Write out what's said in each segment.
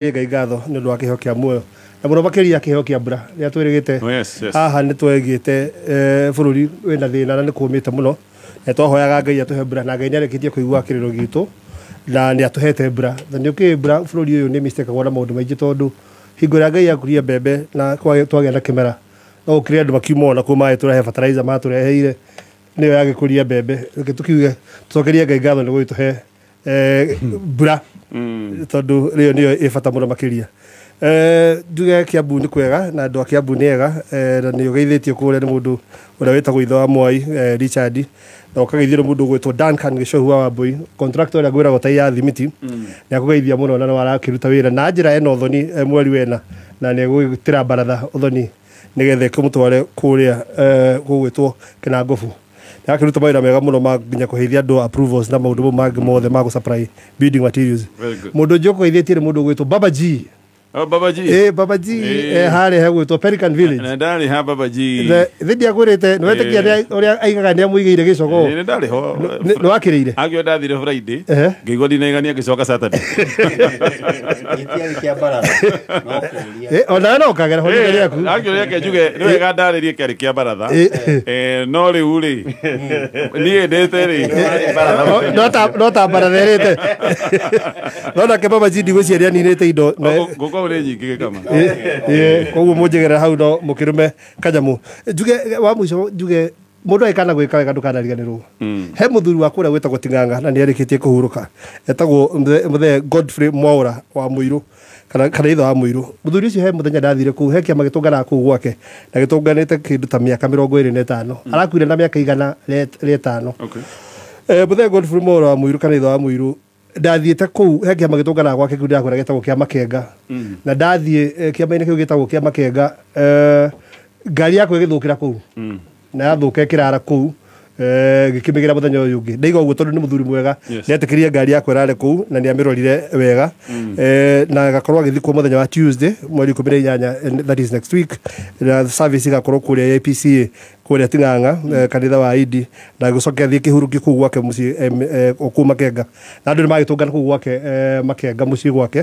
Ngai ngatho nĩ ũndũ wa kĩheo kĩa muoyo na mũno makĩria kĩheo kĩa mbura rĩrĩa twĩrĩgĩte. Oh, yes. Haha nĩ twegĩte bũrũri wĩna thĩna na nĩ kũmĩte mũno, na twahoyaga Ngai atũhe mbura, na Ngai nĩ arĩkĩtie kũigua kĩrĩro gitũ na nĩ atũhete mbura. Na nĩ ũkĩĩ mbura bũrũri ũyũ nĩ mistakagwo na maũndũ maingĩ, tondũ hingo ĩrĩa Ngai akuria mbembe na twagĩa na kĩmera, no gũkĩrĩ andũ makiuma ona kũu magĩtũrehe fertilizer matũreheire nĩyo yagĩkũria mbembe. Reke tũkiuge tũcokerie Ngai ngatho nĩ gũgĩtũhe mbura, tondũ rĩo nĩyo ĩ bata mũno makĩria. Njuge Kiambu nĩ kwega na andũ a Kiambu nĩ ega, na nĩ ũgeithĩtio kũrĩa nĩ mũndũ ũrĩa wĩtagwo ithe wa Mwai, Richard, na ũkageithio nĩ mũndũ ũgwĩtwo Duncan Gĩcohu wa Wambui, contractor ũrĩa ngwĩragwo tai ya thimiti, nĩ akũgeithia mũno na nĩ arakĩruta wĩra na njĩra ena ũthoni, mweri wena, na nĩ egũgĩtĩra baratha ũthoni nĩgetha ĩkĩmũtware kũrĩa gũgwĩtwo Kĩnangobu. Nĩ akĩruta mawĩra mega mũno ma nginya kũheithia andũ approvals na maũndũ mau mangĩ mothe ma gũ supply building materials. Very good. Mũndũ ũngĩ ũkũgeithĩtie nĩ mũndũ ũgwĩtwo Baba G. Oh, Baba G. Baba G. Eh. Harĩa hegwĩtwo Pelican Village. Na ndarĩ ha Baba G. Thĩ ndiakwĩrĩte nĩ wetĩkia ũrĩa aigaga nĩ amũigĩire gĩcogoo? Nĩ ndarĩ ho. Nĩ wakĩrĩire? Agĩo ndathire Friday. Ehe. Ngĩigua ndinaigania, ngĩcoka Saturday. Gĩtiarĩ kĩa baratha no kũũria. Onawe no ũkagera ho rita rĩaku. Agĩo reke njuge nĩ wega ndarĩrie kĩarĩ kĩa baratha. No rĩu rĩ, niĩ ndĩte rĩ. No ta baratha ĩrĩte, no nake Baba G ndigwĩciria aninĩte indo Ngũkũ nĩ nyingĩ gĩkama. Koguo mũnjĩgerera hau no mũkĩrũme kanyamũ. Njuge wa mũico, njuge mũndũ agĩkana gwĩka wega ndũkanariganĩrwo he mũthuri wa kũrĩa gwĩtagwo Ting'ang'a na nĩ arĩkĩtie kũhurũka, etagwo mũthee Godfrey Mwaũra wa Mũirũ kana ithe wa Mũirũ. Mũthuri ũcio he mũthenya ndathire kũu, he kĩama gĩtũnganaga kũu gwake na gĩtũnganĩte kĩndũ ta mĩaka 25. Arakuire na mĩaka 105. Mũthee Godfrey Mwaũra wa Mũirũ kana ithe wa Mũirũ, ndathiĩte kũu he kĩama gĩtũnganaga gwake kĩu ndĩrakwĩra gĩtagwo kĩa Makenga, na ndathiĩ kĩama-inĩ kĩu gĩtagwo kĩa Makenga, ngari yakwa ĩgĩthũkĩra kũu na yathũka ĩkĩrara kũu, gĩkĩmĩgĩra mũthenya ũyũ ũngĩ. Ndaiga ũguo tondũ nĩ mũthuri mwega. Nĩetĩkĩrie ngari yakwa ĩrare kũu na nĩamĩrorire wega. Na agakorwo agĩthikwo mũthenya wa Tuesday mweri 18, and that is next week, na service igakorwo kũrĩa APCA kũrĩa Ting'ang'a, kanitha wa Idi, na gũcoke athiĩ kĩhurũkio kũu gwake mũciĩ, o kũu Makenga, na andũ nĩ magĩtũngana kũu gwake, Makenga mũciĩ gwake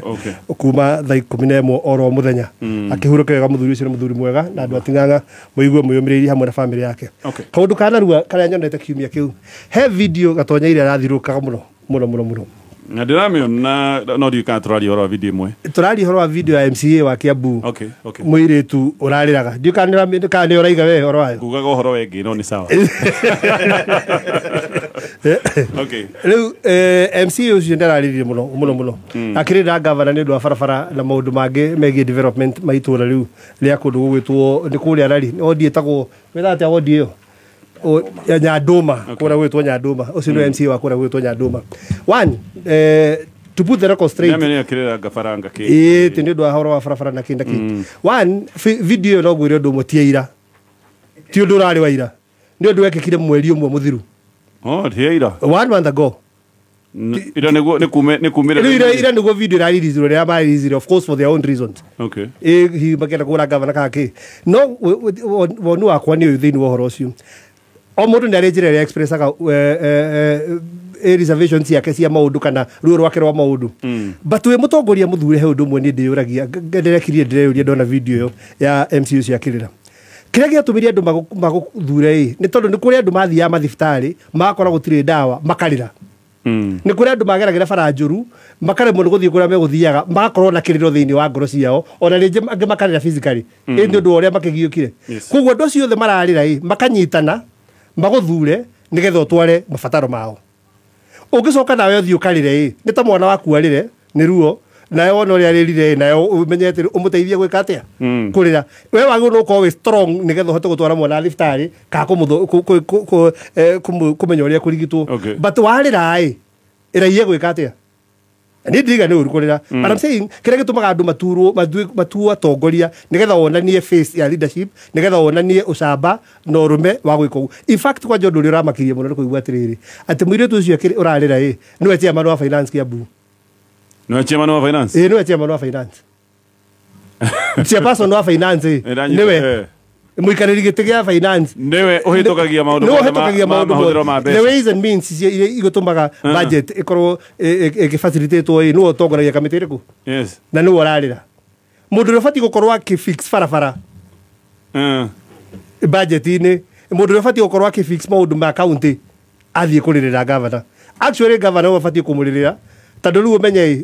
kuma thaa 11 oro mũthenya. Akĩhurũke wega mũthuri ũcio, nĩ mũthuri mwega, na andũ a Ting'ang'a mũigue mwĩyũmĩrĩirie hamwe na bamĩrĩ yake. Kaũndũ ka narua karĩa nyonete kiumia kĩu, he video Gatonyeire arathiũrũrũkaga mũno mũno mũno mũno. Na ndĩramĩona no ndiũĩ kana tũraria ũhoro wa video ĩmwe. Tũraria ũhoro wa video ya MCA wa Kiambu, Okay. mũirĩtu ũrarĩraga. Ndiũĩ kana nĩ ũraiga we ũhoro wayo. Ngugaga ũhoro wengĩ no nĩ sawa. Okay. Rĩu MCA ũcio nĩ ararĩrire mũno mũno mũno akĩrĩra gavana nĩ ũndũ wa barabara na maũndũ mangĩ megiĩ development ma itũũra rĩu rĩa kũndũ gũgwĩtwo nĩ kũrĩa rari wodi ĩtagwo wĩtaga atĩa wodi ĩyo? Ya Nyandũma, kũrĩa gwĩtwo Nyandũma. Ũcio nĩ MCA wa kũrĩa gwĩtwo Nyandũma. One, to put the record straight, Nĩamĩonire akĩrĩra gabaranga kĩ. Ĩĩ, tĩ nĩ ũndũ wa ũhoro wa barabara na kĩ na kĩ. One, video ĩyo no ngwĩre ũndũ ũmwe, ti ya ira, ti ũndũ ũrarĩ wa ira, nĩ ũndũ wekĩkire mweri ũmwe mũthiru. Oh, ti ya ira. One month ago. Ira nĩguo nĩ kume nĩ kumĩra. Rĩu ira nĩguo video ĩraririizirwo, rĩrĩa maririizire, of course for their own reasons. Ĩ hihi makĩenda kũgũra gavana kana kĩ, no woni wakwa nĩ ũyũ thĩinĩ wa ũhoro ũcio: o mũndũ nĩ arĩ njĩra ĩrĩa expressaga reservations ciake cia maũndũ kana ruo rwake rwa maũndũ, but wĩ mũtongoria mũthure, he ũndũ ũmwe niĩ ndĩyũragia, ndĩrekirie ndĩreyũria ndona video ĩyo ya MCU ũcio akĩrĩra. Kĩrĩa gĩatũmire andũ magũthure ĩ nĩ tondũ nĩ kũrĩ andũ mathiaga mathibitarĩ magakora gũtirĩ ndawa makarĩra, nĩ kũrĩ andũ mageragĩra bara njũru makaremwo nĩ gũthiĩ kũrĩa megũthiaga, magakorwo na kĩrĩro thĩinĩ wa ngoro ciao, ona rĩngĩ angĩ makarĩra physically ĩ nĩ ũndũ wa ũrĩa makĩgiũkire. Koguo andũ acio othe mararĩra ĩ makanyitana magũthure nĩgetha ũtware mabataro mao. Ũngĩcoka nawe ũthiĩ ũkarĩre ĩ nĩ ta mwana waku arĩre nĩ ruo, nawe wona ũrĩa arĩrire ĩ, nawe ũmenye atĩ ũmũteithie gwĩka atĩa kũrĩra. We wagĩrĩirwo nĩ gũkorwo wĩ strong nĩgetha ũhote gũtwara mwana thibitarĩ kana kũmenya ũrĩa kũrigitwo. But warĩra ĩ ĩraiye gwĩka atĩa? Niĩ ndiriga nĩ ũru kũrĩra, but I'm saying kĩrĩa gĩtũmaga andũ maturwo matuo atongoria nĩgetha wonanie face ya leadership, nĩgetha wonanie ũcamba na ũrũme wa gwĩka ũguo. In fact, kwanja ũndũ ũrĩa ũramakirie mũno nĩ kũigua atĩrĩrĩ, atĩ mũirĩtu ũcio ũrarĩra ĩ nĩwe chairman wa finance Kiambu. Nĩwe chairman wa finance? Ĩ, nĩwe chairman wa finance, chairperson wa finance ĩ. Nĩndanyita, Nĩwe. Mũikarĩri gĩtĩ gĩa finance Nĩwe ũhĩtũkagia maũndũ nĩwe mothe ũhĩtũkagia ma maũndũ mahũthĩro ma mothe. mbeca. The ways and means iria igũtũmaga budget ĩkorwo ĩgĩfacilitatwo ĩ, nĩwe ũtongoragia kamĩtĩ ĩrĩkũ? Yes. Na nĩwe ũrarĩra mũndũ ũrĩa ũbatiĩ gũkorwo akĩfix barabara budget-inĩ, mũndũ ũrĩa ũbatiĩ gũkorwo akĩfix maũndũ ma county athiĩ kũrĩrĩra governor. Actually governor nĩwe ũbatiĩ kũmũrĩrĩra, tondũ rĩu ũmenye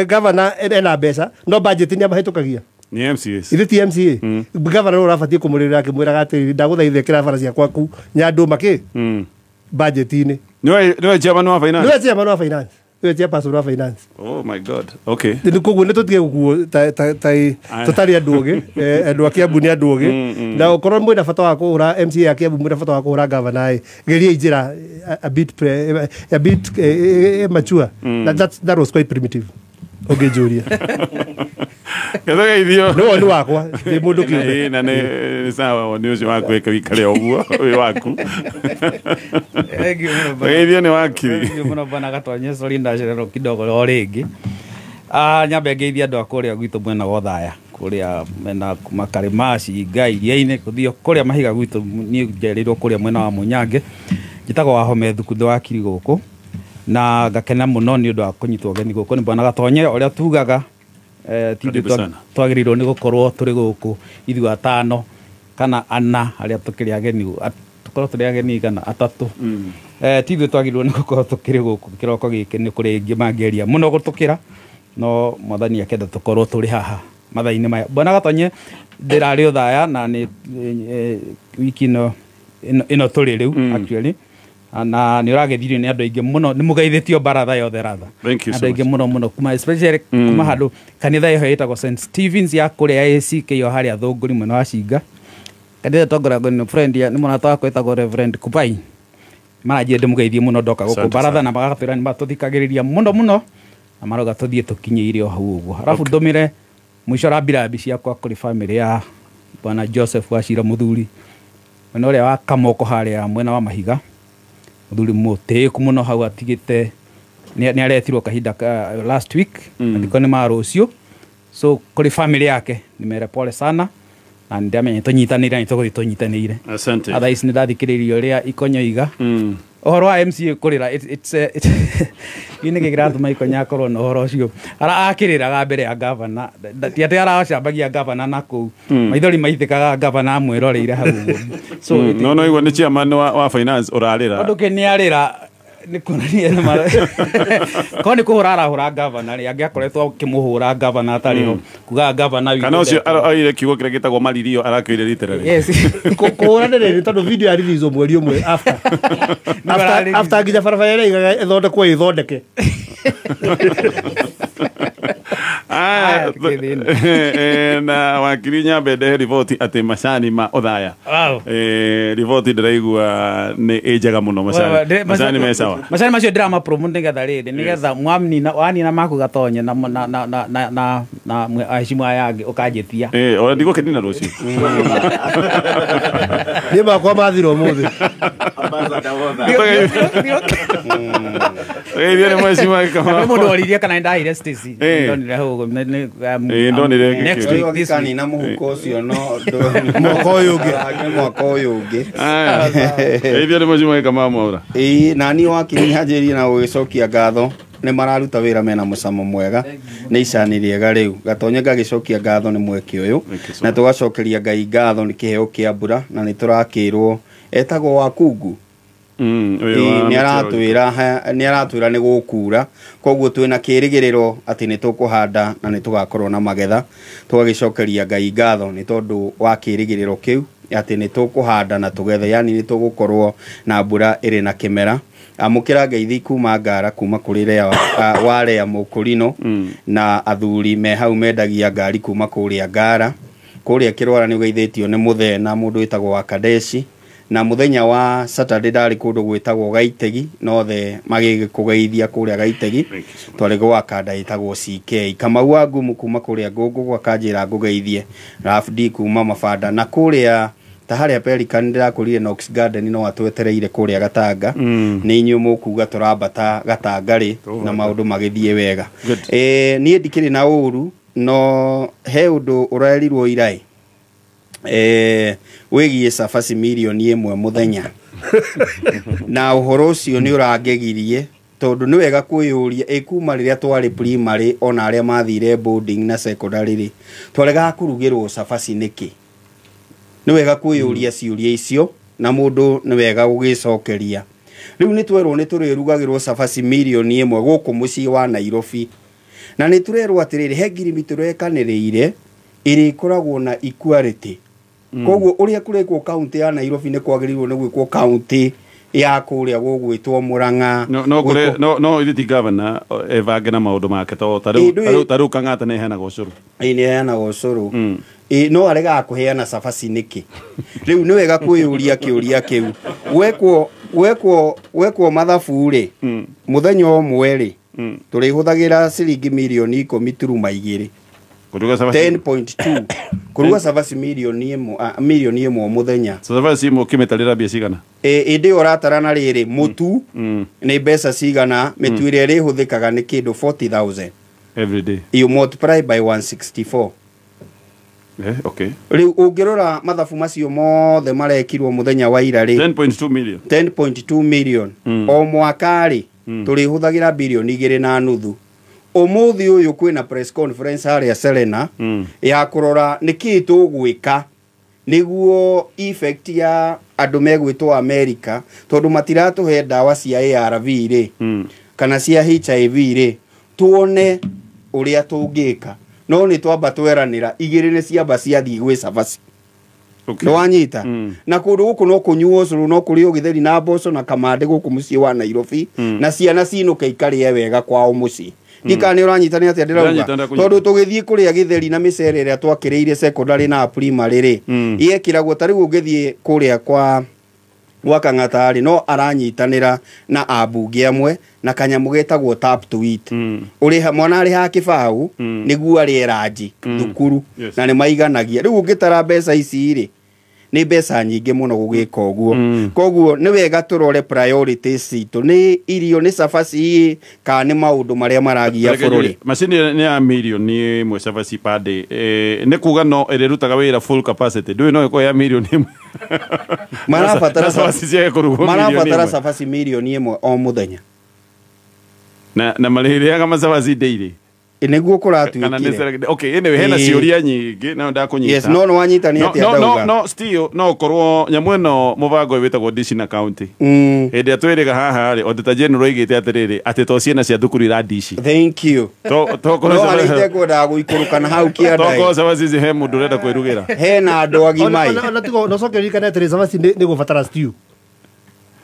governor ena mbeca no budget nĩ amahĩtũkagia. Ni MCAs. Ithe ti MCA. Governor nĩwe ũrabatiĩ kũmũrĩrĩra akĩmwĩraga atĩrĩrĩ, ndagũthaitha ĩkĩra bara cia kwaku Nyandũma kĩ budget-inĩ. Niwe chairman wa finance. Nĩwe chairman wa finance, nĩwe chairperson wa finance. Oh my God. Okay. Nĩ koguo nĩ tũtige gũkuo ta tũtarĩ andũ ogĩ. Andũ a Kiambu nĩ andũ ogĩ, na okorwo mwĩna bata wa kũhũra MCA a Kiambu, mwĩna bata wa kũhũra gavana ĩ, geriai njĩra a bit mature. That was quite primitive ũngĩnjũria. Gĩtũgeithio. Nĩ woni wakwa ndĩ mũndũ kĩũmbe. Ĩĩ, na nĩ sawa, woni ũcio waku ĩka wĩikare o ũguo wĩ waku. Thank you mũno bwana. Geithio nĩ wakiri. Thank you mũno bwana Gatonye, sorry ndacererwo kidogo o rĩngĩ. Nyambe ngeithie andũ a kũrĩa gwitũ mwena wa Othaya, kũrĩa mena Makarĩma, Cinga, Iria-inĩ, gũthiĩ kũrĩa mahiga gwitũ, niĩ njereirwo kũrĩa mwena wa Mũnyange. Njĩtagwo Wahome Thuku wa Kiri gũkũ, na ngakena mũno nĩ ũndũ wa kũnyitwo ũgeni gũkũ nĩ bwana Gatonye. Ũrĩa tugaga ti ithuĩ Karibu sana. twagĩrĩirwo nĩ gũkorwo tũrĩ gũkũ ithuĩ atano kana ana arĩa tũkĩrĩ ageni, tũkorwo tũrĩ ageni kana atatũ. Ti ithuĩ twagĩrĩirwo nĩ gũkorwo tũkĩrĩ gũkũ kĩroko gĩkĩ, nĩ kũrĩ ingĩ mangĩeria mũno gũtũkĩra, no mwathani akenda tũkorwo tũrĩ haha mathaa-inĩ maya. Bwana Gatonye, ndĩrarĩ Othaya na nĩ wiki ĩno tũrĩ rĩu actually, na nĩ ũrageithirio nĩ andũ aingĩ mũno, nĩ mũgeithĩtio baratha yothe ratha. Thank you so Andũ aingĩ much. mũno mũno kuma especially kuma handũ kanitha ĩyo ĩtagwo St Stevens ya kũrĩa ACK yo harĩa Thũngũri mwena wa Cinga. Kanitha ĩtongoragio nĩ friend ya nĩ mũrata wakwa ĩtagwo Reverend Kupai. Maranjia ndĩmũgeithie mũno ndoka gũkũ Asante baratha sana. na magatwĩra nĩ matũthikagĩrĩria mũno mũno na marauga tũthiĩ tũkinyĩire o hau ũguo. Arabu ndũmĩre mũico rambirambi ciakwa kũrĩ family ya bwana Joseph Wachira, mũthuri mwena ũrĩa wa Kamoko harĩa mwena wa Mahiga, mũthuri mũtĩĩku mũno hau atigĩte nĩ aretirwo kahinda ka last week, mathiko nĩ ma rũciũ, so kũrĩ family yake nĩ mere pole sana, na nĩ ndamenya tũnyitanĩire, nĩ tũgũthiĩ tũnyitanĩire. Asante. Thaa ici nĩ ndathikĩrĩirie ũrĩa Ikonyo iga ũhoro wa MCA kũrĩra, gĩ nĩkĩ kĩratũma Ikonyo akorwo na ũhoro ũcio akĩrĩraga mbere ya gavana, ti atĩ aracambagia gavana na kũu maithori maitĩkaga gavana amwĩroreire hau ũguo, so No igua nĩ chairman wa finance ũrarĩra. Ũndũ kĩ nĩ arĩra nĩ kuonania nĩ korwo nĩ kũhũra arahũra gavana rĩ, angĩakoretwo akĩmũhũra gavana atarĩ ho, kugaga gavana witũ Kana ũcio oire kiugo kĩrĩa gĩtagwo maririo arakĩoire literally. Yes. Kũhũra nĩ rĩrĩ, tondũ video ya release mweri ũmwe after Nĩ bararelease. After nginya barabara ĩrĩa igaga ĩthondekwo ĩthondeke. Aya, Aya, tũkĩthĩna. Na wakiri, nyambe ndehe riboti atĩ macani ma Othaya. Wow. Riboti ndĩraigua nĩ ĩ njega mũno, macani macani me sawa. Macani macio ndĩrama promote nĩgetha rĩrĩ, nĩgetha mwamnina wanina maku Gatonye na na na na na na na aheshimu aya angĩ ũkanjĩtia. Ona ndigũkĩnina rũciũ. Niĩ makwa mathira ũmũthĩ. Geithio nĩ mheshimiwa Kwĩ Kamau. mũndũ oririe kana nĩndahire Stacy. Ndonire hau ũguo, Ndonire next gĩkĩro. week, this week. Kanina mũhuko ũcio no Mwaka ũyũ ũngĩ. ũngĩ, mwaka ũyũ ũngĩ. Aya. Geithio nĩ mheshimiwa Kamau Mwaura. Ĩĩ, nani wakiri nyanjĩrie na gũgĩcokia ngatho, nĩ mararuta wĩra mena mũcamo mwega, nĩ icani rĩega. Rĩu Gatonye ngagĩcokia ngatho nĩ mweke ũyũ. Thank you so Na much. tũgacokeria Ngai ngatho nĩ kĩheo kĩa mbura, na nĩ tũrakĩrwo etagwo Wakungu. Ũyũ Ĩĩ, wa nĩ aratwĩra nĩ aratwĩra nĩ gũkura, koguo twĩna kĩrĩgĩrĩro atĩ nĩ tũkũhanda na nĩ tũgakorwo na magetha. Tũgagĩcokeria Ngai ngatho nĩ tondũ wa kĩrĩgĩrĩro kĩu atĩ nĩ tũkũhanda na tũgethe, yani nĩ tũgũkorwo na mbura ĩrĩ na kĩmera. Amũkĩra ngeithi kuma Ngara, kuma kũrĩ Rea, wa Rea Mũkũrinũ na athuri me hau mendagia ngari kuma kũrĩa Ngara. Kũrĩa Kĩrwara nĩ ũgeithĩtio nĩ mũthee na mũndũ wĩtagwo wa Kadeshi, na mũthenya wa Saturday ndarĩ kũndũ gwĩtagwo Gaitegi, nothe magĩkũgeithia kũrĩa Gaitegi. Thank you so much. Twarĩ gwa kanda ĩtagwo CK Kamau wa Ngumu kuma kũrĩa Ngũngũ gwakanjĩra ngũgeithie Rafdi kuma Mabanda, na kũrĩa ta harĩa Pelican ndĩrakũrire Knox Garden no atwetereire kũrĩa Gatanga. Nĩ inyuĩ mũkuga tũrambata Gatanga rĩ na maũndũ magĩthiĩ wega. Good. Niĩ ndikĩrĩ na ũru, no he ũndũ ũrerirwo iraĩ. Wĩgiĩ cabaci mirioni 1 mũthenya na ũhoro ũcio nĩ ũrangegirie tondũ nĩ wega kwĩyũria ĩ kuma rĩrĩa twarĩ primary ona arĩa mathire boarding na secondary rĩ, twaregaga kũrugĩrwo cabaci nĩkĩ? Nĩ wega kwĩyũria ciũria icio na mũndũ nĩ wega gũgĩcokeria. Rĩu nĩ twerwo nĩ tũrĩrugagĩrwo cabaci mirioni 1 gũkũ mũciĩ wa Nairobi, na nĩ tũrerwo atĩrĩrĩ, he ngirimiti tũrekanĩrĩire ĩrĩkoragwo na equality. Koguo ũrĩa kũrekwo kaunti ya Nairobi nĩ kwagĩrĩirwo nĩ gwĩkwo kaunti ya kũrĩa gũgwĩtwo Murang'a. No kure no ithi ti governor evange na maũndũ make to tarĩu tarĩu Kang'ata nĩ heanaga ũcũrũ. Ĩ, nĩ heanaga ũcũrũ. Ĩ, no aregaga kũheana cabaci nĩkĩ? Rĩu nĩ wega kwĩyũria kĩũria kĩu. Wekwo mathabu rĩ, mũthenya ũmwe rĩ, tũrĩhũthagĩra ciringi mirioni 10.2. Kũruga cabaci. 10.2 kũruga cabaci mirioni 1 mũthenya. Cabaci ĩmwe ũkĩmĩtarĩra mbia cigana? Ĩ, ĩndĩ ĩyo ũratara na rĩrĩ, mũtu nĩ mbeca cigana? Mĩtu ĩrĩa ĩrĩhũthĩkaga nĩ kĩndũ 40,000. Every day. You multiply by 164. Okay. Rĩu ũngĩrora mathabu macio mothe marekirwo mũthenya wa ira rĩ, 10.2 million. 10.2 million o mwaka rĩ, tũrĩhũthagĩra birioni 2.5. Ũmũthĩ ũyũ kwĩna press conference harĩa Serena ya kũrora nĩkĩĩ tũgwĩka nĩguo effect ya andũ megwĩtwo America, tondũ matiratũhe ndawa cia ARV rĩ, kana cia HIV rĩ, tuone ũrĩa tũngĩka. No nĩ twamba tweranĩra igĩrĩ nĩ ciamba ciathiĩ gwĩ cabaci. Nĩ wanyita? Na kũndũ gũkũ no kũnyuo ũcũrũ, no kũrĩo gĩtheri na mboco na kamande gũkũ mũciĩ wa Nairobi, na ciana cinũke ikarĩe wega kwao mũciĩ. Ndikana nĩ ũranyita nĩ atĩa ndĩrauga? Ndĩranyita, ndakũnyita. Tondũ tũgĩthiĩ kũrĩa gĩtheri na mĩcere ĩrĩa twakĩrĩire secondary na primary rĩ, yekĩragwo ta rĩu ũngĩthiĩ kũrĩa kwa Kang'ata rĩ, no aranyitanĩra na ambunge amwe na kanyamũ getagwo tap to eat. Ũrĩha mwana arĩhaga kĩbaũ nĩguo arĩe ranji thukuru, na nĩ maiganagia. Rĩu ũngĩtara mbeca ici rĩ, nĩ mbeca nyingĩ mũno gũgĩka ũguo. Koguo nĩ wega tũrore priorities citũ, nĩ irio, nĩ cabaci, kana nĩ maũndũ marĩa maragia bũrũri. Macini nĩ ya mirioni 1 cabaci per day, nĩ kuga no ĩrĩrutaga wĩra full capacity, ndũĩ no ĩkorwo ya mirioni 1. Marabatara Na cabaci ciage kũrugwo mirioni marabatara ĩmwe. Cabaci mirioni 1 o mũthenya. Na marĩrĩaga macabaci daily? Nĩguo Kana nĩ kũratuĩkire. Okay, anyway, hena ciũria nyingĩ no ndakũnyita. Yes, no nĩ wanyita nĩ No, atĩa no, no, ndauga? no, still no korwo nyamũ ĩno, mũbango ũyũ wĩtagwo Dishi na county, hĩndĩ ĩrĩa twĩrĩga haha rĩ, Auditor General oigĩte atĩrĩrĩ, atĩ to ciana cia thukuru irandici. Thank you. Tokorwo No harĩa itekwendaga gũikũrũka na hau kĩanda. Tokorwo cabaci ici he mũndũ ũrenda kwĩrugĩra. Hena andũ agima. Ona tigo no coke ririkane atĩrĩ, cabaci nĩ gũbatara stew.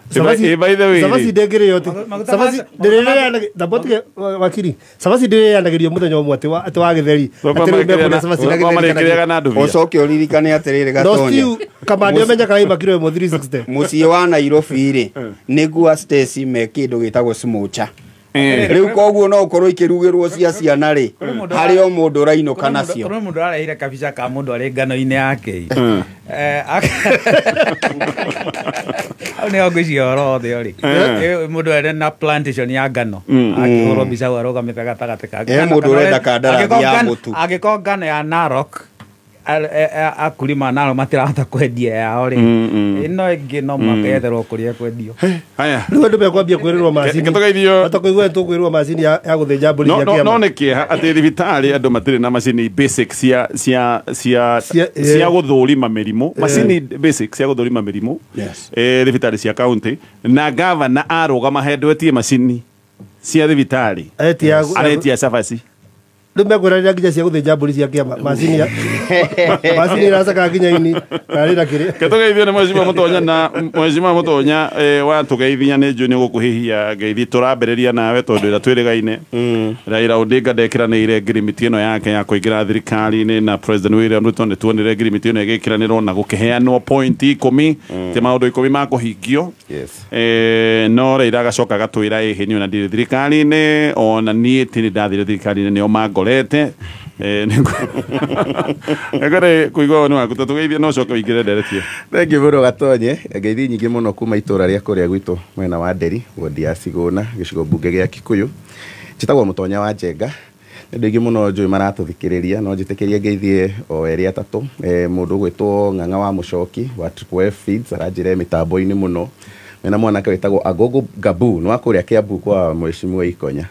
By the way, Cabaci rĩ. ndĩngĩrĩo ti Maguta cabaci ndĩrĩrĩanagia ndambotige wakiri, cabaci ndĩrĩanagĩrio mũthenya ũmwe atĩ wa gĩtheri, atĩ rĩu mekũrĩa cabaci na Tokorwo gĩtheri kana marĩkĩrĩaga na ndubia. Ũcoke ũririkane atĩrĩrĩ, no Gatonya, stew kamande ũmenya kana ima kiro ĩmwe 360. Mũciĩ wa Nairobi rĩ, nĩguo Stacy me kĩndũ gĩtagwo smocha. Rĩu koguo no ũkorwo ikĩrugĩrwo cia ciana rĩ, harĩ o mũndũ ũrainũka nacio. Kũrĩ mũndũ ararehire kabica ka mũndũ arĩ ngano-inĩ yake. Hau nĩho ngwĩciria ũhoro wothe ũrĩ. Mũndũ arĩ na plantation ya ngano akĩhũrwo mbica hau arũgamĩte gatagatĩ ka He mũndũ ũrenda kandarathi ya mũtu. Angĩkorwo ngano ya Narok, akulima Narok matirahota kwendia yao rĩ, ĩno ĩngĩ no mũhaka yetherwo kũrĩa kwendio. Haya. Rĩu andũ mekwambia kwĩrĩrwo macini. Tũgeithio. Matakwĩigua tũkwĩrwo macini ya gũthĩnja mbũri No, cia no, no kĩama. nĩ kĩeha atĩ thibitarĩ andũ matirĩ na macini basic cia cia gũthũrima mĩrimũ, macini basic cia gũthũrima mĩrimũ. Thibitarĩ cia county, na gavana arũgama handũ etie macini cia thibitarĩ, Aretia aretia cabaci. Rĩu mekwĩranĩra nginya cia gũthĩnja mbũri cia kĩama, macini macini ĩracaka nginya ini kana rĩna kĩrĩa. Ketũgeithio nĩ Mheshimiwa Mũtonya, na Mheshimiwa Mũtonya, watũgeithia nĩ njũĩ nĩ ũgũkũhĩhia ngeithi. Tũrambĩrĩria nawe tondũ ĩrĩa twĩrĩgaine Raila Odinga ndekĩranĩire ngirimiti ĩno yake ya kũingĩra thirikari-inĩ na President William Ruto. Nĩ tuonire ngirimiti ĩno ĩgĩkĩranĩrwo na gũkĩheanwo point 10, ti maũndũ 10 ma kũhingio. No Raila agacoka agatwĩra ĩhĩ niĩ ona ndirĩ thirikari-inĩ, ona niĩ ti nĩ ndathire thirikari-inĩ nĩo mangorete. Nĩngwenda kũigua woni waku, tũgeithie no ũcoke ũingĩre nderetie. Thengiũ mũno Gatonye, ngeithi nyingĩ mũno kuma itũra rĩa kũrĩa gwitũ mwena wa Nderi, wodi ya Cigũna, gĩcigo mbunge gĩa Kikuyu. Njĩtagwo Mũtonya wa Njenga. Andũ aingĩ mũno njũĩ maratũthikĩrĩria, no njĩtĩkĩrie ngeithie o erĩ atatũ. Mũndũ ũgwĩtwo Ng'ang'a wa Mũcoki wa Triple F Feeds aranjĩra mĩtambo-inĩ mũno. Mena mwanake wĩtagwo Agogo Gabu nĩ wa kũrĩa Kiambu kwa Mheshimiwa Ikonya.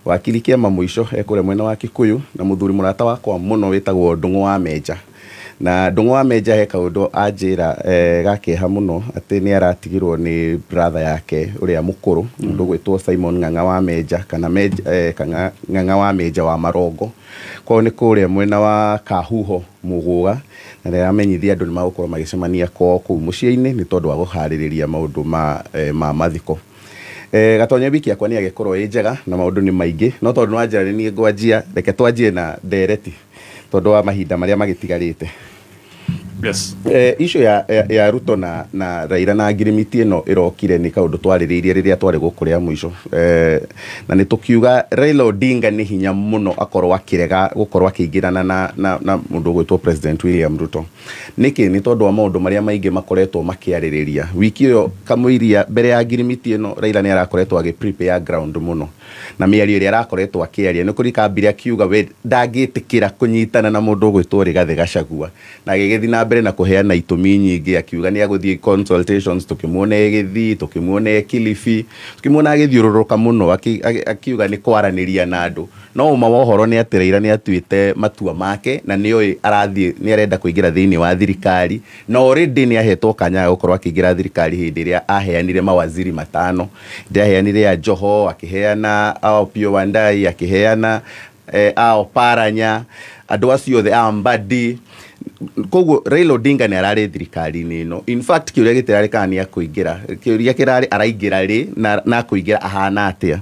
Wakiri Kĩama Mũico ekũrĩa mwena wa Kikuyu, na mũthuri mũrata wakwa mũno wĩtagwo Ndung'u wa Menja. Na Ndung'u wa Menja he kaũndũ anjĩra gakĩeha mũno atĩ nĩ aratigirwo nĩ brother yake ũrĩa mũkũrũ, mũndũ ũgwĩtwo Simon Ng'ang'a wa Menja kana Menja, kana Ng'ang'a wa Menja wa Marongo. Kwao nĩ kũrĩa mwena wa Kahuho Mũgũga, na nĩ aramenyithia andũ nĩ magũkorwo magĩcemania kwao kũu mũciĩ-inĩ nĩ tondũ wa gũharĩrĩria maũndũ ma mathiko. Gatonya wiki yakwa nĩ agĩkorwo ĩ njega na maũndũ nĩ maingĩ, no tondũ nĩ wanjĩra nĩ niĩ ngwanjia, reke twanjie na ndereti tondũ wa mahinda marĩa magĩtigarĩte. Yes. Issue ya Ruto na Raila na ngirimiti ĩno ĩrokire nĩ kaũndũ twarĩrĩirie rĩrĩa twarĩ gũkũ rĩa mũico. Na nĩ tũkiuga Raila Odinga nĩ hinya mũno akorwo akĩrega gũkorwo akĩingĩrana na mũndũ ũgwĩtwo President William Ruto. Nĩkĩ? Nĩ tondũ wa maũndũ marĩa maingĩ makoretwo makĩarĩrĩria. Wiki ĩyo kamũiria mbere ya ngirimiti ĩno Raila nĩ arakoretwo agĩ prepare ground mũno. Na mĩario ĩrĩa arakoretwo akĩaria nĩ kũrĩ kambire akiuga we ndangĩtĩkĩra kũnyitana na mũndũ ũgwĩtwo Rigathĩ Gachagua. Na agĩgĩthiĩ na mbere na kũheana itũmi nyingĩ, akiuga nĩ agũthiĩ consultations, tũkĩmuona ĩgĩthiĩ, tũkĩmuona e Kilifi, tũkĩmuona agĩthiũrũrũka mũno, akiuga nĩ kwaranĩria na andũ. No ũma wa ũhoro nĩ atĩ Raila nĩ atuĩte matua make na nĩoĩ arathiĩ, nĩ arenda kũingĩra thĩinĩ wa thirikari, na already nĩ ahetwo kanya ga gũkorwo akĩingĩra thirikari hĩndĩ ĩrĩa aheanire mawaziri matano. Ndĩ aheanire ya Joho, akĩheana Opiyo Wandayi, akĩheana a Oparanya, andũ acio othe a Mbadi. Koguo Raila Odinga nĩ ararĩ thirikari-inĩ ĩno. In fact kĩũria gĩtirarĩ kana nĩ akũingĩra, kĩũria kĩrarĩ araingĩra rĩ na akũingĩra ahana atĩa.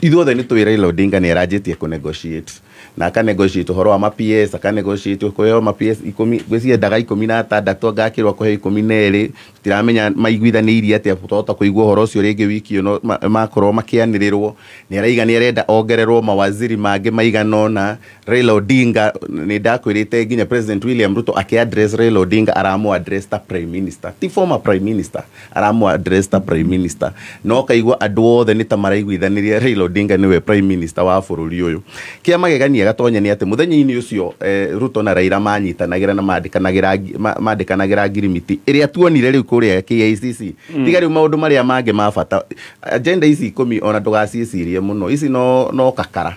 Ithuothe nĩ tũĩ Raila Odinga nĩ aranjĩtie kũ negotiate, na aka negotiate ũhoro wa ma PS, aka negotiate kũheo ma PS 10, ngwĩciria endaga 16, agakĩrwo kũheo 12. Tũtiramenya maiguithanĩirie atĩa, tũtahota kũigua ũhoro ũcio rĩngĩ wiki ĩno makorwo makĩanĩrĩrwo. Nĩ araiga nĩ arenda ongererwo mawaziri mangĩ maigana ũna. Raila Odinga nĩ ndakwĩrĩte nginya President William Ruto akĩ address Raila Odinga aramũ address ta prime minister, ti former prime minister, aramũ address ta prime minister. No kaigua andũ othe nĩ ta maraiguithanĩria Raila Odinga nĩwe prime minister wa bũrũri ũyũ. Kĩa magegania Gatonya nĩ atĩ mũthenya-inĩ ũcio Ruto na Raila manyitanagĩra na mandĩkanagĩra ngirimiti ĩrĩa tuonire rĩu kũrĩa KICC. Tiga rĩu maũndũ marĩa mangĩ ma bata, agenda ici 10 ona ndũgaciĩcirie mũno, ici no kakara.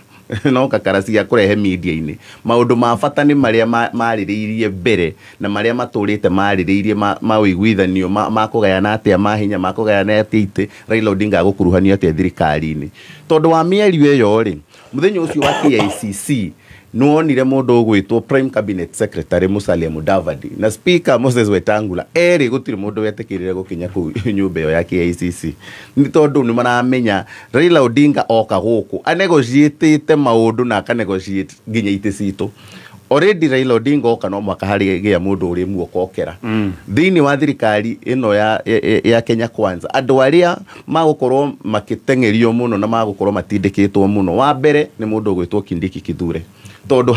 No kakara cia kũrehe media-inĩ. Maũndũ ma bata nĩ marĩa marĩrĩirie mbere na marĩa matũrĩte marĩrĩirie ma ũiguithanio ma kũgayana atĩa mahinya, ma kũgayana atĩa itĩ, Raila Odinga agũkuruhanio atĩa thirikari-inĩ. Tondũ wa mĩario ĩyo rĩ, mũthenya ũcio wa KICC nĩwonire mũndũ ũgwĩtwo Prime Cabinet Secretary Musalia Mudavadi na Speaker Moses Wetangula erĩ, gũtirĩ mũndũ wetĩkĩrire gũkinya kũu nyũmba ĩyo ya KICC, nĩ tondũ nĩ maramenya Raila Odinga oka gũkũ anegotiatĩte maũndũ na akanegotiate nginya itĩ citũ. Already Raila Odinga oka no mwaka harĩ gĩa mũndũ ũrĩ muokokera thĩinĩ wa thirikari ĩno ya Kenya Kwanza. Andũ arĩa magũkorwo makĩteng'erio mũno na magũkorwo matindĩkĩtwo mũno, wa mbere nĩ mũndũ ũgwĩtwo Kindiki Kithure, tondũ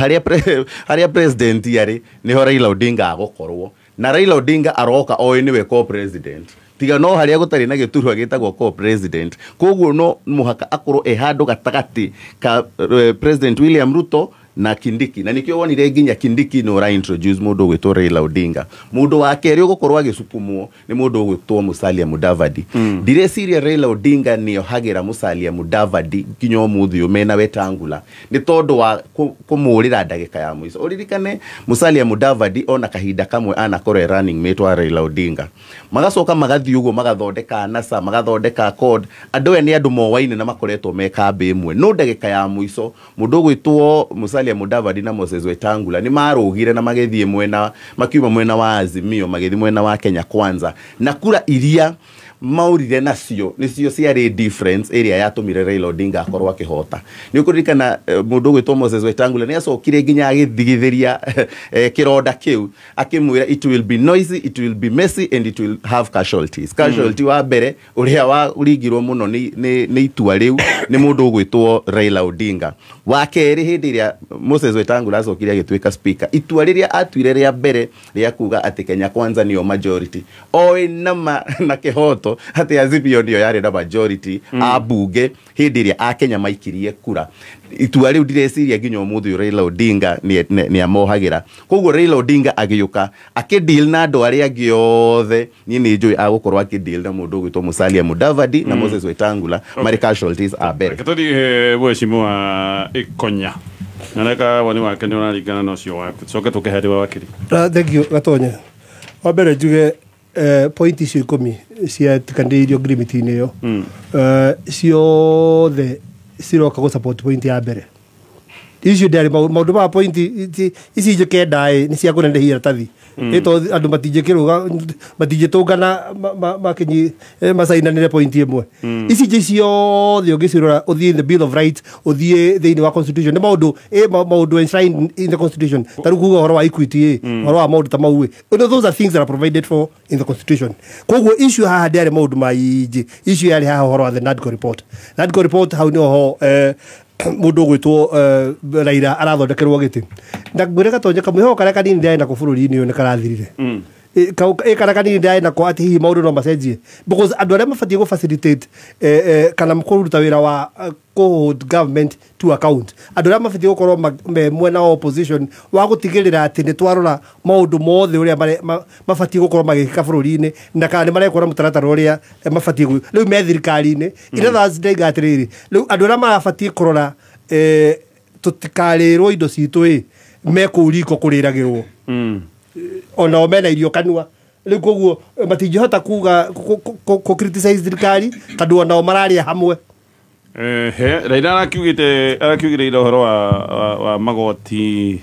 harĩa president arĩ nĩho Raila Odinga agũkorwo, na Raila Odinga aroka oĩ nĩwe co-president, tiga no harĩa gũtarĩ na gĩturwa gĩtagwo co-president. Koguo no mũhaka akorwo e handũ gatagatĩ ka President William Ruto na Kindiki, na nikio wonire nginya Kindiki no ra introduce mũndũ ũgwĩtwo Raila Odinga. Mũndũ wa kerĩ ũgũkorwo agĩcukumwo nĩ mũndũ ũgwĩtwo Musalia Mudavadi. Ndireciria Raila Odinga nĩohagĩra Musalia Mudavadi nginya ũmũthĩ ũyũ mena Wetangula, nĩ tondũ wa kũmũrĩra ndagĩka ya mũico. Ũririkane Musalia Mudavadi ona kahinda kamwe anakorwo e running mate wa Raila Odinga, magacoka magathiĩ ũguo magathondeka NASA, magathondeka CORD. Andũ aya nĩ andũ moaine na makoretwo me kambĩ ĩmwe, no ndagĩka ya mũico mũndũ ũgwĩtwo Musalia Mudavadi na Moses Wetangula nĩ marũgire na magĩthiĩ mwena, makiuma mwena wa Azimio magĩthiĩ mwena wa Kenya Kwanza, na kura iria maurire nacio nicio ciarĩ difference ĩrĩa yatũmire Raila Odinga akorwo akĩhota. Nĩ ũkũririkana mũndũ ũgwĩtwo Moses Wetangula nĩ acokire nginya agĩthigithĩria kĩronda kĩu, akĩmwĩra it will be noisy, it will be messy and it will have casualties. Casualty wa mbere ũrĩa waringirwo mũno nĩ itua rĩu nĩ mũndũ ũgwĩtwo Raila Odinga. Wa kerĩ, hĩndĩ ĩrĩa Moses Wetangula acokire agĩtuĩka speaker, itua rĩrĩa atuire rĩa mbere rĩa kuga atĩ Kenya Kwanza nĩyo majority, oĩ nama na kĩhoto kĩhoto atĩ Azimio nĩyo yarĩ na majority a bunge hĩndĩ ĩrĩa akenya maikirie kura. Itua rĩu ndireciria nginya ũmũthĩ ũyũ Raila Odinga nĩ amohagĩra. Koguo Raila Odinga agĩũka akĩdeal na andũ arĩa angĩ othe, niĩ nĩ njũĩ agũkorwo akĩdeal na mũndũ ũgwĩtwo Musalia Mudavadi na Moses Wetangula marĩ casualties a mbere. Reke tũthiĩ mheshimiwa Ikonya na reka woni wake nĩ ũraringana na ũcio waku, coke tũkĩhe wa wakiri. Thank you Gatonya. Wa mbere njuge point icio 10 ciatikanĩirio ngirimiti-inĩ ĩyo, ciothe ciroka gũ support point ya mbere. Icio ndĩarĩ maũndũ ma point ici ingĩ 9 ĩ nĩ cia kũnenehia iratathi, ĩto andũ matingĩkĩrũga, matingĩtũngana makinyi macainanĩre point ĩmwe. Ici ingĩ ciothe ũngĩcirora, ũthiĩ in the Bill of Rights, ũthiĩ thĩinĩ wa constitution, nĩ maũndũ maũndũ enshrined in the constitution. Ta rĩu kuga ũhoro wa equity, ũhoro wa maũndũ ta mau, those are things that are provided for in the constitution. Koguo issue haha ndĩarĩ maũndũ maingĩ, issue yarĩ haha ũhoro wa the NADCO report. NADCO report hau nĩho ho mũndũ ũgwĩtwo Raila arathondekerwo gĩtĩ. Na ngwĩre Gatonye, kamwĩhoko karĩa kanini ndĩrarĩ nako bũrũri-inĩ ũyũ nĩ karathirire. Karĩa kanini ndĩrarĩ nako atĩ hihi maũndũ no macenjie, because andũ arĩa mabatiĩ gũ facilitate kana kũruta wĩra wa kũ hold government to account, andũ arĩa mabatiĩ gũkorwo me mwena wa opposition wa gũtigĩrĩra atĩ nĩ twarora maũndũ mothe ũrĩa mabatiĩ gũkorwo magĩkĩka bũrũri-inĩ, na kana nĩ marekwo na mũtaratara ũrĩa mabatiĩ rĩu me thirikari-inĩ. In other words, ndaiga atĩrĩrĩ, rĩu andũ arĩa marabatiĩ kũrora tũtikarĩrwo indo citũ ĩ me kũu riko kũrĩragĩrwo, onao mena irio kanua. Rĩu koguo matingĩhota kuga kũ criticize thirikari tondũ onao mararĩa hamwe. Raila arakiugĩrĩire ũhoro wa magoti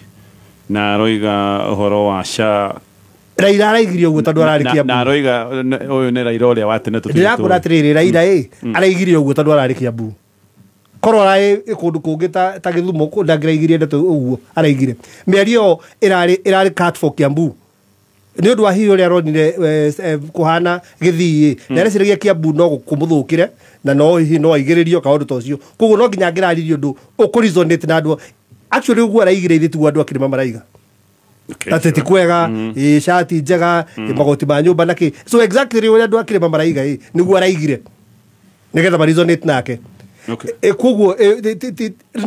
na aroiga ũhoro wa SHA. Raila araigirie ũguo tondũ ararĩ Kiambu. Na aroiga ũyũ nĩ Raila ũrĩa wa tene tũtigĩtwo. Ndĩrakũra atĩrĩrĩ, Raila ĩ araigirie ũguo tondũ ararĩ Kiambu. Korwo ararĩ kũndũ kũngĩ ta Gĩthumo ndangĩraigirie ndeto ũguo araigire. Mĩario ĩyo ĩrarĩ cut for Kiambu. Nĩ ũndũ wa hihi ũrĩa aronire kũhana Gĩthii, na areciragia Kiambu no kũmũthũkĩre na no hihi no aigĩrĩrio kaũndũ ta ũcio. Koguo no nginya angĩraririe ũndũ ũkũ-resonate na andũ. Actually ũguo araigire ithuĩ tiguo andũ a kĩrĩma maraiga. Atĩ ti kwega, cati njega, magoti ma nyũmba na kĩ. So exactly ũrĩa andũ a kĩrĩma maraiga ĩ nĩguo araigire nĩgetha ma resonate nake. Koguo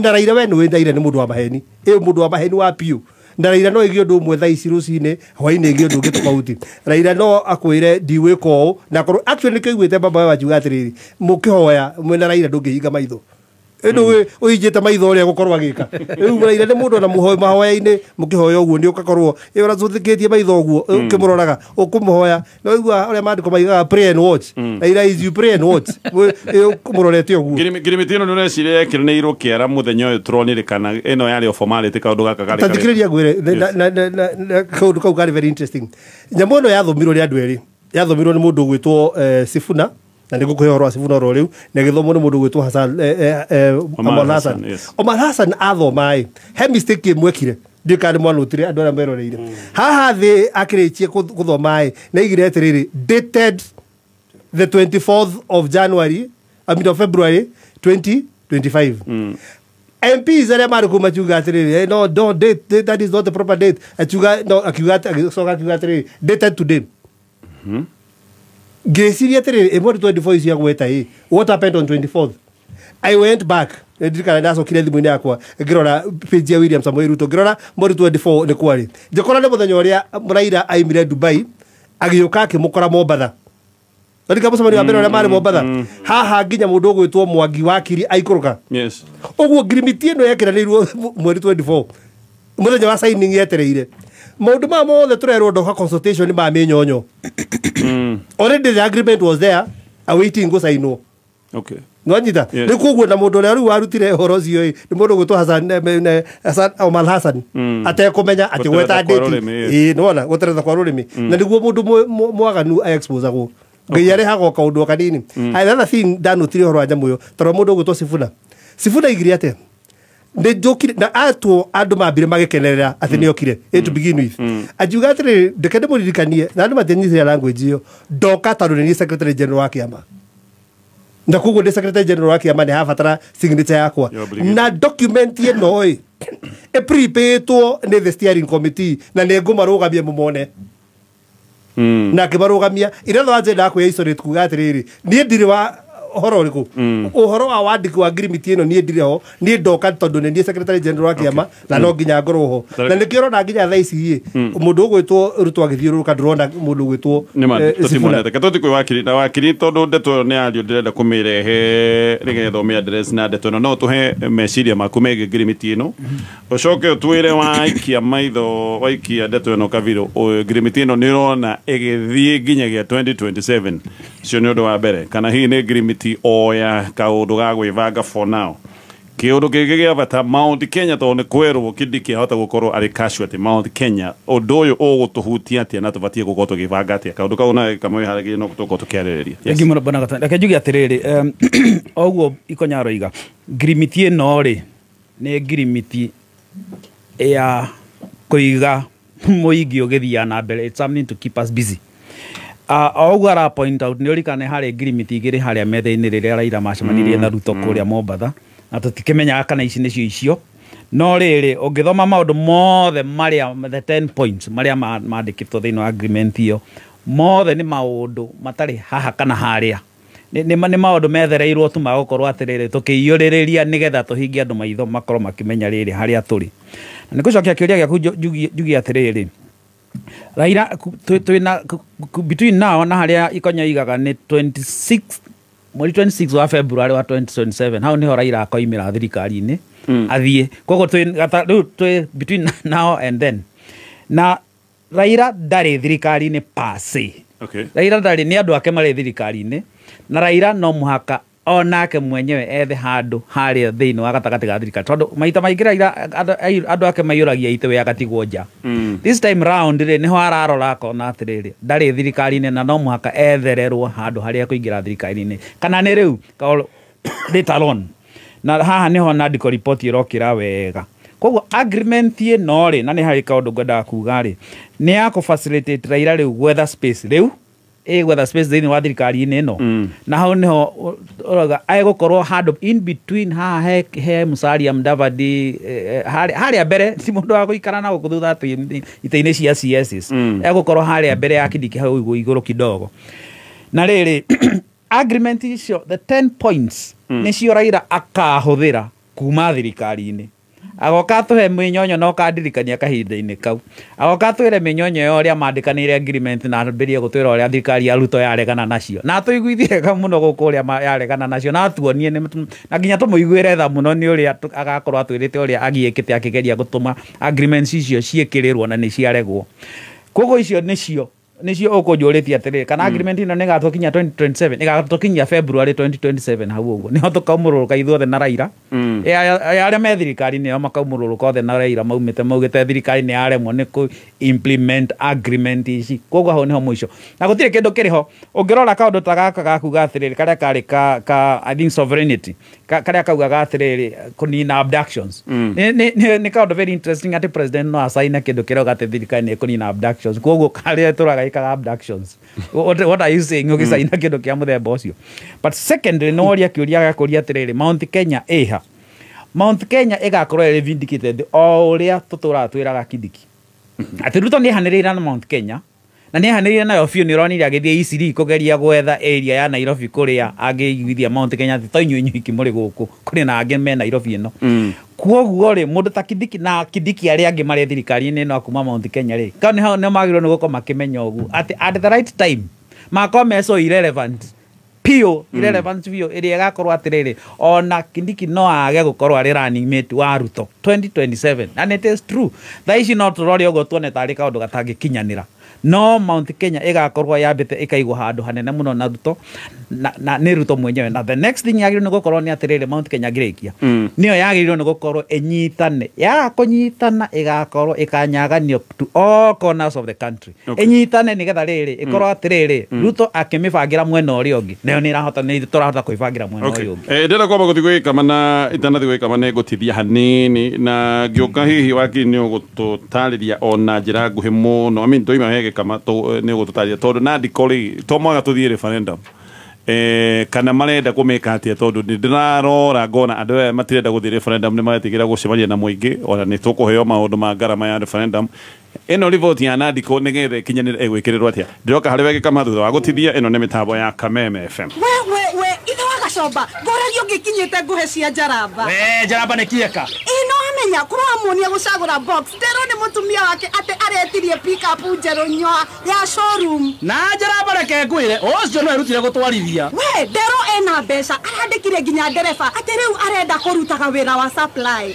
na Raila we nĩũĩ Raila nĩ mũndũ wa maheni, mũndũ wa maheni wa piũ. Na Raila no ĩgie ũndũ ũmwe thaa ici rũcinĩ, hwaĩ-inĩ ĩgie ũndũ ũngĩ tofauti. Raila no akwĩre ndiwĩka ũũ, na akorwo actually nĩkĩo aiguĩte baba we akiuga atĩrĩrĩ, mũkĩhoya mwĩna Raila ndũngĩhinga maitho. Ĩndũ ũhingĩte maitho ũrĩa gũkorwo agĩka. Rĩu Raila nĩ mũndũ ona mahoya-inĩ mũkĩhoya ũguo nĩ ũgakorwo ũracũthĩkĩtie maitho ũguo ũkĩmũroraga ũkũmũhoya. No igua ũrĩa maandĩko maigaga pray and watch. Raila is you pray and watch. Ũkũmũrorete ũguo. Ngirimiti ĩno nĩ ũreciria yekĩranĩirwo kĩara mũthenya ũyũ tũronire kana ĩno yarĩ o formality kaũndũ gaka karĩ Ta thikĩrĩria ngwĩre, kaũndũ kau karĩ very interesting. Nyamũ ĩno yathomirwo nĩ andũ erĩ. Yathomirwo nĩ mũndũ ũgwĩtwo Sifuna, na nĩ ngũkũhe ũhoro wa Sifuna oro rĩu, na ĩgĩthomwo nĩ mũndũ ũgwĩtwo Hassan, Omar Hassan. Omar Hassan athoma ĩ, he mistake ĩmwe ekire, ndiũĩ kana nĩ mwanũtire andũ arĩa meroreire. Haha thĩ akĩrĩkie gũthoma ĩ, nĩ aigire atĩrĩrĩ, dated the 24th of January, I mean of February 2025. MPs arĩa marĩ kũu makiuga atĩrĩrĩ, no, don't date, that is not the proper date. Akiuga, no, akiuga, agĩcoka akiuga atĩrĩrĩ, dated today. Ngĩciria atĩrĩrĩ, ĩmwe nĩ 24 icio agweta ĩ, what happened on 24th? I went back, ndirikana ndacokire thimũ-inĩ yakwa ngĩrora page ya William Samoei Ruto, ngĩrora mweri 24 nĩ kwarĩ. Ngĩkora nĩ mũthenya ũrĩa Raila aimire Dubai agĩũka akĩmũkora Mombatha. Ndirikana mũcemanio wa mbere ũrĩa marĩ Mombatha. Haha nginya mũndũ ũgwĩtwo Mwangi wa Kiri aikũrũka. Ũguo ngirimiti ĩno yekĩranĩirwo mweri 24 mũthenya wa signing yetereire. Maũndũ maya mothe tũrerwo ndoka consultation ma mĩnyonyo. Already the agreement was there awaiting gũcainwo. Nwanyita? Rĩu koguo na mũndũ ũrĩa rĩu warutire ũhoro ũcio ĩ, nĩ mũndũ ũgwĩtwo Hassan, Omar Hassan, atekũmenya atĩ gweta date. Ĩ, nĩwona, gũteretha kwa rũrĩmĩ. Na nĩguo mũndũ mwaganu exposagwo. Ngai arehaga o kaũndũ o kanini. The other thing ndanotire ũhoro wa nyamũ ĩyo, tondũ mũndũ ũgwĩtwo Sifuna. Sifuna aigire atĩa? Nĩ njũkire na atwo andũ mambire magĩkenerera atĩ nĩ okire, to begin with. Angiuga atĩrĩrĩ, ndeke ndĩmũririkanie, na andũ matianyitire language ĩyo, ndoka tondũ nĩ niĩ secretary general wa kĩama. Na koguo ndĩ secretary general wa kĩama nĩ habatara signature yakwa. Na document ĩno ĩ, ĩ preparedwo nĩ the steering committee na nĩ ngũmarũgamia mũmone. Na akĩmarũgamia in other words endaga kwĩ isolate kuga atĩrĩrĩ, niĩ ndirĩ wa ũhoro ũrĩkũ, ũhoro wa wandĩki wa ngirimiti ĩno, niĩ ndirĩ ho, niĩ ndoka tondũ nĩ niĩ secretary general wa kĩama na no nginya ngorwo ho. Na nĩkĩo ũrona nginya thaa ici ĩ mũndũ ũgwĩtwo Ruto agĩthiũrũrũka, ndũrona mũndũ ũgwĩtwo nĩma Sifuna. Tũtimonete ke tũthi kwĩ wakiri na wakiri, tondũ ndeto ĩyo nĩ yario, ndĩrenda kũmĩrehe nĩgetha ũmĩ address na ndeto ĩno. No tũhe meciria maku megiĩ ngirimiti ĩno, ũcoke ũtwĩre waikia maitho, waikia ndeto ĩno kabirũ, ngirimiti ĩno nĩ ũrona ĩgĩthiĩ nginyagia 2027? Ũcio nĩ ũndũ wa mbere, kana hihi nĩ ngirimiti o ya kaũndũ ga gwĩbanga for now? Kĩũndũ kĩngĩ gĩa bata, Mount Kenya, tondũ nĩ kwerwo Kindiki ahota gũkorwo arĩ casualty Mount Kenya, ũndũ ũyũ ũgũtũhutia atĩa na tũbatiĩ gũkorwo tũgĩbanga atĩa? Kaũndũ kau na kamwe harĩa no tũkorwo tũkĩarĩrĩria. Yes. Thengi mũno, bwana Gatani. Reke njuge atĩrĩrĩ, o ũguo Ikonya aroiga, ngirimiti ĩno rĩ nĩ ngirimiti ya kũiga mũingĩ ũgĩthiaga na mbere. It's something to keep us busy. O ũguo ara point out, nĩ ũrikane harĩ ngirimiti igĩrĩ harĩa metha-inĩ rĩrĩa Raila macemanirie na Ruto kũrĩa Mombatha, na tũtikĩmenyaga kana ici nĩcio icio. No rĩrĩ, ũngĩthoma maũndũ mothe marĩa the 10 points marĩa mandĩkĩtwo thĩinĩ wa agreement ĩyo, mothe nĩ maũndũ matarĩ haha kana harĩa, nĩ maũndũ methereirwo tu magũkorwo atĩrĩrĩ tũkĩiyũrĩrĩria nĩgetha tũhingie andũ maitho makorwo makĩmenya rĩrĩ harĩa tũrĩ. Na nĩ gũcokia kĩũria gĩaku, njugie atĩrĩrĩ, Raila twĩna between now na harĩa Ikonya igaga nĩ 26, mweri 26 wa February wa 2027, hau niho Raila akoimĩra thirikari-inĩ athiĩ. Koguo twĩ rĩu twĩ between now and then, na Raila ndarĩ thirikari-inĩ per se. Raila ndarĩ, nĩ andũ ake marĩ thirikari-inĩ, na Raila no mũhaka onake mwenyewe ethe handũ harĩa thĩinĩ wa gatagatĩ ga thirikari, tondũ maita maingĩ Raila andũ ake maiyũragia itĩ, we agatigwo nja. This time round rĩ, nĩho ararora akona atĩrĩrĩ, ndarĩ thirikari-inĩ na no mũhaka ethererwo handũ harĩa ekũingĩra thirikari-inĩ, kana nĩ rĩu later on. Na haha nĩho nandiko report ĩrokĩra wega. Koguo agreement ĩno rĩ, na nĩ harĩ kaũndũ ngwendaga kuga rĩ, nĩ ya kũ facilitate Raila rĩu gwetha space, rĩu ĩ gwetha space thĩinĩ wa thirikari-inĩ ĩno. Na hau nĩho ũrauga egũkorwo handũ in between haha he Musalia Mudavadi, harĩa mbere, ti mũndũ wa gũikara na gũkũ thutha atĩ itĩ-inĩ cia CSs. Egũkorwo harĩa mbere ya Kindiki hau igũrũ kidogo. Na rĩrĩ, agreement icio, the 10 points, nĩcio Raila akahũthĩra kuma thirikari-inĩ, agoka atũhe mĩnyonyo na ũkandirikania kahinda-inĩ kau, agoka atwĩre mĩnyonyo ya ũrĩa mandĩkanĩire agreement, na ambĩrĩrie gũtwĩra ũrĩa thirikari ya Ruto yaregana nacio, na atũiguithie wega mũno gũkũ ũrĩa yaregana nacio, na atuonie na nginya tũmũiguĩre tha mũno nĩ ũrĩa agakorwo atwĩrĩte ũrĩa agiĩkĩte akĩgeria gũtũma agreements icio ciĩkĩrĩrwo na nĩ ciaregwo. Koguo icio nĩcio ũkũnjũrĩtie atĩrĩrĩ, kana agreement ĩno nĩ ĩgatũkinyia 2027? Ĩgatũkinyia February 2027. Hau ũguo nĩho tũkaumũrũrũka ithuothe na Raila. Arĩa me thirikari nĩo makaumũrũrũka othe na Raila, maumĩte maugĩte thirikari nĩ yaremwo nĩ kũ implement agreement ici. Koguo hau nĩho mũico na gũtirĩ kĩndũ kĩrĩ ho. Ũngĩrora kaũndũ ta gaka gakuga atĩrĩrĩ, karĩa karĩ ka I think sovereignty, karĩa kaugaga atĩrĩrĩ kũnina abductions, nĩ kaũndũ very interesting atĩ president no acaine kĩndũ kĩrauga atĩ thirikari nĩ ĩkũnina abductions. Koguo karĩa tũraga ĩkaga abductions, what are you saying ũgĩcaina kĩndũ kĩa mũthemba ũcio? But secondly, no woria kĩũria gakũria atĩrĩrĩ, Mount Kenya ĩha? Mount Kenya ĩgakorwo ĩrĩ vindicated o ũrĩa tũtũraga twĩraga Kindiki atĩ Ruto nĩ ehanĩrĩire na Mount Kenya, na nĩ ehanĩrĩire nayo biũ. Nĩ ũronire agĩthiĩ Eastleigh kũgeria gwetha area ya Nairobi kũrĩa angĩiguithia Mount Kenya atĩ to inyuĩ inyuiki mũrĩ gũkũ, kũrĩ na angĩ me Nairobi ĩno. Koguo rĩ, mũndũ ta Kindiki na Kindiki arĩa angĩ marĩ thirikari-inĩ ĩno kuma Mount Kenya rĩ, kau nĩho nĩ magĩrĩirwo nĩ gũkorwo makĩmenya ũguo atĩ at the right time makorwo me so irrelevant biũ, irrelevant biũ, ĩrĩa ĩgakorwo atĩrĩrĩ, ona Kindiki no age gũkorwo arĩ running mate wa Ruto 2027. And it is true, thaa ici no tũrore ũguo tuone tarĩ kaũndũ gatangĩkinyanĩra, no Mount Kenya ĩgakorwo yambĩte ĩkaigwo handũ hanene mũno na Ruto, na nĩ Ruto mwenyewe. Na the next thing yagĩrĩirwo nĩ gũkorwo nĩ atĩrĩrĩ, Mount Kenya ngĩrĩkia, nĩyo yagĩrĩirwo nĩ gũkorwo ĩnyitane, yaga kũnyitana ĩgakorwo ĩkanyaganio to all corners of the country. Ĩnyitane nĩgetha rĩrĩ ĩkorwo atĩrĩrĩ, Ruto akĩmĩbangĩra mwena ũrĩa ũngĩ, nayo nĩ ĩrahota, nĩ tũrahota kwĩbangĩra mwena ũyũ ũngĩ. Ndĩrenda kwamba gũthiĩ gwĩkama, na itanathiĩ gwĩkama nĩ ngũtithia hanini na ngĩũka hihi wakiri nĩ ũgũtũtarĩria ona njĩra nguhĩ mũno. I mean, tũima he gĩkama nĩ ũgũtũtarĩria tondũ nandiko rĩ to mwaka tũthiĩ referendum, kana marenda kũmĩka atĩa? Tondũ nĩ ndĩrarora ngona andũ aya matirenda gũthiĩ referendum, nĩ maretigĩra gũcemania na mũingĩ, ona nĩ tũkũheo maũndũ ma ngarama ya referendum. Ĩno riboti ya Nandiko nĩgetha ĩkinyanĩre ĩgwĩkĩrĩrwo atĩa? Ndĩroka harĩ we Gĩkama thutha wa gũtithia. Ĩno nĩ mĩtambo ya Kameme FM. We we we, ithe wa Gacomba, ngũragia ũngĩkinyĩte nguhe cia njaramba. We njaramba nĩ kieka. Ĩno amenya kũramuonia gũcagũra box. Nderwo nĩ mũtumia wake atĩ aretirie pick-up njerũ nyoa ya showroom. Na njaramba reke ngwĩre, ũcio no erutire gũtwarithia. We nderwo ena mbeca, arandĩkire nginya ndereba atĩ rĩu arenda kũrutaga wĩra wa supply.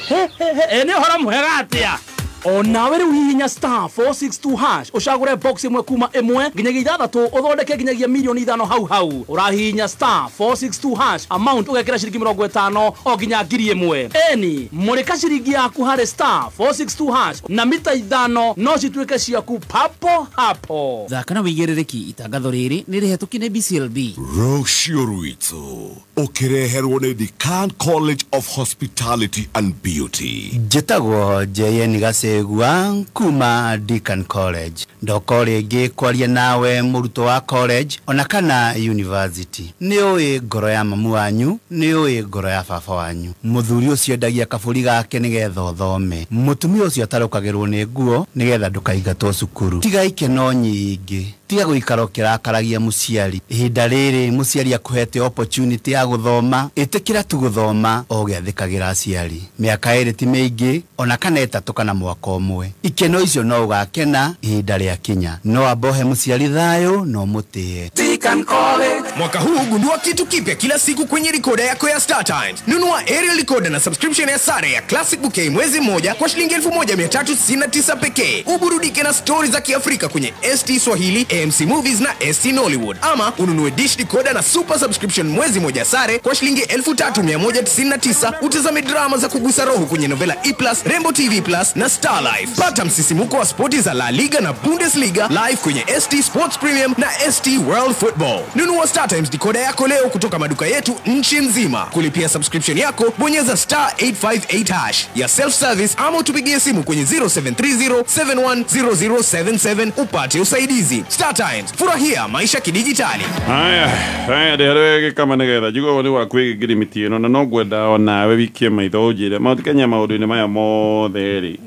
Ĩ nĩ ũhoro mwega atĩa? Onawe rĩu hihinya star 462 hash ũcagũre box ĩmwe kuma 1 nginyagia 6 ũthondeke nginyagia milioni 5 hau hau. Ũrahihinya star 462 hash amount ũgekĩra ciringi 50 o nginya 1000. Eni mũrĩka ciringi yaku harĩ star 462 hash na mita 5 no cituĩke ciaku papo hapo. Thaka na wĩigĩrĩrĩki itangatho rĩrĩ nĩ rĩhetũkie nĩ BCLB. Rũciũ rwitũ ũkĩreherwo nĩ Decan College of Hospitality and Beauty. Njĩtagwo JN Gacegua kuma Decan College. Ndoko rĩngĩ kwaria nawe mũrutwo wa college ona kana university. Nĩ ũĩ ngoro ya mamu wanyu, nĩ ũĩ ngoro ya baba wanyu. Mũthuri ũcio endagia kabũri gake nĩgetha ũthome. Mũtumia ũcio atarũkagĩrwo nĩ nguo nĩgetha ndũkaingatwo cukuru. Tiga ikeno nyingĩ, tiga gũikara ũkĩrakaragia mũciari. Ihinda rĩrĩ mũciari akũhete opportunity ya gũthoma, ĩtĩkĩra tu gũthoma o ũgĩathĩkagĩra aciari. Mĩaka 2 ti mĩingĩ ona kana 3 kana mwaka ũmwe. Ikeno icio no ũgakena ihinda rĩakinya. No ambohe mũciari thayũ no mũtĩe. Decan College. Mwaka huu gundua kitu kipya kila siku kwenye rikoda yako ya Star Times. Nunua aerial recorder na subscription ya sare ya Classic Bouquet mwezi mmoja kwa shilingi 1399 pekee. Uburudike na stories za Kiafrika kwenye ST Swahili, AMC Movies na ST Nollywood. Ama ununue dish decoder na super subscription mwezi moja sare kwa shilingi 3199, utazame drama za kugusa roho kwenye Novela E+, Rainbow TV Plus na Star Life. Pata msisimuko wa spoti za La Liga na Bundesliga live kwenye ST Sports Premium na ST World Football. Nunua Star Times decoder yako leo kutoka maduka yetu nchi nzima. Kulipia subscription yako, bonyeza star 858 hash ya self service ama utupigie simu kwenye 0730 710077 upate usaidizi. Star Times, furahia maisha kidijitali. Haya, haya ndĩharĩ Gĩkama nĩgetha njigue woni waku wĩgiĩ ngirimiti ĩno, na no ngwenda onawe wikie maitho ũnjĩre Mount Kenya maũndũ-inĩ maya mothe rĩ,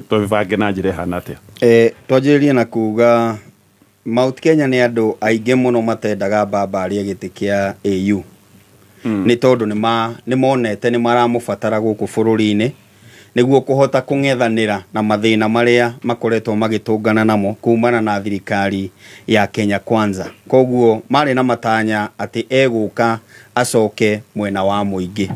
tũbange na njĩra ĩhana atĩa? Twanjĩrĩrie na kuga Mount Kenya nĩ andũ aingĩ mũno matendaga baba arĩe gĩtĩ kĩa AU. Nĩ tondũ nĩ monete nĩ maramũbatara gũkũ bũrũri-inĩ nĩguo kũhota kũng'ethanĩra na mathĩna marĩa makoretwo magĩtũngana namo kumana na thirikari ya Kenya Kwanza. Koguo marĩ na matanya atĩ egũka acoke mwena wa mũingĩ.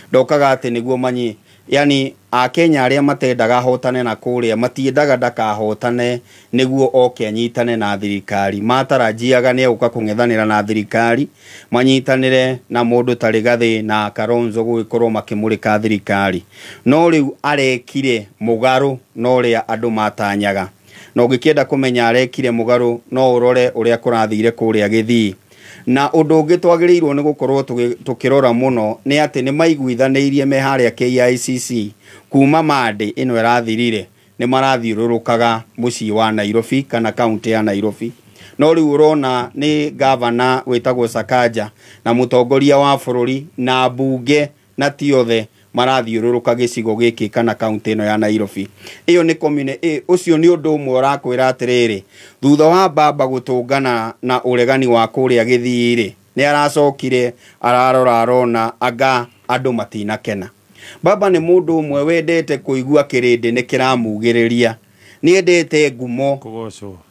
Ndokaga atĩ nĩguo manyi, yani Akenya arĩa matendaga hotane na kũrĩa matiendaga ndakahotane nĩguo oke anyitane na thirikari. Matarajiaga nĩ egũka kũng'ethanĩra na thirikari, manyitanĩre na mũndũ ta Rigathĩ na Kalonzo gũgĩkorwo makĩmũrĩka thirikari. No rĩu arekire mũgarũ na ũrĩa andũ matanyaga. Na ũngĩkĩenda kũmenya arekire mũgarũ no ũrore ũrĩa kũrathire kũrĩa Gĩthii. Na ũndũ ũngĩ twagĩrĩirwo nĩ gũkorwo tũkĩrora mũno nĩ atĩ nĩ maiguithanĩirie me harĩa KICC kuma Monday ĩno ĩrathirire nĩ marathiũrũrũkaga mũciĩ wa Nairobi kana kaunti ya Nairobi. No rĩu ũrona nĩ gavana wĩtagwo Sakaja na mũtongoria wa bũrũri na mbunge na ti othe marathiũrũrũka gĩcigo gĩkĩ kana kaunti ĩno ya Nairobi. Ĩyo nĩ commune, ũcio nĩ ũndũ ũmwe ũrakwĩra atĩrĩrĩ, thutha wa baba gũtũngana na ũregani wa kũrĩa Gĩthii rĩ, nĩ aracokire ararora arona anga andũ matinakena. Baba nĩ mũndũ ũmwe wendete kũigua kĩrĩndĩ nĩ kĩramugĩrĩria, nĩ endete ngumo,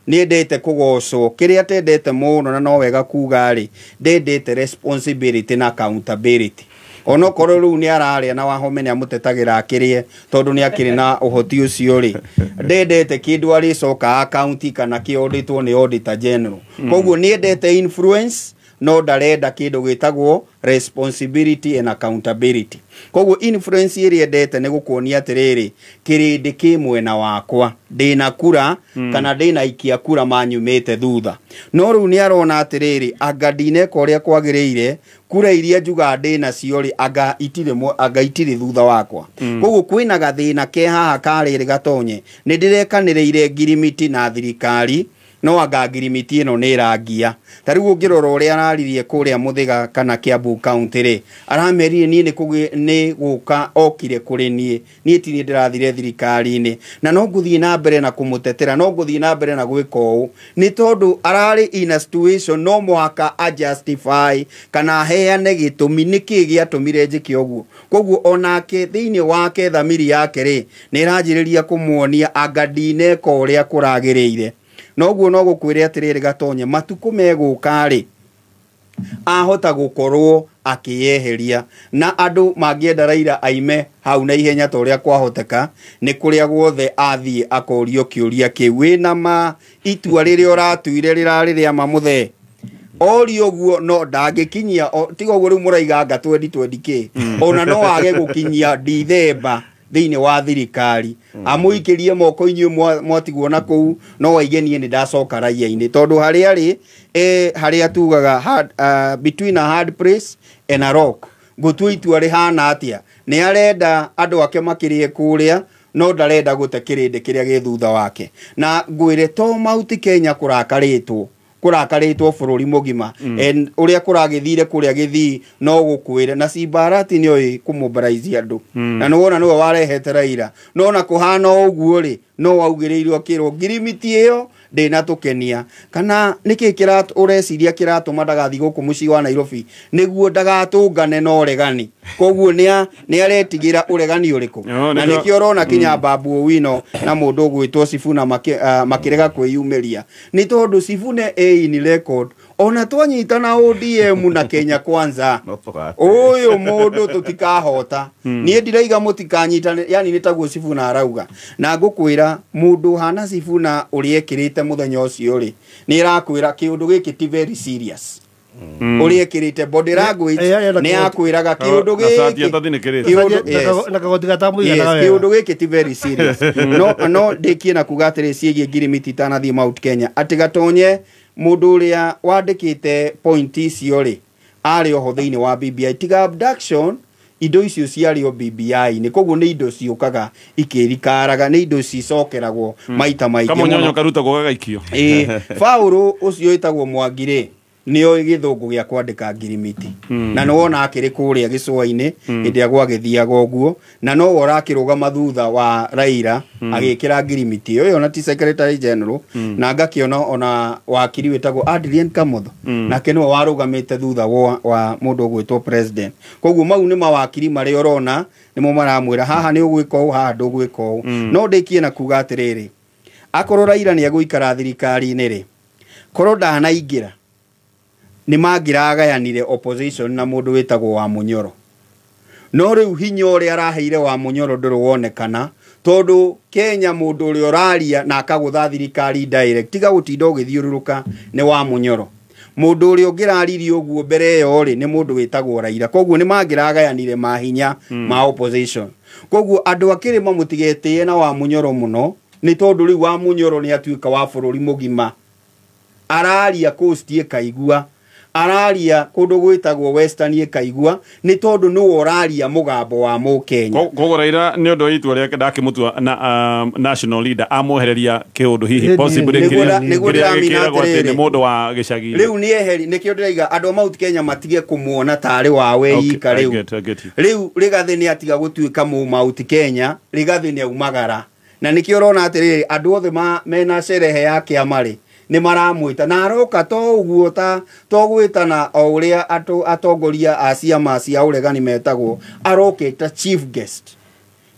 nĩ endete kũgocwo. Kĩrĩa atendete mũno na no wega kuga rĩ, ndendete responsibility na accountability. Onokorwo rĩu nĩ ararĩa na Wahome nĩ amũtetagĩra akĩrĩe tondũ nĩ akĩrĩ na ũhoti ũcio rĩ, ndendete kĩndũ arĩcoka account kana kĩondĩtwo nĩ auditor general. Koguo nĩ endete influence no ndarenda kĩndũ gĩtagwo responsibility and accountability. Koguo influence ĩrĩa endete nĩ gũkuonia atĩrĩrĩ, kĩrĩndĩ kĩ mwena wakwa, ndĩna kura kana ndĩna ikia kura manyumĩte thutha. No rĩu nĩ arona atĩrĩrĩ, anga ndineka ũrĩa kwagĩrĩire, kura iria njuga ndĩna cio rĩ, anga itirĩ thutha wakwa. Koguo kwĩna gathĩna ke haha karĩrĩ gatonye, nĩ ndĩrekanĩrĩire ngirimiti na thirikari No anga ngirimiti ĩno nĩ ĩrangia. Ta rĩu ũngĩrora ũrĩa araririe kũrĩa Mũthĩga kana Kiambu County rĩ, aramerire niĩ nĩ gũka okire kũrĩ niĩ, niĩ ti niĩ ndĩrathire thirikari-inĩ, na no ngũthiĩ na mbere na kũmũtetera, no ngũthiĩ na mbere na gwĩka ũũ, nĩ tondũ ararĩ in a situation no mũhaka a justify kana aheane gĩtũmi nĩkĩ gĩatũmire njĩke ũguo. Koguo onake thĩinĩ wake thamiri yake rĩ, nĩ ĩranjĩrĩria kũmuonia anga ndineka ũrĩa kũragĩrĩire. Noguo no gũkwĩre atĩrĩrĩ Gatonye, matukũ megũka rĩ, ahota gũkorwo akĩyeheria, na andũ mangĩenda Raila aime hau na ihenya ta ũrĩa kwahoteka, nĩ kũrĩa guothe athiĩ akorio kĩũria kĩu, wĩna ma itua rĩrĩa ũratuire rĩrarĩ rĩa ma mũthee? Orio ũguo no ndangĩkinyia, tiga ũguo rĩu mũraiga anga 2020 kĩ, ona no age gũkinyia Dithemba thĩinĩ wa thirikari, amũikĩrie moko inyuĩ mwatigwo na kũu, no aige niĩ nĩ ndacoka raia-inĩ, tondũ harĩa rĩ, harĩa tugaga between a hard place and a rock, ngũtua itua rĩhana atĩa? Nĩ arenda andũ ake makĩrĩe kũrĩa, no ndarenda gũte kĩrĩndĩ kĩrĩa gĩ thutha wake. Na ngwĩre to Mount Kenya kũrakarĩtwo bũrũri mũgima, and ũrĩa kũragĩthire kũrĩa gĩthii no gũkwĩre, na Simbarati nĩoĩ kũmobilize andũ, na nĩwona nĩwe warehete Raila, no na kũhana ũguo rĩ, no waugĩrĩirwo akĩrwo ngirimiti ĩyo ndĩnatũkenia. Kana nĩkĩ ũreciria kĩratũma ndagathiĩ gũkũ mũciĩ wa Nairobi? Nĩguo ndagatũngane na ũregani. Koguo nĩ aretigĩra ũregani ũrĩkũ? Na nĩkĩo ũrona kinya Babu Owino na mũndũ ũgwĩtwo Sifuna makĩrega kwĩyumĩria, nĩ tondũ Sifuna ĩ in record, ona twanyitana ODM na Kenya Kwanza, ũyũ mũndũ tũtikahota. Niĩ ndiraiga mũtikanyitane, yani nĩ taguo Sifuna arauga. Na ngũkwĩra mũndũ hana Sifuna ũrĩa ekĩrĩte mũthenya ũcio rĩ, nĩ ĩrakwĩra kĩũndũ gĩkĩ ti very serious. Ũrĩa ekĩrĩte body language nĩ yakwĩraga kĩũndũ gĩkĩ kĩũndũ gĩkĩ ti very serious. No ndĩkie na kuga atĩrĩ ciĩgiĩ ngirimiti itanathiĩ Mount Kenya, atĩ Gatonye mũndũ ũrĩa wandĩkĩte point icio rĩ, arĩ oho thĩinĩ wa BBI, tiga abduction, indo icio ciarĩ o BBI-inĩ, koguo nĩ indo ciũkaga ikĩrikaraga, nĩ indo cicokeragwo maita maingĩ mũno. Kamunyonyo karutagwo gagaikio. Paũlũ ũcio wĩtagwo Mwangi rĩ, nĩoĩ gĩthũngũ gĩa kwandĩka ngirimiti, na nĩwona akĩrĩ kũrĩa gĩcũa-inĩ hĩndĩ ĩrĩa gwagĩthiaga ũguo, na nowe ũrakĩrũgama thutha wa Raila agĩkĩra ngirimiti ĩyo, ona ti secretary general, na ngakĩona ona wakiri wĩtagwo Adrian Kamotho, nake nĩwe warũgamĩte thutha wa mũndũ ũgwĩtwo president. Koguo mau nĩ mawakiri marĩa ũrona nĩmo maramwĩra haha nĩ ũgwĩka ũũ, haha ndũgwĩka ũũ. No ndĩkie na kuga atĩrĩrĩ, akorwo Raila nĩ egũikara thirikari-inĩ rĩ, korwo ndanaingĩra, nĩ mangĩragayanire opposition na mũndũ wĩtagwo wa Munyoro. No rĩu hinya ũrĩa araheire wa Munyoro ndũrĩ wonekana, tondũ Kenya mũndũ ũrĩa ũraria na akagũtha thirikari direct, tiga gũtinda ũgĩthiũrũrũka, nĩ wa Munyoro. Mũndũ ũrĩa ũngĩraririe ũguo mbere ĩyo rĩ, nĩ mũndũ wĩtagwo Raila. Koguo nĩ mangĩragayanire mahinya ma opposition. Koguo andũ a kĩrĩma mũtigetĩe na wa Munyoro mũno, nĩ tondũ rĩu wa Munyoro nĩ atuĩka wa bũrũri mũgima. Araria Coast ĩkaigua, araria kũndũ gwĩtagwo Western ĩkaigua, nĩ tondũ nĩwe ũraria mũgambo wa mũkenya. Koguo Raila nĩ ũndũ wa itua rĩake ndakĩmũtua na national leader, amwehereria kĩũndũ hihi possibly kĩrĩa gĩkĩragwo atĩ nĩ mũndũ wa gĩcagi. Rĩu nĩ eheri, nĩkĩo ndĩraiga andũ a Mount Kenya matige kũmuona tarĩ wawe ika rĩu. Rĩu Rigathĩ nĩ atiga gũtuĩka mũ Mount Kenya, Rigathĩ nĩ aumagara. Na nĩkĩo ũrona atĩrĩrĩ, andũ othe mena sherehe ya kĩama rĩ, nĩ maramwĩta, na aroka to ũguo ta to gwĩtana o ũrĩa atongoria a ciama cia ũregani metagwo, arokĩta chief guest,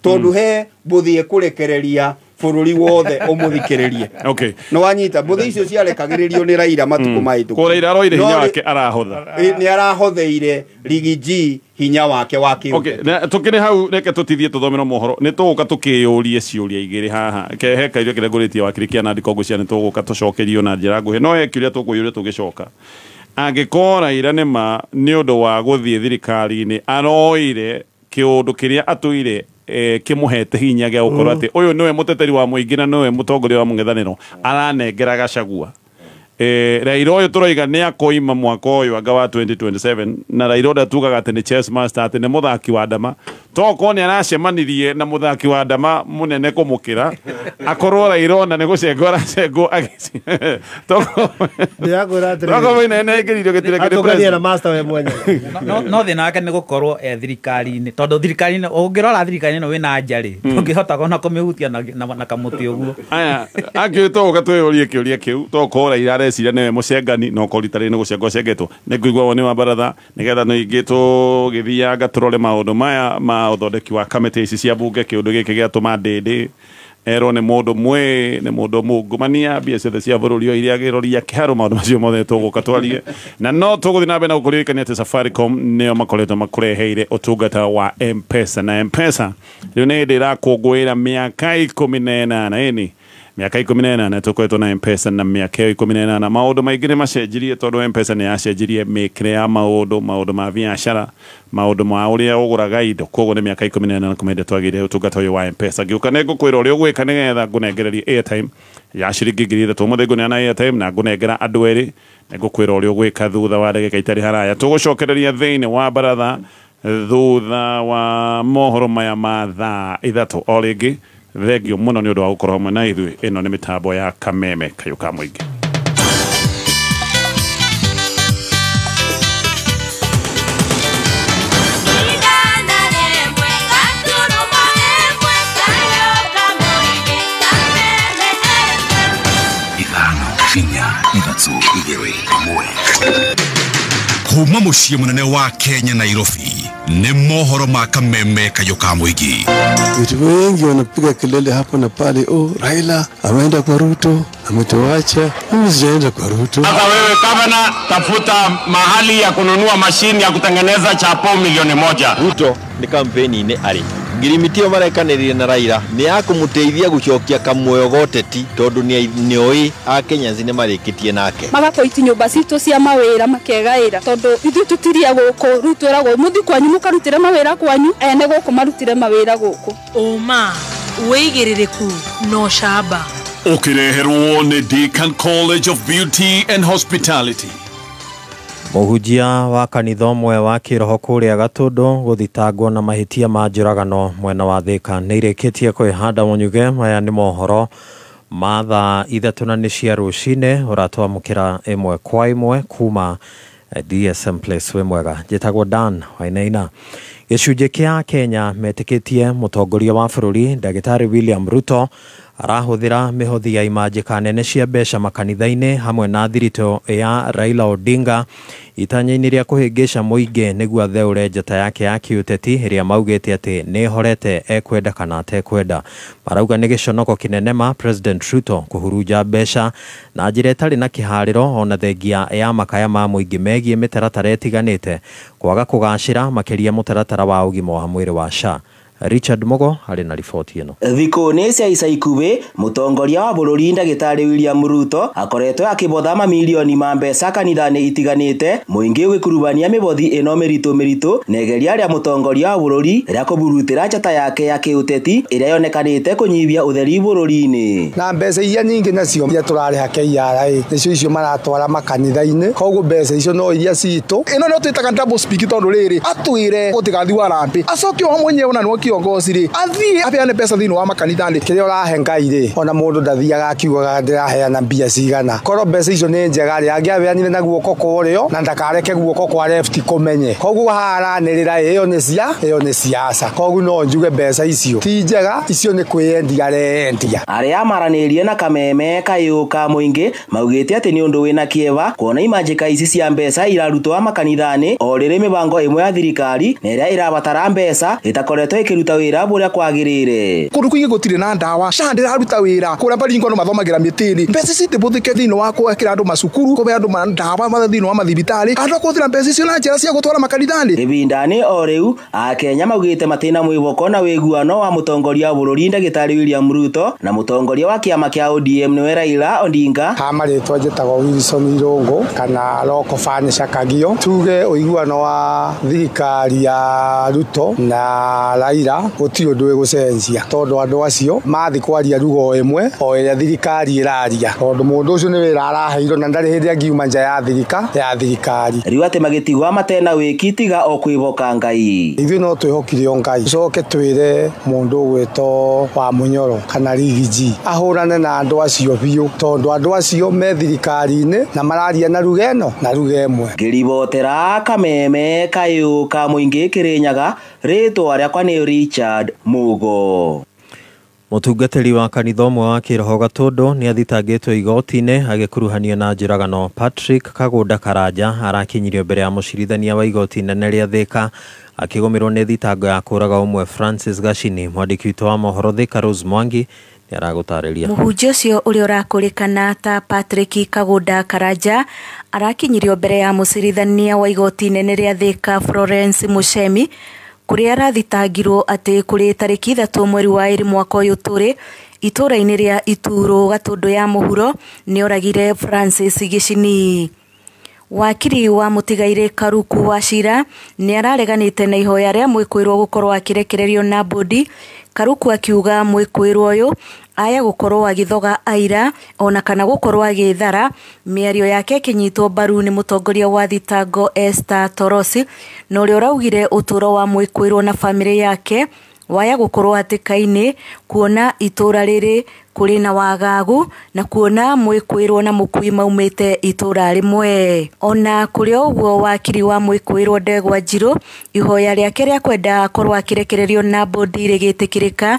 tondũ he mbũthi ĩkũrekereria bũrũri wothe ũmũthikĩrĩrie. Nĩ wanyita, mbũthi icio ciarekagĩrĩrio nĩ Raila matukũ mahĩtũku. Ko Raila aroire hinya wake arahotha. Nĩ arahotheire Riggy G hinya wake wa kĩũteti. Okay, tũkĩrĩ hau reke tũtithie tũthomere mohoro, nĩ tũgũka tũkĩyũrie ciũria igĩrĩ haha. He kairio kĩrĩa ngũrĩtie wakiri kĩa Nandi Kongũcia, nĩ tũgũka tũcokerio na njĩra nguhĩ, no he kĩũria tũkũyũria tũgĩcoka. Angĩkorwo Raila nĩ ma nĩ ũndũ wa gũthiĩ thirikari-inĩ aroire kĩũndũ kĩrĩa atũire kĩmũhete hinya gĩa gũkorwo atĩ ũyũ nĩwe mũteteri wa mũingĩ na nĩwe mũtongoria wa mũng'ethanĩro, aranengera Gachagua. Raila ũyũ tũroiga nĩ akoima mwaka ũyũ anga wa 2027, na Raila ũrĩa tugaga atĩ nĩ chess master, atĩ nĩ mũthaki wa ndama, Tokorwo nĩ aracemanirie na mũthaki wa ndama mũnene kũmũkĩra akorwo Raila ona nĩ gũcengwo aracengwo tokorwo Wainaina aingĩririo gĩturwa kĩrĩ Atũngania na master we mwenyewe. No thĩna wake nĩ gũkorwo e thirikari-inĩ, tondũ thirikari-inĩ ũngĩrora thirikari ĩno wĩna anja rĩ, ndũngĩhota ona kũmĩhutia na kamũtĩ ũguo. Aya angĩ tũgũka twĩyũrie kĩũria kĩu, tokorwo Raila areciria nĩwe mũcengani no korwo rita rĩrĩ nĩ gũcengwo acengetwo. Nĩ ngũigua woni wa baratha nĩgetha ningĩ tũgĩthianga tũrore maũndũ maya ma ũthondeki wa kamĩtĩ ici cia bunge. Kĩũndũ gĩkĩ gĩatũma Ndĩndĩ erwo nĩ mũndũ mwĩ nĩ mũndũ mungumania mbia ciothe cia bũrũri ũyũ iria agĩroria kĩharo. Maũndũ macio mothe tũgũka twarie na no tũgũthiĩ na mbere na gũkũririkania atĩ Safaricom nĩo makoretwo makũreheire ũtungata wa M-Pesa, na M-Pesa rĩu nĩ hĩndĩ ĩrakũngũĩra mĩaka 18. Ĩni mĩaka 18 tũkoretwo na M-Pesa, na mĩaka ĩyo 18 maũndũ maingĩ nĩ macenjirie, tondũ M-Pesa nĩ yacenjirie mĩkĩre ya maũndũ ma biacara, maũndũ ma ũrĩa ũgũraga indo. Koguo nĩ mĩaka 18 kuma hĩndĩ twagĩire ũtungata ũyũ wa M-Pesa. Ngĩũka nĩ ngũkwĩra ũrĩa ũgwĩka nĩgetha ngũnengererie airtime ya ciringi 3,000. Ũmũthĩ ngũneana airtime na ngũnengera andũ erĩ, nĩ ngũkwĩra ũrĩa ũgwĩka thutha wa ndagĩka itarĩ haraya. Tũgũcokereria thĩinĩ wa baratha thutha wa mohoro maya ma thaa 3 o rĩngĩ. Thengio mũno nĩ ũndũ wa gũkorwo hamwe na ithuĩ. Ĩno nĩ mĩtambo ya Kameme kayũ ka mũingĩ. Kuma muciĩ mũnene wa Kenya Nairobi nĩ mohoro ma Kameme kayũ ka mũingĩ. Watu wengi wanapiga kelele hapo na pale, oh, Raila ameenda kwa Ruto, ametuacha. Mimi sijaenda kwa Ruto. Sasa wewe gavana, tafuta mahali ya kununua mashini ya kutengeneza chapo milioni 1. Ruto ni kampeni-inĩ arĩ ngirimiti ĩyo marekanĩrire na Raila nĩ ya kũmũteithia gũcokia kamuoyo goteti, tondũ nĩoĩ Akenyans nĩ marĩkĩtie nake. Magapoiti nyũmba citũ cia mawĩra makegaĩra, tondũ ithuĩ tũtiria gũkũ, rĩu twĩragwo mũthiĩ kwanyu mũkarutĩre mawĩra kwanyu, ene gũkũ marutĩre mawĩra gũkũ. Ũma wĩigĩrĩrĩku no camba. Ũkĩreherwo nĩ Deakin College of Beauty and Hospitality. Mũhunjia wa kanitha ũmwe wa kĩroho kũrĩa Gatũndũ gũthitangwo na mahĩtia ma njũragano mwena wa Thĩka nĩ irĩkĩtie kwĩhanda mũnyuge. Maya nĩ mohoro ma thaa 3 na nĩ cia rũcinĩ, ũratwamũkĩra ĩmwe kwa ĩmwe kuma DSM Place. Wĩ mwega, njĩtagwo Dan Wainaina. Gĩcunjĩ kĩa Kenya metĩkĩtie mũtongoria wa bũrũri Ndagĩtarĩ William Ruto arahũthĩra mĩhothi ya imanjĩka nene cia mbeca makanitha-inĩ hamwe na thiritũ ya Raila Odinga itanya-inĩ rĩa kũhĩngĩca mũingĩ nĩguo atheũre njata yake ya kĩũteti ĩrĩa maugĩte atĩ nĩ ĩhorete ekwenda kana atekwenda. Marauga nĩ gĩconoko kĩnene ma President Ruto kũhurunja mbeca na njĩra ĩtarĩ na kĩharĩro ona thengia ya makaya ma mũingĩ megiĩ mĩtaratara ĩtiganĩte kwaga kũgacĩra, makĩria mũtaratara wa ũgima wa mwĩrĩ wa SHA. Richard Mogo arĩ na riboti ĩno. Thikũ nĩ cia ica ikuhĩ mũtongoria wa bũrũri Ndagĩtarĩ William Ruto akoretwo akĩbotha mamirioni ma mbeca kanitha-inĩ itiganĩte, mũingĩ ũgĩkurubania mĩbothi ĩno mĩritũ mĩritũ na igeria rĩa mũtongoria wa bũrũri rĩa kũburutĩra njata yake ya kĩũteti ĩrĩa yonekanĩte kũnyihia ũtheri bũrũri-inĩ. Na mbeca iria nyingĩ nacio iria tũrarĩha KRA nĩcio icio maratwara makanitha-inĩ, koguo mbeca icio no iria citũ. Ĩno no twĩtaga double speak tondũ rĩrĩ atwĩre gũtigathiĩ warambi acoke o mwenyewe ona nĩwe kiongozi rĩ athiĩ abeane mbeca thĩinĩ wa makanitha-inĩ. Kĩrĩa ũrahe Ngai rĩ, ona mũndũ ndathiaga akiugaga ndĩraheana mbia cigana. Korwo mbeca icio nĩ njega rĩ, angĩabeanire na guoko kwa ũrĩo na ndakareke guoko kwa left kũmenye. Koguo haha aranĩrĩra ĩyo nĩ cia, ĩyo nĩ siasa. Koguo no njuge mbeca icio ti njega, icio nĩ kwĩyendia areyendia. Arĩa maranĩrie na Kameme kayũ ka mũingĩ maugĩte atĩ nĩ ũndũ wĩna kĩeva kuona imanjĩka ici cia mbeca irarutwo makanitha-inĩ o rĩrĩ mĩbango ĩmwe ya thirikari na ĩrĩa ĩrabatara mbeca ĩtakoretwo ĩkĩruta wĩra ũrĩa kwagĩrĩire. Kũndũ kũingĩ gũtirĩ na ndawa, SHA ndĩraruta wĩra, kũrĩa Baringo andũ mathomagĩra mĩtĩ-inĩ. Mbeca ici itibũthĩke thĩinĩ wa gwakĩra andũ macukuru, kũhe andũ ndawa thĩinĩ wa mathibitarĩ, andũ a kũhũthĩra mbeca icio na njĩra cia gũtwara makanitha-inĩ. Ĩbinda-inĩ o rĩu Akenya maugĩte matina mwĩhoko na wĩguano wa mũtongoria wa bũrũri Ndagĩtarĩ William Ruto na mũtongoria wa kĩama kĩa ODM nĩwe Raila Odinga. Ha marĩtwa njĩtagwo Wilson Irũngũ kana Local Furniture Kagio. Tuge ũiguano wa thirikari ya Ruto na Raila ĩgũthira gũtirĩ ũndũ ĩgũcenjia tondũ andũ acio mathi kwaria ruga o ĩmwe o ĩrĩa thirikari ĩraria tondũ mũndũ ũcio nĩ wĩra araheirwo na ndarĩ hĩndĩ angiuma nja ya thirikari. Rĩu atĩ magĩtigwa matena wĩki tiga o kwĩhoka Ngai. Ithuĩ no twĩhokire o Ngai tũcoke twĩre mũndũ ũgwĩtwo wa Mũnyoro kana Rigiji ahũrane na andũ acio biũ tondũ andũ acio me thirikari-inĩ na mararia na ruga ĩno na ruga ĩmwe. Ngĩribotera Kameme kayũ ka mũingĩ Kĩrĩnyaga, rĩtwa rĩakwa nĩ Richard Mugo. Mũtungatĩri wa kanitha ũmwe wa kĩroho Gatũndũ nĩ athitangĩtwo igoti-inĩ agĩkuruhanio na njũragano. Patrick Kagũnda Karanja arakinyirio mbere ya mũcirithania wa igoti inene rĩa Thika akĩgũmĩrwo nĩ thitango ya kũraga ũmwe Francis Gacini. Mwandĩki witũ wa mohoro Thika Rose Mwangi nĩ aragũtarĩria. Mũhunjia ũcio ũrĩa ũrakũrĩkana ta Patrick Kagũnda Karanja arakinyirio mbere ya mũcirithania wa igoti inene rĩa Thika Florence Muchemi kũrĩa arathitangirwo atĩ kũrĩ tarĩki 3 mweri wa 2 mwaka ũyũ tũrĩ itũũra-inĩ rĩa Ituro Gatũndũ ya mũhuro nĩoragire Francis Gicini. Wakiri wa mũtigairĩ Karuku wa Cira nĩ arareganĩte na ihoya rĩa mwĩkũĩrwo gũkorwo akĩrekererio na bodi. Karuku akiuga mwĩkũĩrwo ũyũ aya gũkorwo agĩthoga aira ona kana gũkorwo agĩthara. Mĩario yake ĩkĩnyitwo mbaru nĩ mũtongoria wa thitango Esther Torosi na ũrĩa ũraugire ũtũũro wa mwĩkũĩrwo na bamĩrĩ yake waya gũkorwo hatĩka-inĩ kuona itũũra rĩrĩ kũrĩ na wagagu na kuona mwĩkũĩrwo na mũkui maumĩte itũũra rĩmwe. Ona kũrĩ ũguo wakiri wa mwĩkũĩrwo Ndegwa Njirũ ihoya rĩake rĩa kwenda akorwo akĩrekererio na bodi rĩgĩtĩkĩrĩka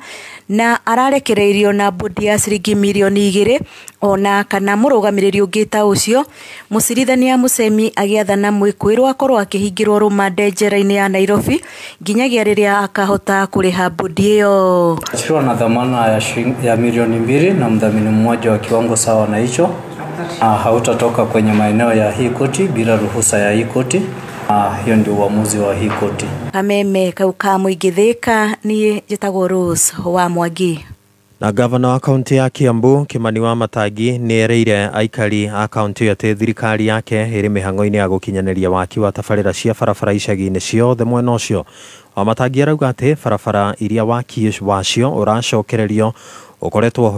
na ararekereirio na bodi ya ciringi mirioni 2 ona kana mũrũgamĩrĩri ũngĩ ta ũcio. Mũcirithania Muchemi agĩathana mwĩkũĩrwo akorwo akĩhingĩrwo rũmande njera-inĩ ya Nairobi nginyagia rĩrĩa akahota kũrĩha bodi ĩyo. Achiliwa na dhamana ya milioni 2 na mdhamini mmoja wa kiwango sawa na hicho. Hautatoka kwenye maeneo ya hii koti bila ruhusa ya hii koti. Hiyo ndio uamuzi wa hii koti. Kameme kau ka mũingĩ Thika, niĩ njĩtagwo Rose wa Mwangi. Na gavana wa kaunti ya Kiambu Kimani wa Matangi nĩ erĩire aikari a kaunti ĩyo atĩ thirikari yake ĩrĩ mĩhang'o-inĩ ya gũkinyanĩria waki wa tabarĩra cia barabara icagi-inĩ ciothe mwena ũcio. Wamatangi arauga atĩ barabara iria waki wacio ũracokererio ũkoretwo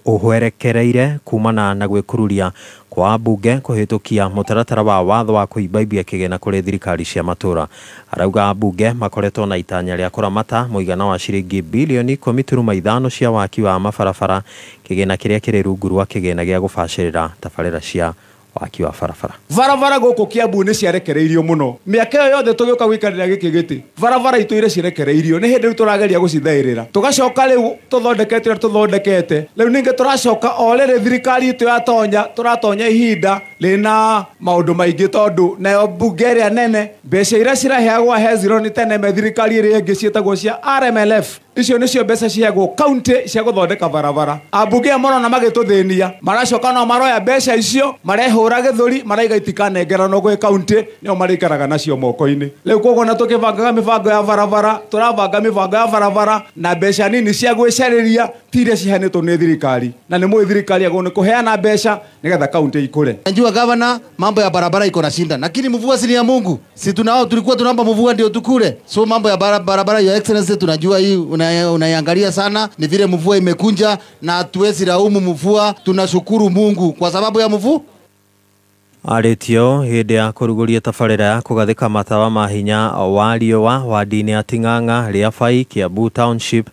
ũhwerekereire kumana na gwĩkururia kwa ambunge kũhĩtũkia mũtaratara wa watho wa kũimbaimbia kĩgĩna kũrĩ thirikari cia matũũra. Arauga ambunge makoretwo na itanya rĩa kũramata mũigana wa ciringi bilioni 10.5 cia waki wa mabarabara, kĩgĩna kĩrĩa kĩrĩ rungu rwa kĩgĩna gĩa gũbacĩrĩra tabarĩra cia waki wa barabara. Barabara gũkũ Kiambu nĩ ciarekereirio mũno mĩaka ĩyo yothe tũgĩũka gũikarĩra gĩkĩ gĩtĩ. Barabara itũ iria cirekereirio nĩ hĩndĩ rĩu tũrageria gũcithaĩrĩra, tũgacoka rĩu tũthondekete ũrĩa tũthondekete. Rĩu ningĩ tũracoka o rĩrĩ thirikari itũ yatonya, tũratonya ihinda rĩna maũndũ maingĩ tondũ nayo mbunge ĩrĩa nene mbeca iria ciraheagwo Hezron tene me thirikari ĩrĩa ĩngĩ ciĩtagwo cia RMLF, icio nĩcio mbeca ciheagwo kaunti cia gũthondeka barabara. Ambunge aya marona magĩtũthĩnia, maracoka no maroya mbeca icio marehũra gĩthũri maraiga itikanengeranwo gwĩ kaunti, nĩo marĩikaraga nacio moko-inĩ. Rĩu koguo na tũkĩbangaga mĩbango ya barabara, tũrabanga mĩbango ya barabara na mbeca nini cia gwĩcarĩria ti iria ciheanĩtwo nĩ thirikari, na nĩ mũĩ thirikari yagwo nĩ kũheana mbeca nĩgetha kaunti ikũre. Najua gavana, mambo ya barabara iko na shinda, lakini mvua si ya Mungu. Si tunao tulikuwa tunaomba mvua ndio tukule. So mambo ya barabara, your excellency, tunajua hii unaiangalia sana, ni vile mvua imekunja na hatuwezi laumu mvua, tunashukuru Mungu kwa sababu ya mvua. Arĩtio hĩndĩ ya kũrugũria tabarĩra ya kũgathĩka matawa ma hinya wa riũa wadi-inĩ ya Ting'ang'a, Rĩabai, Kiambu Township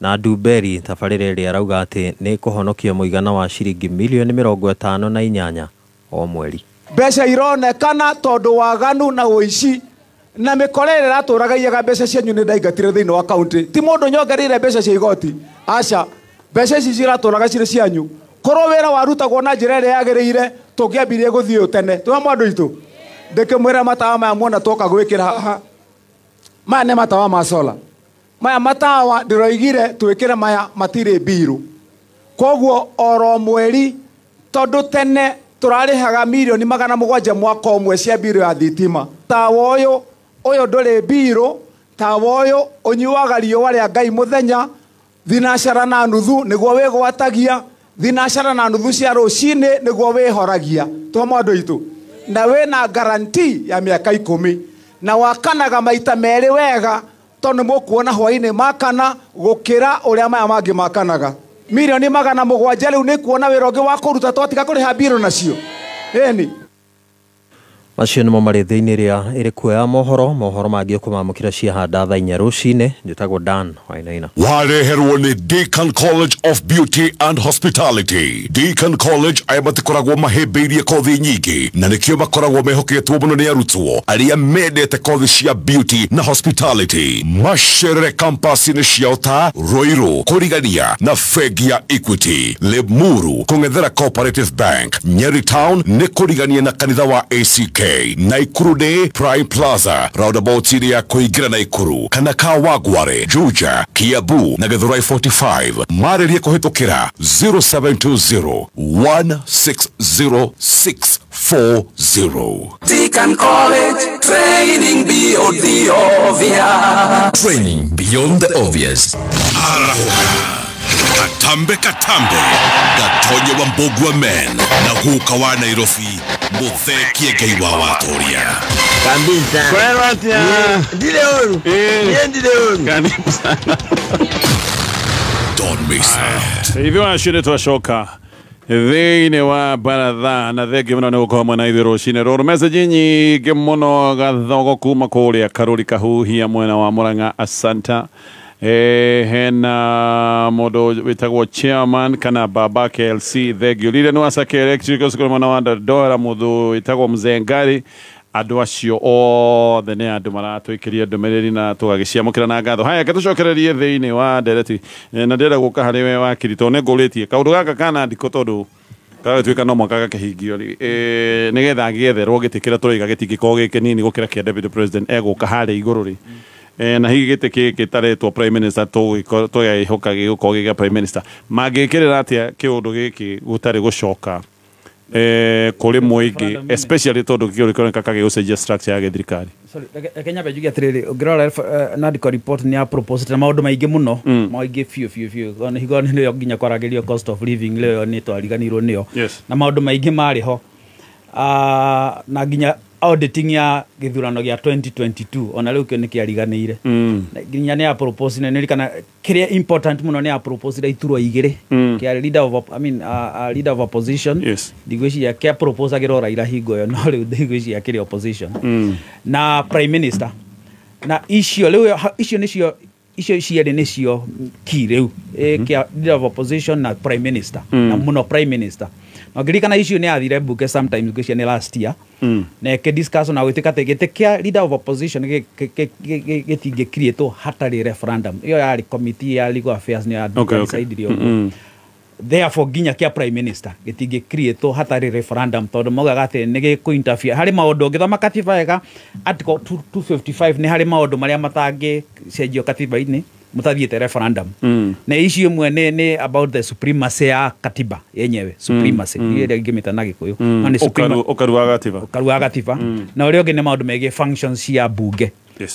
na Ndumberi, tabarĩra ĩrĩa arauga atĩ nĩ kũhonokia mũigana wa ciringi milioni 58 o mweri. Mbeca ironekana tondũ waganu na ũici na mĩkora ĩrĩa ĩratũraga iyaga mbeca cianyu nĩ ndaingatire thĩinĩ wa kaunti. Ti mũndũ nyongereire mbeca cia igoti, aca, mbeca ici ciratũraga cirĩ cianyu. Korwo wĩra warutagwo na njĩra ĩrĩa yagĩrĩire tũngĩambirie gũthiĩ ũũ tene. Twĩ hamwe andũ aitũ, ndĩkĩmwĩra matawa maya muona twoka gwĩkĩra haha, maya nĩ matawa ma solar. Maya matawa ndĩroigire twĩkĩre maya matirĩ mbirũ, koguo oro mweri tondũ tene tũrarĩhaga milioni 700 mwaka ũmwe cia mbirũ ya thitima. Tawa ũyũ ndũrĩ mbirũ, tawa ũyũ ũnyuaga riũa rĩa Ngai mũthenya 4:30 nĩguo wĩgwatagia, 4:30 cia rũcinĩ nĩguo wĩhoragia. Twamwe andũ aitũ, na wĩna guarantee ya mĩaka 10 na wakanaga maita 2 wega Tondu nĩ mũkuona hwainĩ makana gũkĩra ũrĩa maya mangĩ makanaga. Milioni 700 rĩu nĩ kuona wĩra ũngĩ wa kũruta twatiga kũrĩha mbirũ nacio. Ĩni. Macio nĩmo marĩ thĩinĩ rĩa ĩrĩkuoya mohoro mohoro mangĩ ũkũmamũkĩra ciahanda thaa 4 rũcinĩ. Njĩtagwo Dan Wainaina. Wareherwo nĩ Deacon College of Beauty and Hospitality. Deacon College aya matikoragwo mahĩmbĩirie kothi nyingĩ na nĩkĩo makoragwo mehoketwo mũno nĩ arutwo arĩa mendete kothi cia beauty na hospitality. Macerere campus-inĩ ciao ta Ruiru, kũrigania na bengi ya Equity, Limuru kũng'ethera Cooperative Bank, Nyeri Town nĩ kũrigania na kanitha wa ACK, Naikuru nĩ Prime Plaza roundabout ya kũingĩra Naikuru kana Kawangware, Juja, Kiambu na Githurai 45. Marĩrie kũhĩtũkĩra 0720 160640. Deacon College, training beyond the obvious. Training beyond the obvious. Katambe katambe gatonye wa Mbogwa men na guka wa Nairobi muthekie Ngai wa watoria kabisa. Ndile oru. Ndile oru. Karibu sana. Don't miss it. Hivyo ashire twashoka thĩinĩ wa baratha na thengi mũno nĩ gũkorwo hamwe na ithuĩ rũcinĩ rũrũ. Message nyingĩ mũno gathogo kuma kũrĩa Karũri Kahuhia mwena wa Murang'a, asanta. Hena mũndũ wĩtagwo chairman kana baba KLC thengio rire nĩ wacake electric cukuru mwena wa Dandora, mũndũ wĩtagwo Mzengari. Andũ acio othe nĩ andũ maratwĩkĩria ndũmĩrĩri na tũgagĩciamũkĩra na ngatho. Haya, tũcokererie thĩinĩ wa ndereti na ndĩrenda gũka harĩ we wakiri tondũ nĩ ngũrĩtie kaũndũ gaka kana ndikũ tondũ gagatuĩka no mwaka gakĩhingio rĩ, nĩgetha gĩetherwo gĩtĩ kĩrĩa tũraiga gĩtingĩkorwo gĩ kĩnini gũkĩra kĩa deputy president egũka harĩa igũrũ rĩ. Na hihi gĩtĩ gĩkĩ taretwo prime minister tũgeĩhoka gĩgũkorwo gĩ gĩa prime minister, mangĩkĩrĩra atĩa kĩũndũ gĩkĩ gũtarĩ gũcoka kũrĩ mũingĩ, especially tondũ kĩũndũ kĩroneka kagĩgũcenjia structure ya gĩthirikari? Sorry, reke nyambe njuge atĩrĩrĩ, ũngĩrora NADCO report nĩ ya propose na maũndũ maingĩ mũno, maingĩ biũ biũ biũ. Ona hingo nĩyo nginya kwaragĩrio cost of living rĩo nĩ twariganirwo nĩyo. Na maũndũ maingĩ marĩ ho. Na nginya auditing ya gĩthurano gĩa 2022 ona rĩu kĩo nĩ kĩariganĩire. Nginya nĩ ya propose na nĩririkana kĩrĩa important mũno nĩ ya propose iturwa igĩrĩ kĩa leader of I mean leader of opposition. Ndigwĩciria kĩa propose agĩrwo Raila hingo ĩyo, no rĩu ndigwĩciria kĩrĩ opposition na prime minister na icio rĩu icio nĩcio icio cierĩ nĩcio key rĩu kĩa leader of opposition na prime minister na mũno prime minister. Na ngĩririkana icio nĩ yathire bunge sometimes ngwĩciria nĩ last year na ĩkĩ discuss na gwĩtĩka atĩ gĩtĩ kĩa leader of opposition gĩtingĩcreatwo hatarĩ referendum. Ĩyo yarĩ committee ya legal affairs nĩ ya decide ũguo. Therefore nginya kĩa prime minister gĩtingĩcreatwo hatarĩ referendum tondũ maugaga atĩ nĩ gĩkũ interfere harĩ maũndũ. Ũngĩthoma katiba wega article 255 nĩ harĩ maũndũ marĩa matangĩcenjio katiba-inĩ mũtathiĩte referendum. Na icio imwe nĩ about the supremacy ya katiba yenyewe, supremacy ĩrĩa ingĩmĩta na Gĩkũyũ. No nĩ ũkaru wa gatiba, ũkaru wa gatiba. Na ũrĩa ũngĩ nĩ maũndũ megiĩ functions cia bunge.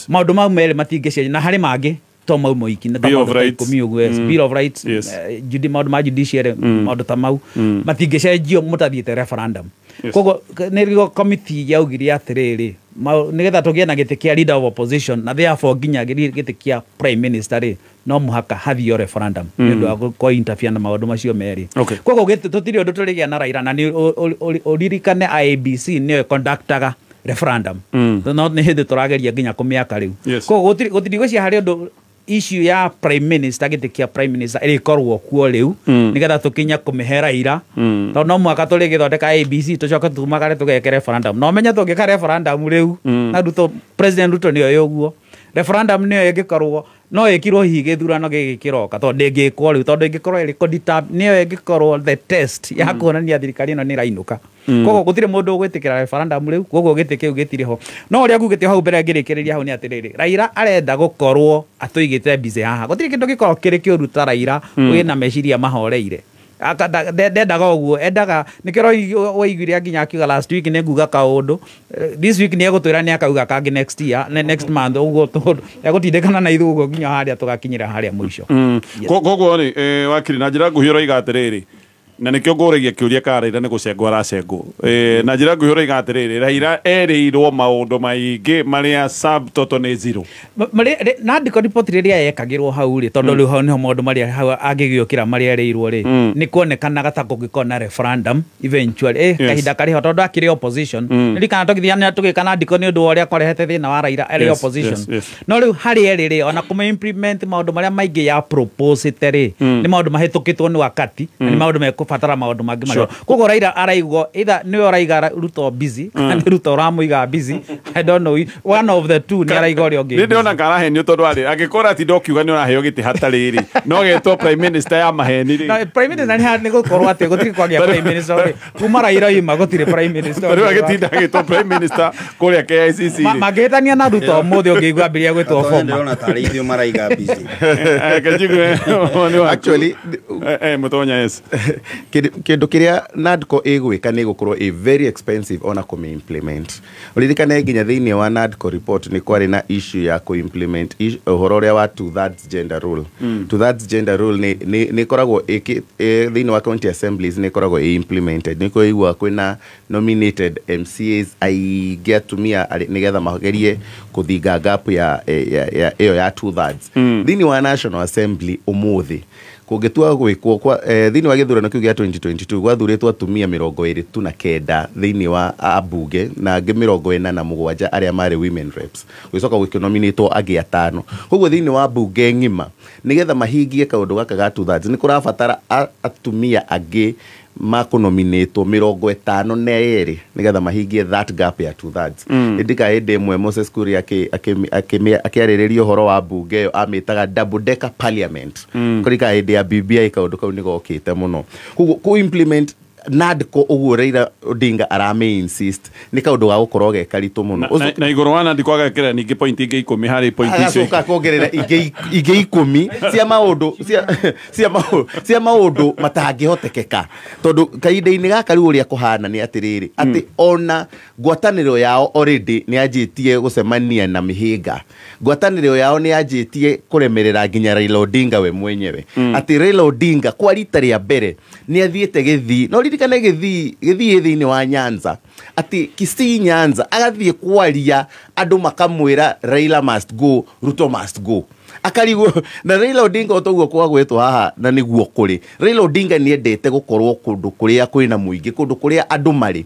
Maũndũ mau merĩ matingĩcenjio na harĩ mangĩ to mau moiki na ta maũndũ ta ikũmi ũguo, Bill of Rights, maũndũ ma judiciary, maũndũ ta mau matingĩcenjio mũtathiĩte referendum. Koguo nĩrĩo committee yaugire atĩrĩrĩ, nĩgetha tũgĩe na gĩtĩ kĩa leader of opposition na therefore nginya gĩtĩ kĩa prime minister rĩ, no mũhaka hathio referendum nĩ ũndũ wa kũ interfere na maũndũ macio merĩ. Koguo tũtirĩ ũndũ tũrĩgĩa na Raila na nĩ ũririkane IEBC nĩyo ĩconductaga referendum. No nĩ hĩndĩ tũrageria nginya kũmĩaka rĩu. Koguo gũtirigwĩciria harĩ ũndũ issue ya prime minister, gĩtĩ kĩa prime minister ĩrĩkorwo kuo rĩu nĩgetha tũkinye kũmĩhe Raila, tondũ no mũhaka tũrĩgĩthondeka ABC tũcoke tumagare tũgeke referendum. No menye tũngĩka referendum rĩu na Ruto, President Ruto nĩoĩ ũguo, referendum nĩyo ĩngĩkorwo no ĩkirwo hihi gĩthurano gĩkĩ kĩroka, tondũ ndĩngĩkwo rĩu, tondũ ĩngĩkorwo ĩrĩ nĩyo ĩngĩkorwo the test ya kuonania thirikari ĩno nĩ ĩrainũka. Koguo gũtirĩ mũndũ ũgwĩtĩkĩra referendum rĩu, koguo gĩtĩ kĩu gĩtirĩ ho. No ũrĩa ngugĩte hau mbere ngĩrĩkĩrĩria hau nĩ atĩrĩrĩ, Raila arenda gũkorwo atũigĩte busy haha. Gũtirĩ kĩndũ gĩkorwo kĩrĩ kĩũru ta Raila wĩna meciria mahoreire. Ndendaga ũguo, endaga nĩkĩo waiguire nginya akiuga last week nĩ nguga kaũndũ, this week nĩ egũtwĩra nĩ akauga kangĩ next year, next month ũguo egũtindĩkana na ithuĩ ũguo nginya harĩa tũgakinyĩra harĩa mũico. Koguo rĩ, wakiri na njĩra nguhĩ ũroiga atĩrĩrĩ, Na nĩkĩo ngũragia kĩũria ka Raila nĩ gũcengwo aracengwo. Na njĩra nguhĩ ũroiga atĩrĩrĩ, Raila erĩirwo maũndũ maingĩ marĩa subtotal nĩ zero. NADCO report rĩrĩa yekagĩrwo hau rĩ, tondũ rĩu hau nĩho maũndũ marĩa hau angĩgĩũkĩra marĩa erĩirwo rĩ, nĩ kuonekanaga ta kũngĩkorwo na referendum eventually, kahinda karĩ ho tondũ akĩrĩ opposition. Ndirikana tũgĩthianĩra tũgĩka NADCO nĩ ũndũ wa ũrĩa kwarehete thĩna wa Raila arĩ opposition. No rĩu harĩ erĩ rĩ, ona kũmĩ implement maũndũ marĩa maingĩ ya proposite rĩ, nĩ maũndũ mahĩtũkĩtwo nĩ wakati, na nĩ maũndũ mekũbatara maũndũ mangĩ marĩa. Koguo Raila araigwo either nĩwe ũraiga Ruto busy, kana nĩ Ruto ũramũiga busy, I don't know, one of the two nĩ araiga ũrĩa ũngĩ. Nĩ ndĩrona karahenio tondũ arĩ angĩkorwo atinda ũkiuga nĩ ũraheo gĩtĩ hatarĩ rĩ, no getwo prime minister ya maheni rĩ. Na prime minister nĩ gũkorwo atĩ gũtirĩ kwagĩa prime minister rĩ, kuma Raila oima gũtirĩ prime minister. Rĩu agĩtinda agĩtwo prime minister kũrĩa KICC rĩ. Mangĩhĩtania na Ruto ũmũthĩ ũngĩigua ambĩrĩria gwĩtwo former. Ndĩrona tarĩ ithuĩ maraiga busy. Actually, Mutonya, yes. Kĩndũ kĩrĩa NADCO ĩgwĩka nĩ gũkorwo ĩ very expensive ona kũmĩ implement. Ũririkane nginya thĩinĩ wa NADCO report nĩ kwarĩ na issue ya kũ implement ũhoro ũrĩa wa 2/3 gender rule. 2/3 gender rule nĩ ĩkoragwo thĩinĩ wa county assemblies nĩ ĩkoragwo ĩ implemented. Nĩ kũigua kwĩna nominated MCAs aingĩ atumia nĩgetha magerie kũthinga gap ya ĩyo ya 2/3. Thĩinĩ wa National Assembly ũmũthĩ kũngĩtua gwĩkwo kwa thĩinĩ wa gĩthurano kĩu gĩa 2022 gwathurĩtwo atumia 29 thĩinĩ wa ambunge na angĩ 47 arĩa marĩ women reps, gũgĩcoka gũkĩnominĩtwo angĩ 5. Koguo thĩinĩ wa mbunge ng'ima nĩgetha mahingie kaũndũ gaka ga 2/3 nĩ kũrabatara atumia angĩ makũnominĩtwo 52 nĩgetha mahingie that gap ya 2/3. Ĩndĩ ka hĩndĩ ĩmwe Moses Kuria akĩarĩrĩria ũhoro wa mbunge ĩyo amĩtaga double decker parliament. Kũrika hĩndĩ ya BBI kaũndũ kau nĩ gokĩte mũno. Koguo kũ implement NADCO ũguo Raila Odinga arame insist nĩ kaũndũ ga gũkorwo ge karitũ mũno. Na igũrũ wa NADCO agekĩra ningĩ point ingĩ 10 harĩ point icio. Agacoka kuongerera ingĩ 10 cia maũndũ cia maũndũ matangĩhotekeka. Tondũ kahinda-inĩ gaka rĩu ũrĩa kũhana nĩ atĩrĩrĩ, atĩ ona ngwatanĩro yao already nĩ yanjĩtie gũcemania na mĩhĩnga. Ngwatanĩro yao nĩ yanjĩtie kũremerera nginya Raila Odinga we mwenyewe. Atĩ Raila Odinga kwa rita rĩa mbere nĩ athiĩte Gĩthii. No ririkane Gĩthii thĩinĩ wa Nyanza, atĩ Kisii Nyanza agathiĩ kwaria andũ makamwĩra Raila must go, Ruto must go. Akarigwo na Raila Odinga otoguo kwagwetwo haha na nĩguo kũrĩ. Raila Odinga nĩ endete gũkorwo kũndũ kũrĩa kwĩna mũingĩ, kũndũ kũrĩa andũ marĩ.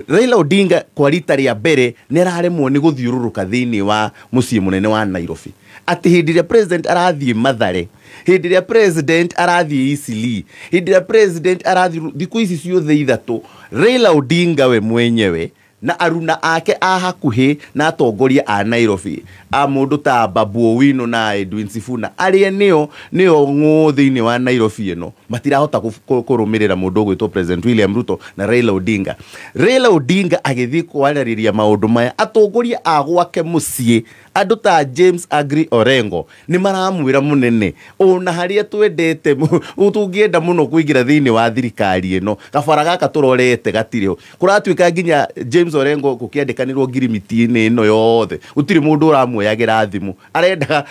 Raila Odinga kwa rita rĩa mbere nĩ araremwo nĩ gũthiũrũrũka thĩinĩ wa mũciĩ mũnene wa Nairobi. Atĩ hĩndĩ ĩrĩa president arathiĩ Mathare, hĩndĩ ĩrĩa president arathiĩ Eastleigh, hĩndĩ ĩrĩa president arathiĩ thikũ ici ciothe ithatũ, Raila Odinga we mwenyewe na aruna ake a hakuhĩ na atongoria a Nairobi a mũndũ ta Babu Owino na Edwin Sifuna arĩa nĩo ng'ũ thĩinĩ wa Nairobi ĩno matirahota kũrũmĩrĩra mũndũ ũgwĩtwo President William Ruto na Raila Odinga. Raila Odinga agĩthiĩ kwarĩrĩria maũndũ maya, atongoria a gwake mũciĩ andũ ta James Agri Orengo nĩ maramwĩra mũnene ona harĩa twendete tũngĩenda mũno kũingĩra thĩinĩ wa thirikari ĩno kabara gaka tũrorete gatirĩ ho. Kũratuĩka nginya James Orengo gũkĩandĩkanĩrwo ngirimiti-inĩ ĩno yothe gũtirĩ mũndũ ũramuoyagĩra thimũ, arendaga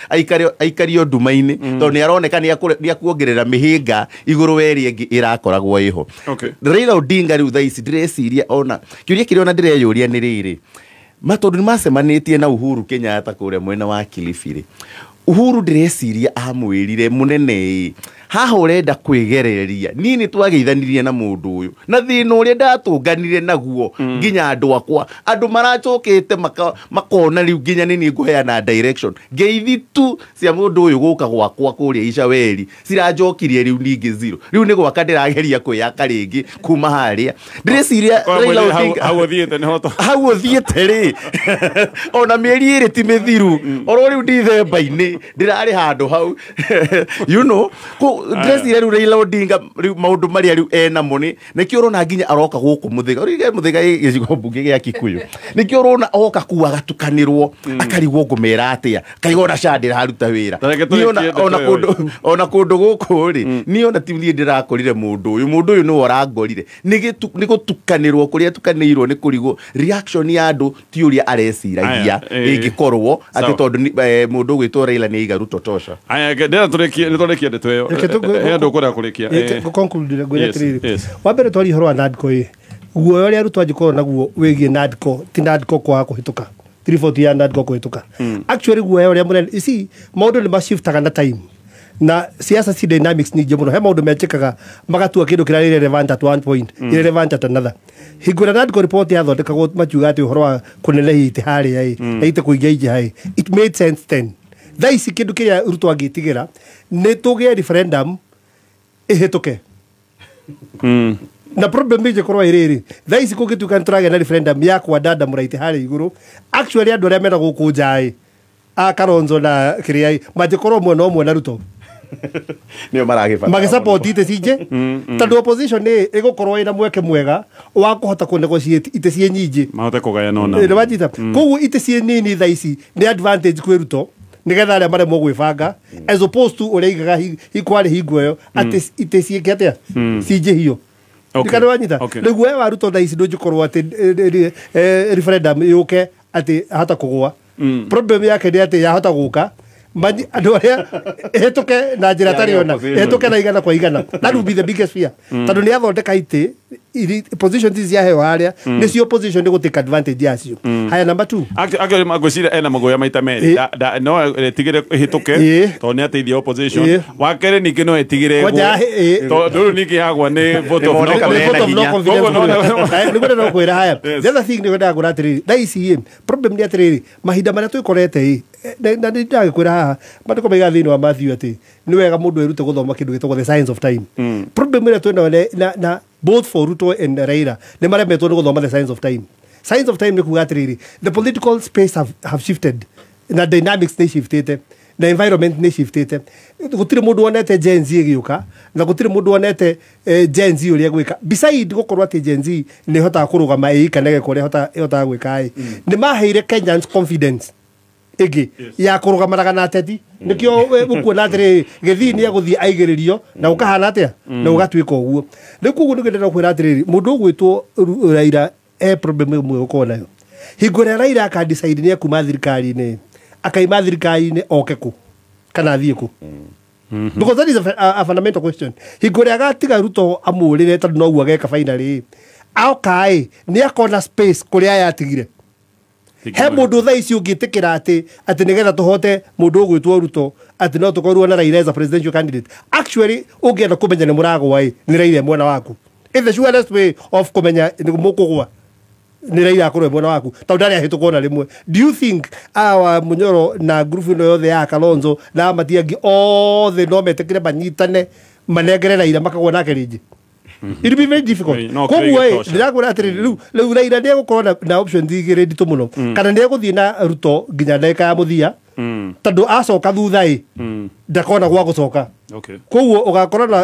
aikario nduma-inĩ tondũ nĩ aroneka nĩ akuongerera mĩhĩnga igũrũ wa ĩrĩa ĩngĩ ĩrakoragwo ĩho. Raila Odinga rĩu thaa ici ndĩreciria ona kĩũria kĩrĩa ona ndĩreyũria nĩ rĩrĩ, tondũ nĩ macemanĩtie na Uhuru Kenyatta kũrĩa mwena wa Kilifi rĩ, Uhuru ndĩreciria amwĩrire mũnene haha ũrenda kwĩgereria niĩ nĩ twageithanirie na mũndũ ũyũ na thĩna ũrĩa ndatũnganire naguo nginya andũ akwa andũ maracokete makona rĩu nginya nĩ niĩ ngũheana direction ngeithi tu cia mũndũ ũyũ gũka gwakwa kũrĩa Icaweri ciranjokirie rĩu ningĩ zero. Rĩu nĩ gwaka ndĩrageria kwĩyaka rĩngĩ kuma harĩa ndĩreciria Raila Odinga hau ũthiĩte nĩho hau ũthiĩte rĩ ona mĩeri ĩrĩ ti mĩthiru oro rĩu Dithemba-inĩ ndĩrarĩ handũ hau you know ndĩreciria rĩu Raila Odinga rĩu maũndũ marĩa rĩu enamo nĩ nĩkĩo ũrona nginya aroka gũkũ Mũthĩga ũrige Mũthĩga ĩ gĩcigo mbunge gĩa Kikuyu nĩkĩo ũrona oka kuu agatukanĩrwo akarigwo ngũmera atĩa kaigua ona SHA ndĩraruta wĩra ona kũndũ gũkũ rĩ niĩ ona ti niĩ ndĩrakorire mũndũ ũyũ nĩwe ũrangorire nĩ gũtukanĩrwo kũrĩa atukanĩirwo nĩ kũrigwo reaction ya andũ ti ũrĩa areciragia ĩngĩkorwo atĩ tondũ mũndũ ũgwĩtwo Raila Raila nĩ aiga Ruto tosha. Aya, ndĩra tũrĩkie, nĩ tũrĩkie ndeto ĩyo. Reke He andũ ũkwenda kũrĩkia. Conclude ngwĩre atĩrĩrĩ, Yes. wa mbere twaria ũhoro wa NADCO ĩ, guoya ũrĩa Ruto angĩkorwo naguo wĩgiĩ NADCO ti NADCO kwaga kũhĩtũka, ti riboti ya NADCO kũhĩtũka. Actually guoya ũrĩa mũnene ici maũndũ nĩ mashiftaga na time na siasa ci dynamics nyingĩ mũno. He maũndũ mekĩkaga magatua kĩndũ kĩrĩa relevant at one point, irrelevant at another. Hingo ĩrĩa NADCO report yathondekagwo makiuga atĩ ũhoro wa kũnenehia itĩ harĩa ĩ na itĩ kũingia ingĩ ĩ, it made sense then. Thaa ici kĩndũ kĩrĩa Ruto angĩtigĩra nĩ tũgĩe referendum ĩhĩtũke, na problem ĩngĩkorwo ĩrĩrĩ, thaa ici kũngĩtuĩka nĩ tũragĩa na referendum ya kwandandamũra itĩ harĩa igũrũ, actually andũ arĩa mena gũkũ nja ĩ, a Kalonzo na kĩrĩa ĩ, mangĩkorwo mwena ũmwe na Ruto nĩo maragĩbatara magĩsupport itĩ cinje, tondũ opposition nĩ ĩgũkorwo ĩna mweke mwega wa kũhota kũ negotiate itĩ ciĩ nyingĩ, mahote kũgayana ona. Nĩ wanyita? Koguo itĩ ciĩ nini thaa ici nĩ advantage kwĩ Ruto, nĩgetha arĩa maremwo gwĩbanga, as opposed to ũrĩa aigaga kwarĩ hingo ĩyo atĩ itĩ ciĩke atĩa, cinjĩhio. Ndikana wanyita? Rĩu guoya wa Ruto thaa ici ndũngĩkorwo atĩ referendum yũke atĩ ahota kũgũa. Problem yake nĩ atĩ yahota gũka andũ arĩa ĩhĩtũke na njĩra tarĩ ona ĩhĩtũke na 100%. That would be the biggest fear, tondũ nĩ athondeka itĩ positions ici ciaheo harĩa, nĩcio opposition nĩ gũtake advantage yacio. Haya, number two. Actually ngwĩciria ena maguoya maita merĩ. No ĩtigĩre ĩhĩtũke tondũ nĩ ateithia opposition. Wa kerĩ ningĩ no ĩtigĩre Kwanja, ĩgwe, tondũ rĩu ningĩ yagwa nĩ vote of no Vote of no confidence. confidence. Koguo Nĩguo ndĩrenda kwĩra. Haya, the other thing nĩ kwendaga kwĩra atĩrĩrĩ, thaa ici ĩ, problem nĩ atĩrĩrĩ, mahinda marĩa twĩkorete ĩ, na nĩ ndagĩkwĩra haha maandĩko maigaga thĩinĩ wa Matthew atĩ nĩ wega mũndũ erute gũthoma kĩndũ gĩtagwo the science of time. Problem ĩrĩa twĩnayo na both for Ruto and Raila nĩ maremetwo nĩ gũthoma the science of time. Science of time nĩ kuga atĩrĩrĩ, the political space have shifted, na dynamics nĩ shiftĩte, na environment nĩ shiftĩte. Gũtirĩ mũndũ wonete Gen Z ĩgĩũka, na gũtirĩ mũndũ wonete Gen Z ũrĩa gwĩka, beside gũkorwo atĩ Gen Z nĩ ĩhotaga kũrũgama ĩika na ĩgeka ũrĩa ĩhotaga gwĩka ĩ, nĩ maheire Kenyans confidence ĩngĩ ya kũrũgamanaga na ateti. Nĩkĩo ũkuona atĩrĩrĩ, gĩthii nĩ egũthiĩ aigĩrĩrio na gũkahana atĩa na gũgatuĩka ũguo. Rĩu koguo nĩguo ndĩrenda kwĩra atĩrĩrĩ, mũndũ ũgwĩtwo Raila e problem ĩmwe gũkorwo nayo. Hingo ĩrĩa Raila akadecide nĩ ekuma thirikari-inĩ, akaima thirikari-inĩ oke kũ kana athiĩ kũ? Because that is a fundamental question. Hingo ĩrĩa agatiga Ruto amũrĩre, tondũ noguo ageka finally, aoka ĩ, nĩ akona space kũrĩa aya atigire. He mũndũ thaa ici ũngĩtĩkĩra atĩ nĩgetha tũhote mũndũ ũgwĩtwo Ruto, atĩ no tũkorwo na Raila as a presidential candidate? Actually ũngĩenda kũmenya nĩ mũragũa ĩ, nĩ Raila e mwena waku. In the surest way of kũmenya nĩ mũkũgũa nĩ Raila akorwo e mwena waku, tondũ ndarĩ ahĩtũkwo na rĩmwe. Do you think awa Munyoro na ngurubu ĩno yothe ya Kalonzo na Matiang'i othe no metĩkĩre manyitane manengere Raila makagũa nake rĩngĩ? It will be very difficult. No Koguo kĩrĩa ĩ, gĩtosha. ndĩrakwĩra atĩrĩrĩ, rĩu Raila nĩ egũkorwo na options igĩrĩ nditũ mũno, kana nĩ egũthiĩ na Ruto nginya ndagĩka ya mũthia, tondũ acoka thutha ĩ, ndakona gwa gũcoka. Koguo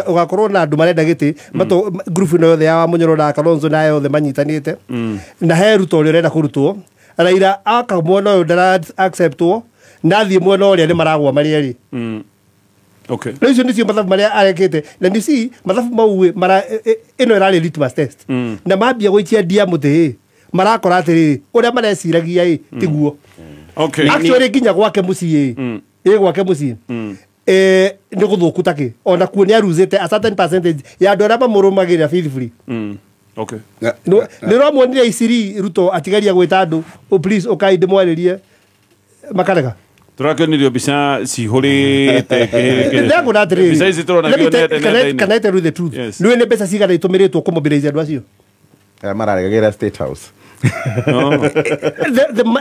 ũgakorwo na andũ marenda gĩtĩ matũ ngurubu ĩno yothe ya Wamunyoro na Kalonzo na yothe manyitanĩte, na he Ruto ũrĩa ũrenda kũrutwo. Raila aka mwena ũyũ ndara acceptwo, na athiĩ mwena ũrĩa nĩ maragwa marĩ erĩ. Rĩu icio nĩcio mathabu marĩa arekĩte, na nĩ see mathabu mau ĩ, mara ĩno ĩrarĩ litmus test, na mambia gũikia ndia mũtĩ ĩ, marakora atĩrĩrĩ, ũrĩa mareciragia ĩ tiguo. Actually nginya gwake mũciĩ ĩ, gwake mũciĩ nĩ gũthũku takĩ, ona kuo nĩ aruzĩte a certain percentage ya andũ arĩa mamũrũmagĩrĩra faithfully. Nĩ ũramuonire iciri Ruto atigaria gwĩta andũ, "Oh, please ũkai ndĩmwarĩrie," makarega. Tũrakĩonirio mbica cihũrĩte. Ndĩrakwĩra atĩrĩrĩ, Mbica ici tũronagio let me nenda-inĩ. can I tell you the truth? Yes. Nĩũĩ nĩ mbeca cigana itũmĩrĩtwo kũmobilize andũ acio? Arĩa mararegagĩra State House.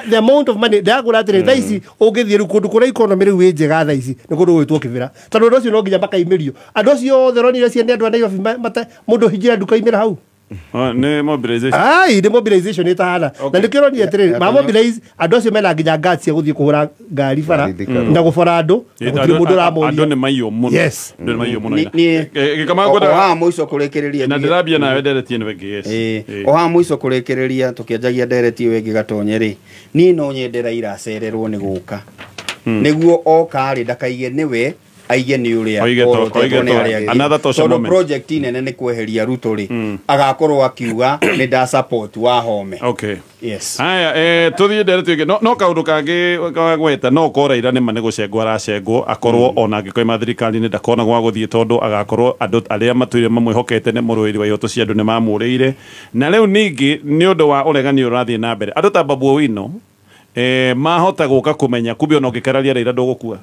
The amount of money, ndĩrakwĩra atĩrĩrĩ, thaa ici ũngĩthiĩ rĩu kũndũ kũrĩa economy rĩu ĩ njega thaa ici nĩ kũndũ gwĩtwo Kĩbĩra, tondũ andũ acio no nginya makaimĩrio. Andũ acio othe ũronire cia nĩ andũ a Nairobi, mũndũ hingĩra nduka imĩra hau. Oh, nĩ mobilization. Ai, nĩ mobilization ĩtahana, na nĩkĩo ũronire atĩrĩrĩ, ma mobilize andũ acio mena nginya guts cia gũthiĩ kũhũra ngari bara na gũbora andũ, na gũtirĩ mũndũ ũramoria. Andũ nĩ maiywo mũno. Yes. Andũ nĩ maiywo mũno. Gĩkama O ngwenda haha mũico kũrĩkĩrĩria na ndĩrambia nawe ndereti ĩno ĩngĩ, yes. O haha mũico kũrĩkĩrĩria tũkĩanjagia ndereti ĩyo ĩngĩ gatonye rĩ, niĩ no nyende Raila acererwo nĩ gũka, nĩguo oka rĩ ndakaige nĩwe Aige nĩ ũrĩa Oige to- orotetwo oige nĩ to- arĩa angĩ. another tosha Tondũ moment. project nene nĩ kweheria Ruto rĩ, agakorwo akiuga nĩ nda support Wahome. Okay. Yes. Haya, tuthiĩ ndere tuige no kaũndũ kangĩ kagweta no ko Raila nĩ ma nĩ gũcengwo aracengwo akorwo ona angĩkoima thirikari-inĩ ndakona gwa gũthiĩ tondũ agakorwo andũ arĩa matũire mamwĩhokete nĩ mũrũĩri wa ihoto cia andũ nĩ mamũrĩire na rĩu ningĩ nĩ ũndũ wa ũregani ũrĩa ũrathiĩ na mbere andũ ta Babu Owino mahota gũka kũmenya kumbe ona ũngĩkararia Raila ndũgũkua.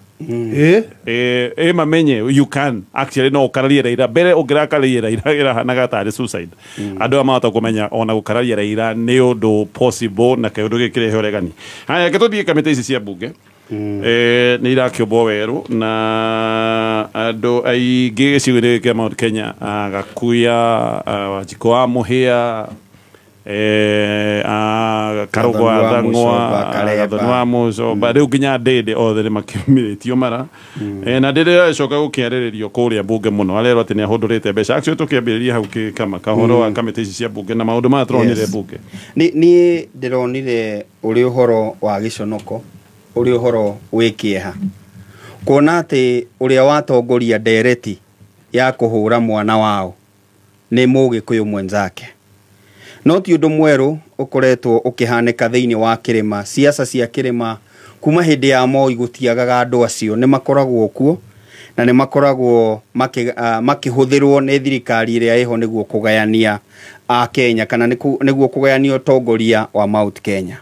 Mamenye you can actually no ũkararie Raila mbere ũngĩrakararia Raila ĩrahanaga tarĩ suicide. Andũ aya mahota kũmenya ona gũkararia Raila nĩ ũndũ possible na kĩũndũ gĩkĩrehe ũregani. Haya, reke tũthiĩ kamĩtĩ ici cia bunge. Nĩ irakĩũmbwo werũ na andũ aingĩ gĩcigo-inĩ gĩkĩ kĩa Mount Kenya, Gakuya, Wanjikũ wa Mũhĩa, Karũgũ wa Gathoni wa Thang'wa, Mũcomba, Karemba. Gathoni wa Mũcomba, rĩu nginya Ndĩndĩ othe nĩ makĩumĩrĩtio mara. Na Ndĩndĩ agĩcoka gũkĩarĩrĩrio kũrĩa bunge mũno arerwo atĩ nĩ ahũndũrĩte mbeca. Actually tũkĩambĩrĩria hau kama kahoro wa kamĩtĩ ici cia bunge na maũndũ maya tũronire bunge. Niĩ ndĩronire ũrĩ ũhoro wa gĩconoko, ũrĩ ũhoro wĩ kĩeha kuona atĩ ũrĩa watongoria ndereti ya kũhũra mwana wao nĩ Mũgĩkũyũ mwenzake. No ti ũndũ mwerũ ũkoretwo ũkĩhanĩka thĩinĩ wa kĩrĩma, siasa cia kĩrĩma kuma hĩndĩ ya Moi gũtiagaga andũ acio, nĩ makoragwo kuo na nĩ makoragwo makĩhũthĩrwo nĩ thirikari ĩrĩa ĩho nĩguo kũgayania a Kenya kana nĩguo kũgayania ũtongoria wa Mount Kenya.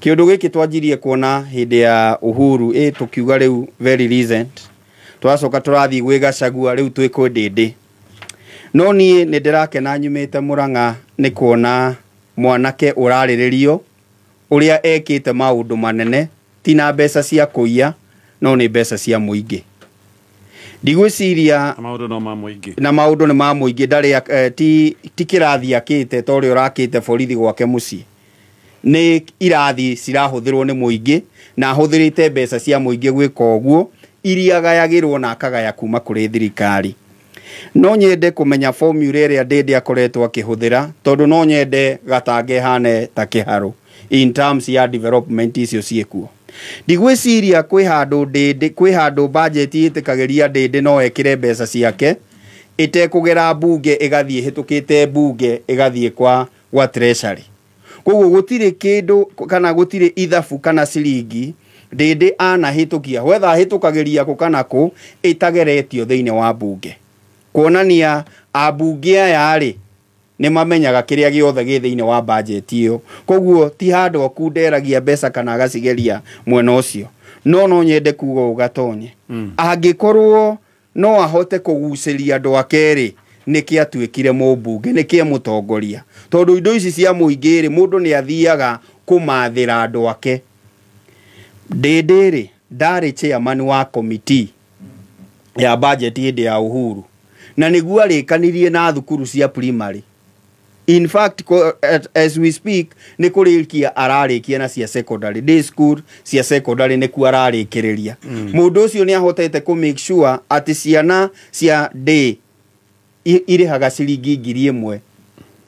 Kĩũndũ gĩkĩ twanjirie kuona hĩndĩ ya Uhuru, tũkiuga rĩu very recent, twacoka tũrathiĩ gwĩ Gachagua, rĩu twĩ kwĩ Ndĩndĩ. No niĩ nĩ ndĩrakena nyumĩte Mũrang'a nĩ kuona mwanake ũrarĩrĩrio ũrĩa ekĩte maũndũ manene, ti na mbeca cia kũiya no nĩ mbeca cia mũingĩ. Ndigwĩciria Na maũndũ no ma mũingĩ. Na maũndũ nĩ ma mũingĩ, ndarĩ ti kĩrathi akĩte ta ũrĩa ũrakĩte borithi gwake mũciĩ. Nĩ irathi cirahũthĩrwo nĩ mũingĩ na ahũthĩrĩte mbeca cia mũingĩ gwĩka ũguo, iria agayagĩrwo na akagaya kuma kũrĩ thirikari. No nyende kũmenya formula ĩrĩa Ndĩndĩ akoretwo akĩhũthĩra, tondũ no nyende Gatanga ĩhane ta kĩharũ in terms ya development icio ciĩkuo. Ndigwĩciria kwĩ handũ Ndĩndĩ, kwĩ handũ budget ĩtĩkagĩria Ndĩndĩ no ekĩre mbeca ciake ĩtekũgera mbunge, ĩgathiĩ ĩhĩtũkĩte mbunge ĩgathiĩ kwa treasury. Koguo gũtirĩ kĩndũ kana gũtirĩ ithabu kana ciringi Ndĩndĩ anahĩtũkia, whether ahĩtũkagĩria kũ kana kũ, ĩtageretio thĩinĩ wa mbunge. Kuonania ambunge aya rĩ nĩ mamenyaga kĩrĩa gĩothe gĩ thĩinĩ wa budget ĩyo. Koguo ti handũ akunderagia mbeca kana agacigeria mwena ũcio. No nyende kuga ũũ Gatonye, angĩkorwo no ahote kũgucĩria andũ ake rĩ, nĩkĩ atuĩkire mũmbunge, nĩkĩ mũtongoria? Tondũ indo ici cia mũingĩ rĩ, mũndũ nĩ athiaga kũmathĩra andũ ake. Ndĩndĩ rĩ, ndarĩ chairman wa committee ya budget hĩndĩ ya Uhuru, na nĩguo arĩkanirie na thukuru cia primary. In fact, as we speak, nĩ kũrĩkia ararĩkia na cia secondary, day school cia secondary nĩkuo ararĩkĩrĩria. Mũndũ ũcio nĩ ahotete kũ make sure atĩ ciana cia day irĩhaga ciringi 1,000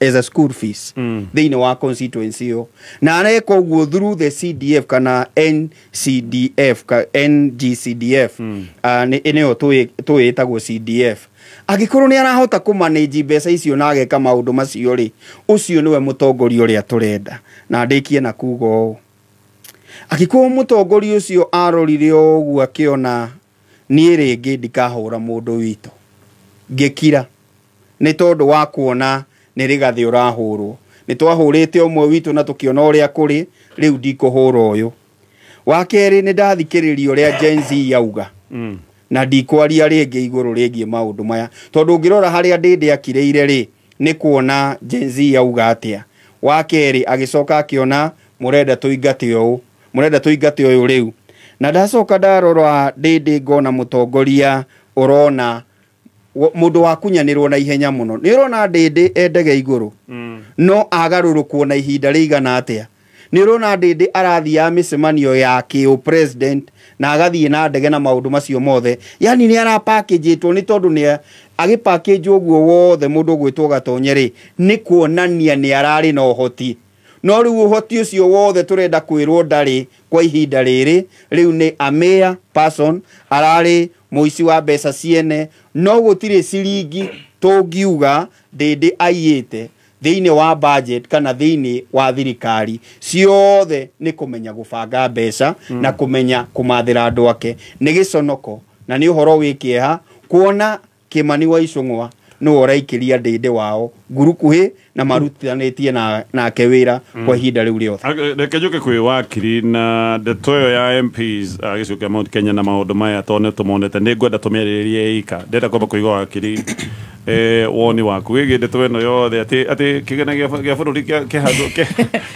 as a school fees thĩinĩ wa constituency ĩyo, na areka ũguo through the CDF kana NCDF NGCDF, nĩyo tũĩtagwo CDF. Angĩkorwo nĩ arahota kũmanage mbeca icio na ageka maũndũ macio rĩ, ũcio nĩwe mũtongoria ũrĩa tũrenda. Na ndĩkie na kuga ũũ, angĩkorwo mũtongoria ũcio arorire o ũguo akĩona niĩ rĩngĩ ndikahũra mũndũ witũ, ngĩkira nĩ tondũ wa kuona nĩ rĩgathĩ ũrahũrwo, nĩ twahũrĩte ũmwe witũ na tũkĩona ũrĩa kũrĩ, rĩu ndikũhũra ũyũ. Wa kerĩ, nĩ ndathikĩrĩria ũrĩa Gen Z yauga, na ndikwaria rĩngĩ igũrũ rĩgiĩ maũndũ maya, tondũ ũngĩrora harĩa Ndĩndĩ akirĩire rĩ, nĩ kuona Gen Z yauga atĩa. Wa kerĩ, agĩcoka akĩona mũrenda tũingate ũũ, mũrenda tũingate ũyũ rĩu. Na ndacoka ndarora Ndĩndĩ ngona mũtongoria ũrona mũndũ wa kunyanĩrwo na ihenya mũno. Nĩ ũrona Ndĩndĩ endege igũrũ, no agarũrũkwo na ihinda rĩigana atĩa. Nĩ ũrona Ndĩndĩ arathiaga mĩcemanio ya kĩũ president na agathiĩ na ndege na maũndũ macio mothe, yani nĩ arapackage-ĩtwo, nĩ tondũ nĩ agĩpackage ũguo wothe mũndũ ũgwĩtwo Gatonye rĩ, nĩ kuonania nĩ ararĩ na ũhoti. No rĩu ũhoti ũcio wothe tũrenda kwĩrwo ndarĩ kwa ihinda rĩrĩ, rĩu nĩ a mere person, ararĩ Mũici wa mbeca ciene, no gũtirĩ ciringi tũngiuga Ndĩndĩ aiyĩte thĩinĩ wa budget kana thĩinĩ wa thirikari. Ciothe nĩ kũmenya gũbanga mbeca na kũmenya kũmathĩra andũ ake. Nĩ gĩconoko na nĩ ũhoro wĩ kĩeha kuona Kĩmani wa Icũng'wa nĩwe ũraikĩria Ndĩndĩ wao ngurukuhĩ na marutanĩtie nake wĩra kwa ihinda rĩu rĩothe. Reke njuke kwĩ wakiri na ndeto ĩyo ya MPs a gĩcigo kĩa Mount Kenya na maũndũ maya tondũ nĩ tũmonete, nĩ ngwenda tũmĩarĩrĩrie ika. Ndĩrenda kwamba kũigua wakiri, woni waku wĩgiĩ ndeto ĩno yothe atĩ kĩgĩna gĩa bũrũri kĩhandũ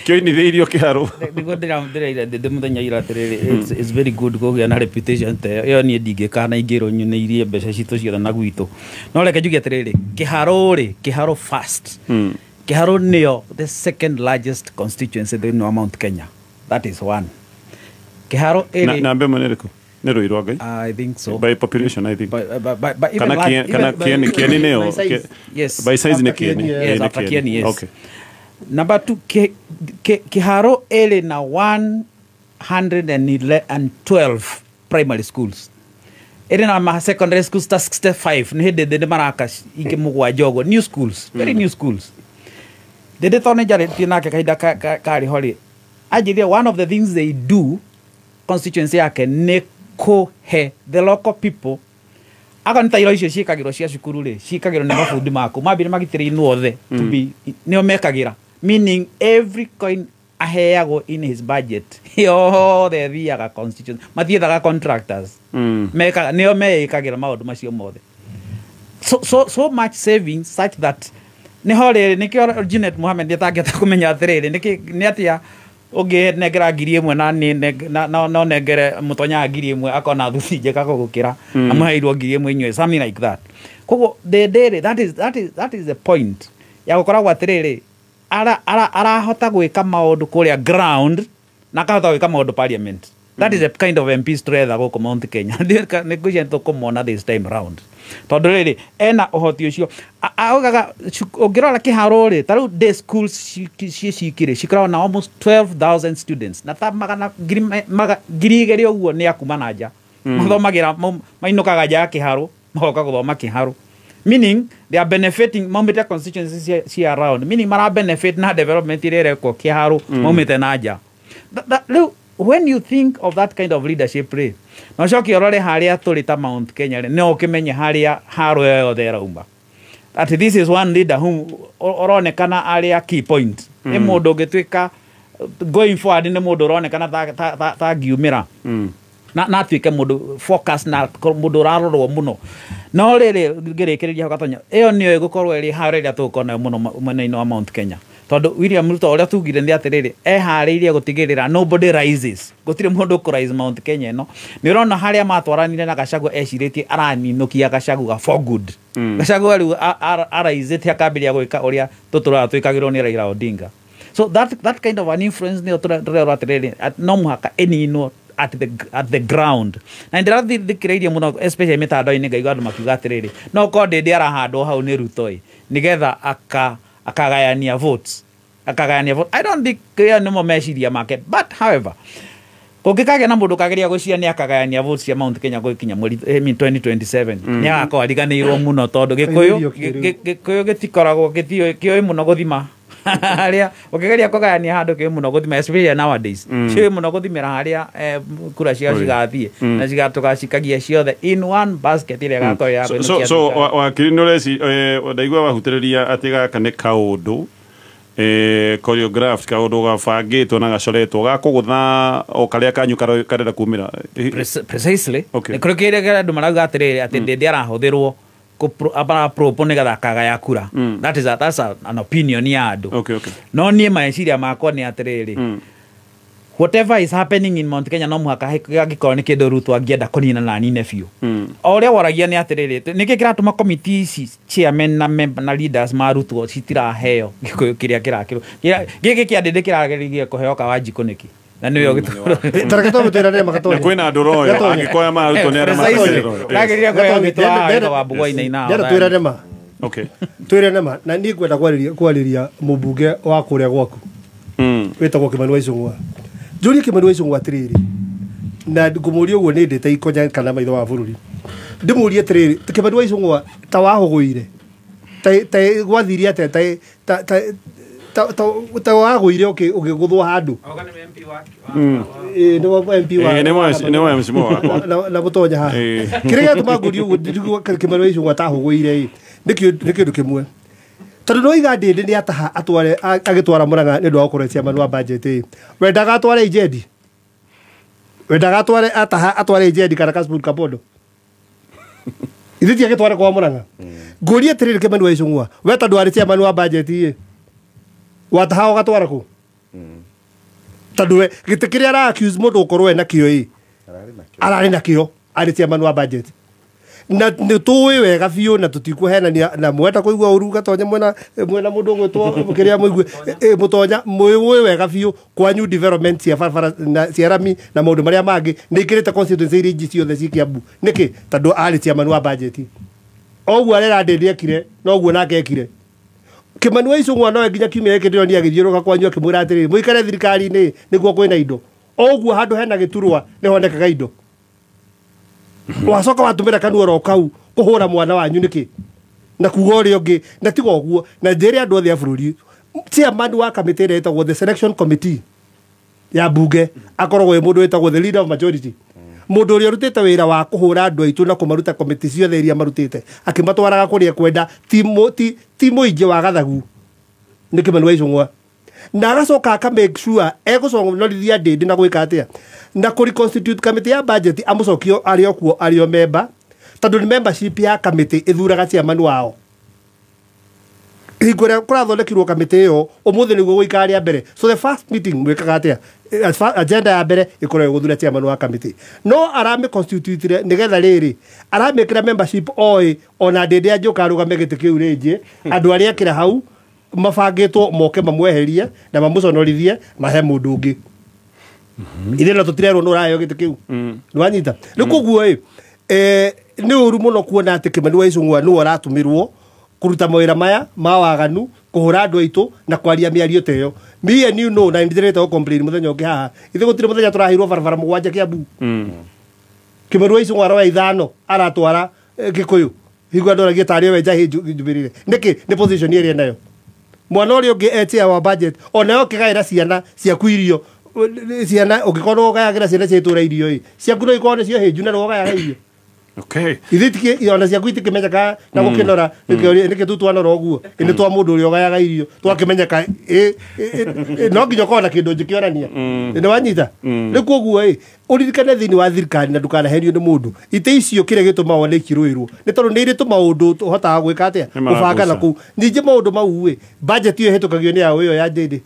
kĩoinithĩirio kĩharũ. Nĩguo ndĩraira ndĩ mũthenya ira atĩrĩrĩ, it's very good kũgĩa na reputation ta ĩyo. Ĩyo niĩ ndingĩkana ingĩrwo nyunĩirie mbeca citũ ciothe na gwitũ. No reke njuge atĩrĩrĩ, kĩharũ rĩ, kĩharũ first. Kĩharũ nĩyo the second largest constituency thĩinĩ wa Mount Kenya. That is one. Kĩharũ ĩrĩ Na namba ĩmwe nĩ ĩrĩkũ? Nĩ Rũĩ rwa Ngai? I think so. By population, I think. By even Kana kana even by Kieni nĩyo. by size. Yes. By size nĩ After Kieni. Kieni, yes, Nĩ after Kieni. Kieni, yes. Okay. Number two, Kiharo ĩrĩ na 112 primary schools. Ĩrĩ na ma secondary schools ta 65. Nĩ hĩndĩ ndĩ maraka ingĩ mũgwanja ũguo. New schools, very new schools. Ndĩndĩ tondũ nĩ njarĩtie nake kahinda karĩ ho rĩ, anjĩrire one of the things they do constituency yake nĩ kũhe the local people. Akorwo nĩ ta iro icio ciĩkagĩrwo cia cukuru rĩ, ciĩkagĩrwo nĩ mabundi maku mambire magitĩrĩinwo othe to be nĩo mekagĩra, meaning every coin aheagwo in his budget yothe ĩthiaga constituency, matiethaga contractors. Mekaga nĩo meĩkagĩra maũndũ macio mothe, so much savings such that nĩho rĩrĩ nĩkĩo Junet Mohamed atangĩhota kũmenya atĩrĩrĩ nĩkĩ nĩ atĩa ũngĩnengera 1000 na niĩ no nengere mũtonya 1000 akona thuti njega gũgũkĩra amũheirwo 1000 inyuĩ, something like that. Koguo ndĩndĩ that is the point ya gũkoragwo atĩrĩrĩ arahota gwĩka maũndũ kũrĩa ground na akahota gwĩka maũndũ parliament. That is the kind of MPs tũretha gũkũ Mount Kenya. Nĩ ngwĩciria nĩ tũkũmona this time round tondũ rĩrĩ ena ũhoti ũcio. Augaga ũngĩrora kĩharo rĩ, ta rĩu day schools ciĩ cikĩrĩ cikoragwo na almost 12,000 students na ta magana 2,000 ũguo nĩ akuma na nja. Mathomagĩra mainũkaga nja ya kĩharo magoka gũthoma kĩharo, meaning they are benefiting maumĩte constituencies cia around, meaning mara benefit na development ĩrĩa ĩrekwo kĩharo maumĩte na nja. Rĩu when you think of that kind of leadership rĩ, na ũcoke ũrore harĩa tũrĩ ta Mount Kenya rĩ, no ũkĩmenye harĩa haro ĩyo yothe ĩrauma, that this is one leader who ũronekana arĩ a key point. Nĩ mũndũ ũngĩtuĩka going forward, nĩ mũndũ ũronekana ta ngiumĩra na atuĩke mũndũ focus na mũndũ ũrarorwo mũno. No rĩrĩ ngĩrĩkĩrĩria hau gatonya, ĩyo nĩyo ĩgũkorwo ĩrĩ haro ĩrĩa tũgũkorwo nayo mũno mwena-inĩ wa Mount Kenya, tondũ William Ruto ũrĩa tugire nĩ atĩrĩrĩ eharĩirie gũtigĩrĩra nobody rises, gũtirĩ mũndũ ũkũrise Mount Kenya ĩno. Nĩ ũrona harĩa matwaranire na Gachagua, ecirĩtie araninũkia Gachagua for good. Gachagua rĩu araisĩte akambĩrĩria gwĩka ũrĩa tũtũraga twĩkagĩrwo nĩ Raila Odinga. So that kind of an influence nĩyo tũrerwo atĩrĩrĩ no mũhaka ĩninwo at the ground. Na ndĩrathikĩrĩirie mũno especially mĩtandao-inĩ, ngaigua andũ makiuga atĩrĩrĩ no korwo Ndĩndĩ arahandwo hau nĩ Ruto ĩ nĩgetha akagayania votes, akagayania votes. I don't think ĩyo nĩmo meciria make, but however kũngĩkagĩa na mũndũ ũkageria gwĩciria nĩ akagayania votes cia Mount Kenya gũgĩkinya mweri, I mean 2027, nĩ agakorwo ariganĩirwo mũno tondũ Gĩkũyũ Kainĩrio kĩrĩu. Gĩkũyũ gĩtikoragwo kĩũĩ mũno gũthima harĩa ũkĩgeria kũgayania handũ, kĩũĩ mũno gũthima, especially nowadays, kĩũĩ mũno gũthimĩra harĩa kura ciao cigathiĩ na tũgacikagia ciothe in one basket ĩrĩa ĩgakorwo ya So, kũinũkia thirikari. Wakiri nĩ ũreci ndaigua wahutĩrĩria atĩ gaka nĩ kaũndũ choreographed, kaũndũ gabangĩtwo na gacoretwo ga kũgũtha o karĩa kanyu karenda kumĩra. Precisely. Okay. Nĩ kũrĩ kĩrĩa andũ marauga atĩrĩrĩ atĩ Ndĩndĩ arahũthĩrwo arapropo nĩgetha akagaya kura. That is a, that's a, an opinion ya andũ. No niĩ meciria makwa nĩ atĩrĩrĩ, whatever is happening in Mount Kenya no mũhaka angĩkorwo nĩ kĩndũ Ruto angĩenda kũnina na anine biũ. O ũrĩa woragia nĩ atĩrĩrĩ, nĩkĩ kĩratũma committee ici chairman na member na leaders marutwo citiraheo Gĩkũyũ kĩrĩa kĩrakĩrwo gĩkĩ kĩa Ndĩndĩ kĩrageririe kũheo Kawanjikũ nĩkĩ na nĩwe ũgĩtũra Tareke twamũtwĩra nĩ Gatonya. Na kwĩna andũ royo Gatonya. angĩkoya marutwo nĩ arĩa Precisely. marakĩrĩrwo. Kĩragĩrĩria kũheo gĩtũ haha wĩtagwo Wambũgũ Wainaina. Ndĩrenda twĩrane ma. Twĩrane ma na niĩ ngwenda kwarĩria mũmbunge wa kũrĩa gwaku wĩtagwo Kĩmani wa Icũng'wa. Njũrie Kĩmani wa Icũng'wa atĩrĩrĩ, na ngũmũria ũguo nĩ ndĩte ikonya kana maitho wa bũrũri. Ndĩmũrie atĩrĩrĩ, Kĩmani wa Icũng'wa ta wahũgũire ta gwathire atĩa ta wagũire ũkĩgũthwo handũ? Ĩĩ, nĩ wa MP wa Ĩĩ, nĩ wa mheshimiwa wakwa. Na mũtonya haha. Kĩrĩa gĩatũma ngũrie ũguo ndirigwo Kĩmani wa Icũng'wa tahũgũire ĩ nĩ kĩndũ kĩmwe, tondũ no iga ndĩndĩ nĩ ataha atware agĩtwara Murang'a nĩ ũndũ wa gũkorwo chairman wa budget ĩ, wendaga atware Ijendi, wendaga atware ataha atware Ijendi kana Kasipul Kabondo, ithuĩ ti agĩtware kwa Murang'a. Ngũrie atĩrĩrĩ, Kĩmani wa Icũng'wa, we tondũ warĩ chairman wa budget ĩ, wataha ũgatwara kũ? Tondũ we gĩtĩ kĩrĩa ara accuse mũndũ gũkorwo ena kĩo ĩ, ararĩ nakĩo arĩ chairman wa budget, na nĩ tũĩ wega biũ na tũtikũhenania na mwenda kũigua ũru gatonya mwena mwena mũndũ ũgwĩtwo kĩrĩa mũigue mũtonya mwĩũĩ wega biũ kwanyu development cia barabara na cia rami na maũndũ marĩa mangĩ nĩ ikĩrĩte constituency iria ingĩ ciothe ci Kiambu. Nĩkĩ? Tondũ arĩ chairman wa budget. Oguo arera ndĩndĩ ekire noguo nake ekire. Kĩmani wa Icũng'wa nowe nginya kiumia gĩkĩ ndĩronire agĩthiũrũrũka kwanyu akĩmwĩra atĩrĩrĩ, mũikare thirikari-inĩ nĩguo kwĩna indo. Oguo handũ hena gĩturwa nĩ honekaga indo. Wacoka watũmĩra kanua oro kau kũhũra mwana wanyu nĩkĩ na kuga ũrĩa ũngĩ? Na tiga ũguo, na njĩre andũ othe a bũrũri, chairman wa kamĩtĩ ĩrĩa ĩtagwo the selection committee ya bunge akoragwo ĩ mũndũ wĩtagwo the leader of majority, mũndũ ũrĩa ũrutĩte wĩra wa kũhũra andũ aitũ na kũmaruta komĩtĩ ciothe iria marutĩte akĩmatwaraga kũrĩa kwenda, ti mũingĩ wa gathagu, nĩ Kĩmani wa Icũng'wa. Na agacoka aka make sure egũconorithia ndĩndĩ na gwĩka atĩa na kũ reconstitute kamĩtĩ ya budget, amũcokio arĩ o kuo arĩ o member, tondũ nĩ membership ya kamĩtĩ ĩthuraga chairman wao. Hingo ĩrĩa kũrathondekirwo kamĩtĩ ĩyo ũmũthĩ nĩguo gũikara rĩa mbere, so the first meeting mwĩkaga atĩa? Agenda ya mbere ĩkoragwo gũthura chairman wa kamĩtĩ, no aramĩ constitute nĩgetha rĩrĩ aramĩkĩra membership oĩ ona ndĩndĩ anjũka arũgame gĩtĩ kĩu rĩngĩ, andũ arĩa ekĩra hau mabangĩtwo moke mamweherie na mamũconorithie mahe mũndũ ũngĩ. Ithuĩ no tũtirerwo nũ ũraheo gĩtĩ kĩu. Nĩwanyita? Rĩu koguo ĩ, nĩ ũru mũno kuona atĩ Kĩmani wa Icũng'wa nĩwe ũratũmĩrwo kũruta mawĩra maya ma waganu, kũhũra andũ aitũ na kwaria mĩario ta ĩyo. Me and you know, na nĩ ndĩrĩte complain mũthenya ũngĩ haha, ithuĩ gũtirĩ mũthenya tũraheirwo barabara 7 Kiambu. Kĩmani wa Icũng'wa aroya 5 aratwara Gĩkũyũ, hingo andũ aragia tarĩ we njahĩ njumĩrĩre nĩkĩ? Nĩ position ĩrĩa enayo. Mwana ũrĩa ũngĩ e chair wa budget onayo ũkĩgaĩra ciana ciaku irio, ciana ũngĩkorwo ũgayagĩra ciana cia itũra irio ĩ, ciaku no ikorwo nĩcio hĩnju na nĩwe ũgayaga irio. Ithuĩ ona ciaku itikĩmenyeka na gũkĩnora nĩkĩ tu twanora ũguo, nĩ twa mũndũ ũrĩa ũgayaga irio twakĩmenyeka, no nginya ũkorwo na kĩndũ njĩkĩonania. Nĩ wanyita? Rĩu koguo ĩ, ũririkane thĩinĩ wa thirikari na ndũkanaherio nĩ mũndũ itĩ icio, kĩrĩa gĩtũmaga wone ikĩrũĩrwo nĩ tondũ nĩ irĩ tũmaũndũ ũhotaga gwĩka atĩa, Nĩ maraguca. kũbanga na kũu. Ningĩ maũndũ mau ĩ, budget ĩyo ĩhĩtũkagio nĩ yaũ ĩyo ya ndĩndĩ?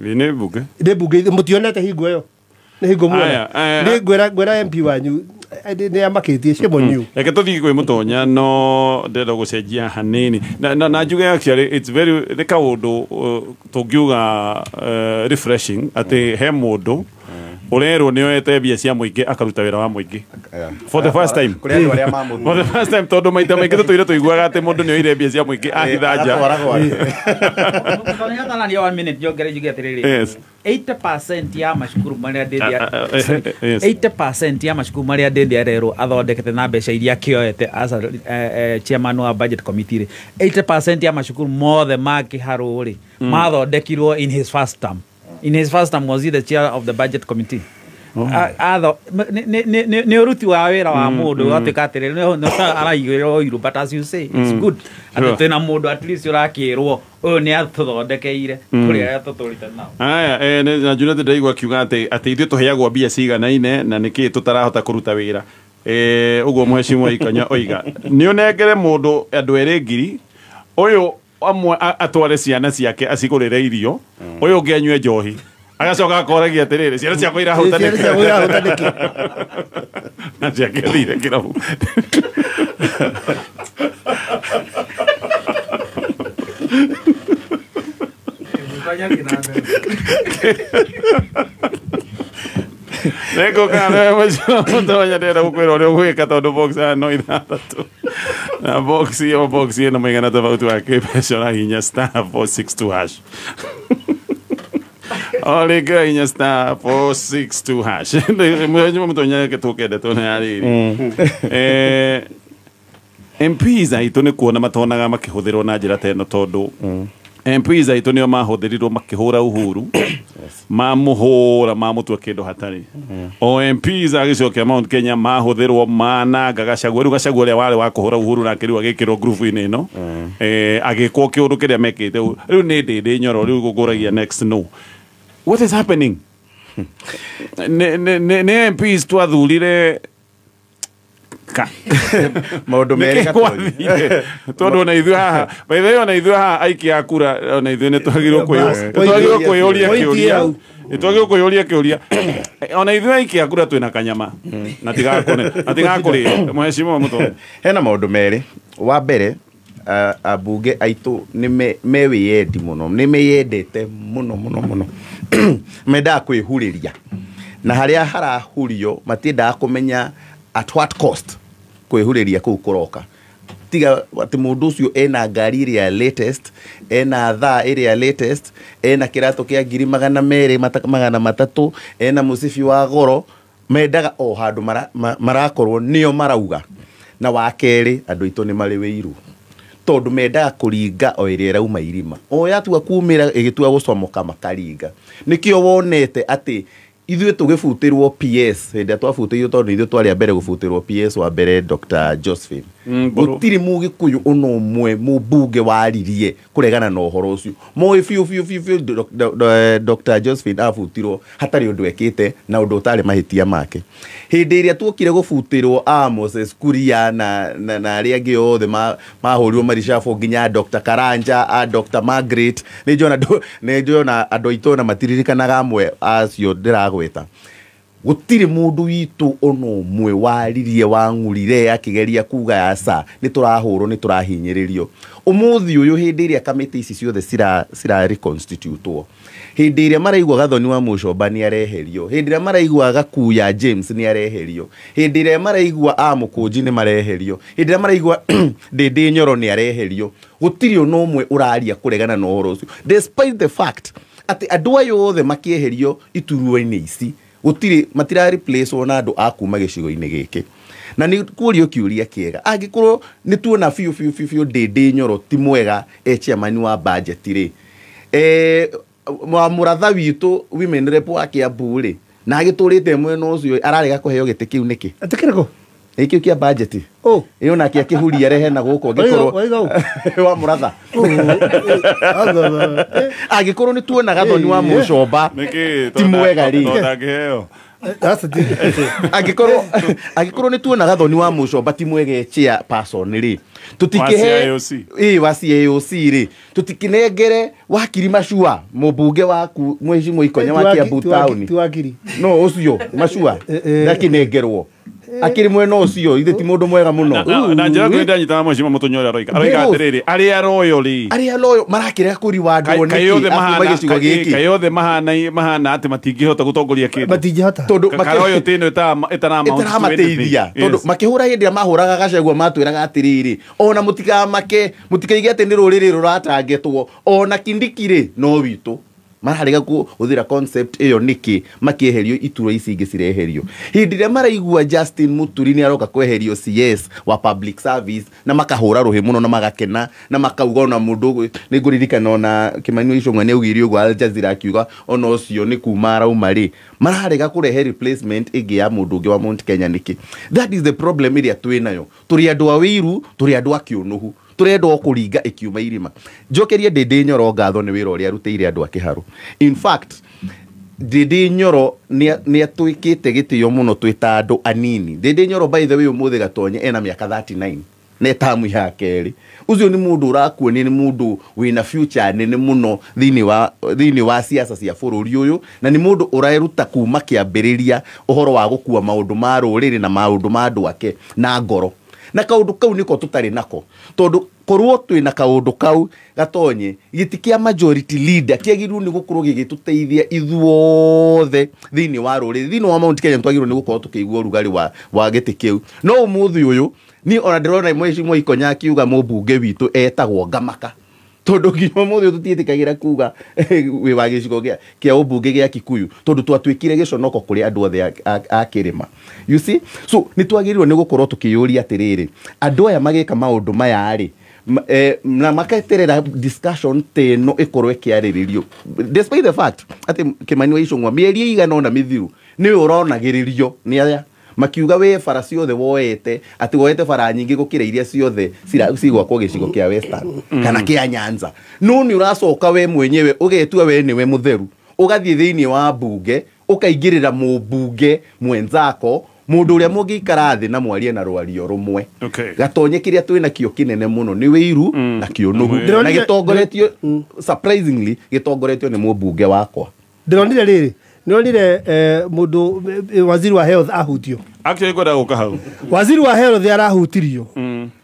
Nĩ bunge. Nĩ bunge. Mũtionete hingo ĩyo nĩ hingo muona. Aya, aya. Nĩ ngwĩra MP wanyu nĩ amakĩtie, shame on you. Reke tũthiĩ kwĩ mũtonya, no ndĩrenda gũcenjia hanini na njuge actually it's very nĩ kaũndũ tũngiuga refreshing atĩ he mũndũ ũrerwo nĩ oete mbia cia mũingĩ akaruta wĩra wa mũingĩ for the first time. Kũrĩ andũ arĩa mamũthurire. For the first time, tondũ maita maingĩ tũtũire tũiguaga atĩ mũndũ nĩ oire mbia cia mũingĩ ahitha nja. Agatwara gwake. Mũtonya, one minute njongere njuge atĩrĩrĩ, 80% ya macukuru marĩa ndĩndĩ 80% ya macukuru marĩa ndĩndĩ arerwo athondekete na mbeca iria akĩoete as a chairman wa budget committee rĩ, 80% ya macukuru mothe ma Kĩharũ rĩ, mathondekirwo in his first term. In his first term was he the chair of the budget committee. Nĩ ũruti wa wĩra wa mũndũ ũgatuĩka atĩrĩrĩ nĩ araigĩrwo ũiru, but as you say, it's good atĩ twĩna mũndũ at least ũrakĩrwo ũyũ nĩ atũthondekeire kũrĩ arĩa tũtũrĩte nao. Aya, na Juliet ndaigua akiuga atĩ ithuĩ tũheagwo mbia ciganaine na nĩkĩ tũtarahota kũruta wĩra. Ũguo mheshimiwa Ikanya oiga nĩ ũnengere mũndũ andũ erĩ ngiri, ũyũ amwe atware ciana ciake acigũrĩre irio, ũyũ ũngĩ anyue njohi, agacoka akoragia atĩrĩrĩ, ciana ciakwa irahũta Ciana nĩkĩ? ciakwa irahũta nĩkĩ? Na ciake thire kĩrabu. Nĩngũka mũtonya, ndĩrenda gũkwĩra ũrĩa ũgwĩka tondũ box aya no 6 na box ĩyo, box ĩno mũigana tofauti wa kĩmbeca ũrahihinya *462#. O rĩngĩ inya star 462 hash. Mũthenya mũtonya reke tũkende tuone harĩrĩ. MPs aitũ nĩ kuona matonaga makĩhũthĩrwo na njĩra ta ĩno tondũ MPs aitũ nĩo mahũthĩrirwo makĩhũra Uhuru, mamũhũra mamũtua kĩndũ hatarĩ. O MPs a gĩcigo kĩa Mount Kenya mahũthĩrwo mananga Gachagua, rĩu Gachagua ũrĩa warĩ wa kũhũra Uhuru nake rĩu agĩkĩrwo ngurubu-inĩ ĩno, agĩkwo kĩũndũ kĩrĩa mekĩte. Rĩu nĩ Ndĩndĩ Nyoro rĩu gũkũragia next no. What is happening? Nĩ MPs twathurire ka maundu merĩ Gatonyi tondu ona ithuĩ haha by the way ona ithuĩ haha aikia a kura ona ithuĩ nĩ twagĩrĩirwo kwĩyũria kĩũria nĩ twagĩrĩirwo kwĩyũria kĩũria ona ithuĩ aikia a kura twĩna kanyama na tigakũrĩo mheshimiwa Mũtongoria. Hena maundu merĩ. Wa mbere ambunge aitũ nĩ me wĩyendi mũno, nĩ meyendete mũno mũno mũno, mendaga kwĩhurĩria na harĩa harahurio matiendaga kũmenya at what cost kwĩhurĩria kũu kũroka. Tiga atĩ mũndũ ũcio ena ngari ĩrĩa latest, ena thaa ĩrĩa latest, ena kĩratũ kĩa 200,000 300,000, ena mũcibi wa goro, mendaga o handũ marakorwo nĩo marauga. Na wa kerĩ andũ aitũ nĩ marĩ wĩiru tondũ mendaga kũringa o ĩrĩa ĩrauma irima, o yatua kumĩra ĩgĩtua gũcomoka makaringa. Nĩkĩo wonete atĩ ithuĩ tũgĩbutĩrwo PS hĩndĩ ĩrĩa twabutĩirwo, tondũ ithuĩ twarĩ a mbere gũbutĩrwo PS wa mbere Dr. Josephine, gũtirĩ mũgĩkũyũ ona ũmwe mũmbunge waririe kũregana na ũhoro ũcio. Moĩ biũ biũ biũ biũ Dr. Josephine abutirwo hatarĩ ũndũ ekĩte na ũndũ ũtarĩ mahĩtia make. Hĩndĩ ĩrĩa tuokire gũbutĩrwo a Moses Kuria na arĩa angĩ othe mahũrirwo maricabwo nginya Dr. Karanja, a Dr. Margaret, nĩ njona andũ aitũ ona matiririkanaga amwe acio ndĩragweta. Gũtirĩ mũndũ witũ ona ũmwe waririe wang'urire akĩgeria kuga aca nĩ tũrahũrwo nĩ tũrahinyĩrĩrio. Ũmũthĩ ũyũ hĩndĩ ĩrĩa kamĩtĩ ici ciothe cira reconstitutwo, hĩndĩ ĩrĩa maraigua Gathoni wa Mũcomba nĩ areherio, hĩndĩ ĩrĩa maraigua Gakuya James nĩ areherio, hĩndĩ ĩrĩa maraigua a Mũkũnji nĩ mareherio, hĩndĩ ĩrĩa maraigua Ndĩndĩ Nyoro nĩ areherio, gũtirĩ ona ũmwe ũraria kũregana na ũhoro ũcio, despite the fact atĩ andũ aya othe makĩeherio iturwa-inĩ ici gũtirĩ matira replace ona andũ a kuma gĩcigo-inĩ gĩkĩ. Na nĩ kũrio kĩũria kĩega, angĩkorwo nĩ tuona biũ biũ biũ biũ Ndĩndĩ Nyoro ti mwega e chairman wa budget rĩ, mũratha witũ women rep wa Kiambu rĩ, na agĩtũrĩte mwena ũcio ararega kũheo gĩtĩ kĩu nĩkĩ? Atĩ kĩrĩkũ? Gĩkĩ kĩa budget. Ĩyo nake akĩhuria rehe na gũkũ angĩkorwo wa mũratha. Angĩkorwo nĩ tuona Gathoni wa Mũcomba ti mwega rĩ, angĩkorwo nĩ tuona Gathoni wa Mũcomba ti mwega chair person rĩ, tũtikĩhe wa CAOC rĩ, tũtikĩnengere wakiri Macua mũmbunge waku mheshimiwa Ikonya wa Kiambu town, no ũcio Macua ndakĩnengerwo akĩrĩ mwena ũcio, ithe ti mũndũ mwega mũno. Na njĩra kwĩ ndanyitaga mheshimiwa Mũtonyo ũrĩa aroiga atĩrĩrĩ, arĩa royo rĩ, arĩa royo marakĩrega kũriwandwo nĩkĩ akuma gĩcigo gĩkĩ? Kaĩ othe mahana atĩ matingĩhota gũtongoria kĩndũ, matingĩhota tondũ karoyo tĩno ĩtaramateithia, tondũ makĩhũra hĩndĩ ĩrĩa mahũraga Gachagua matwĩraga atĩrĩrĩ, ona mũtikamake, mũtikaige atĩ nĩ rũrĩrĩ rũratangetwo, ona Kindiki rĩ no witũ. Mararega kũhũthĩra concept ĩyo nĩkĩ makĩeherio iturwa ici ingĩ cireherio. Hĩndĩ ĩrĩa maraigua Justin Muturi nĩ aroka kweherio CS wa public service na makahũra rũhĩ mũno na magakena na makauga ona mũndũ nĩ ngũririkana ona Kĩmani Ichung'wa nĩ augire ũguo Al Jazeera akiuga ona ũcio nĩ kuma arauma rĩ, mararega kũrehe replacement ĩngĩ ya mũndũ ũngĩ wa Mount Kenya nĩkĩ? That is the problem ĩrĩa twĩ nayo. Tũrĩ andũ a wĩiru, tũrĩ andũ a kĩũnũhu, tũrenda o kũringa ĩkiuma irima. Njokerie Ndĩndĩ Nyoro ngatho nĩ wĩra ũrĩa arutĩire andũ a Kĩharũ. In fact, Ndĩndĩ Nyoro nĩ atwĩkĩte gĩtĩo mũno twĩ ta andũ anini. Ndĩndĩ Nyoro by the way ũmũthĩ Gatonye ena mĩaka 39 na tamu ya kerĩ. Ũcio nĩ mũndũ ũrakuonia nĩ mũndũ wĩna future nene mũno thĩinĩ wa siasa cia bũrũri ũyũ, na nĩ mũndũ ũreruta kuma kĩambĩrĩria ũhoro wa gũkua maũndũ ma rũrĩrĩ na maũndũ ma andũ ake na ngoro. Na kaũndũ kau nĩko tũtarĩ nako, tondũ korwo twĩna kaũndũ kau Gatonye, gĩtĩ kĩa majority leader kĩagĩrĩirwo nĩ gũkorwo gĩgĩtũteithia ithuothe thĩinĩ wa rũrĩrĩ. Thĩinĩ wa Mount Kenya twagĩrĩirwo nĩ gũkorwo tũkĩigua ũrugarĩ wa gĩtĩ kĩu. No ũmũthĩ ũyũ niĩ ona ndĩrona mheshimiwa Ikonya akiuga mũmbunge witũ etagwo Ngamaka, Tondu nginya ũmũthĩ tũtiĩtĩkagĩra kuga wĩ wa gĩcigo kĩa ũmbunge gĩa Kikuyu, tondu twatuĩkire gĩconoko kũrĩ andũ othe a kĩrĩma. You see, so nĩ twagĩrĩirwo nĩ gũkorwo tũkĩyũria atĩrĩrĩ, andũ aya magĩka maũndũ maya rĩ, na maketerera discussion ta ĩno ĩkorwo ĩkĩarĩrĩrio, despite the fact atĩ Kimani wa Ichung'wa mĩeri ĩigana ũna mĩthiru nĩwe ũronagĩrĩrio nĩ aya makiuga we bara ciothe woete, atĩ woete bara nyingĩ gũkĩra iria ciothe cigwakwo gĩcigo kĩa Western kana kĩa Nyanza. No nĩ ũracoka we mwenyewe ũgetua we nĩwe mũtheru, ũgathiĩ thĩinĩ wa mbunge ũkaingĩrĩra mũmbunge mwenzako, mũndũ ũrĩa mũngĩikara thĩ na mwarie na rwario rũmwe. Gatonye kĩrĩa twĩ nakĩo kĩnene mũno nĩ wĩiru na kĩũnũhu, na gĩtongoretio, surprisingly, gĩtongoretio nĩ mũmbunge wakwa. Ndĩronire rĩrĩ, nĩronire mũndũ waziri wa health ahutio. Actually ngwenda gũka hau. Waziri wa health arahutirio.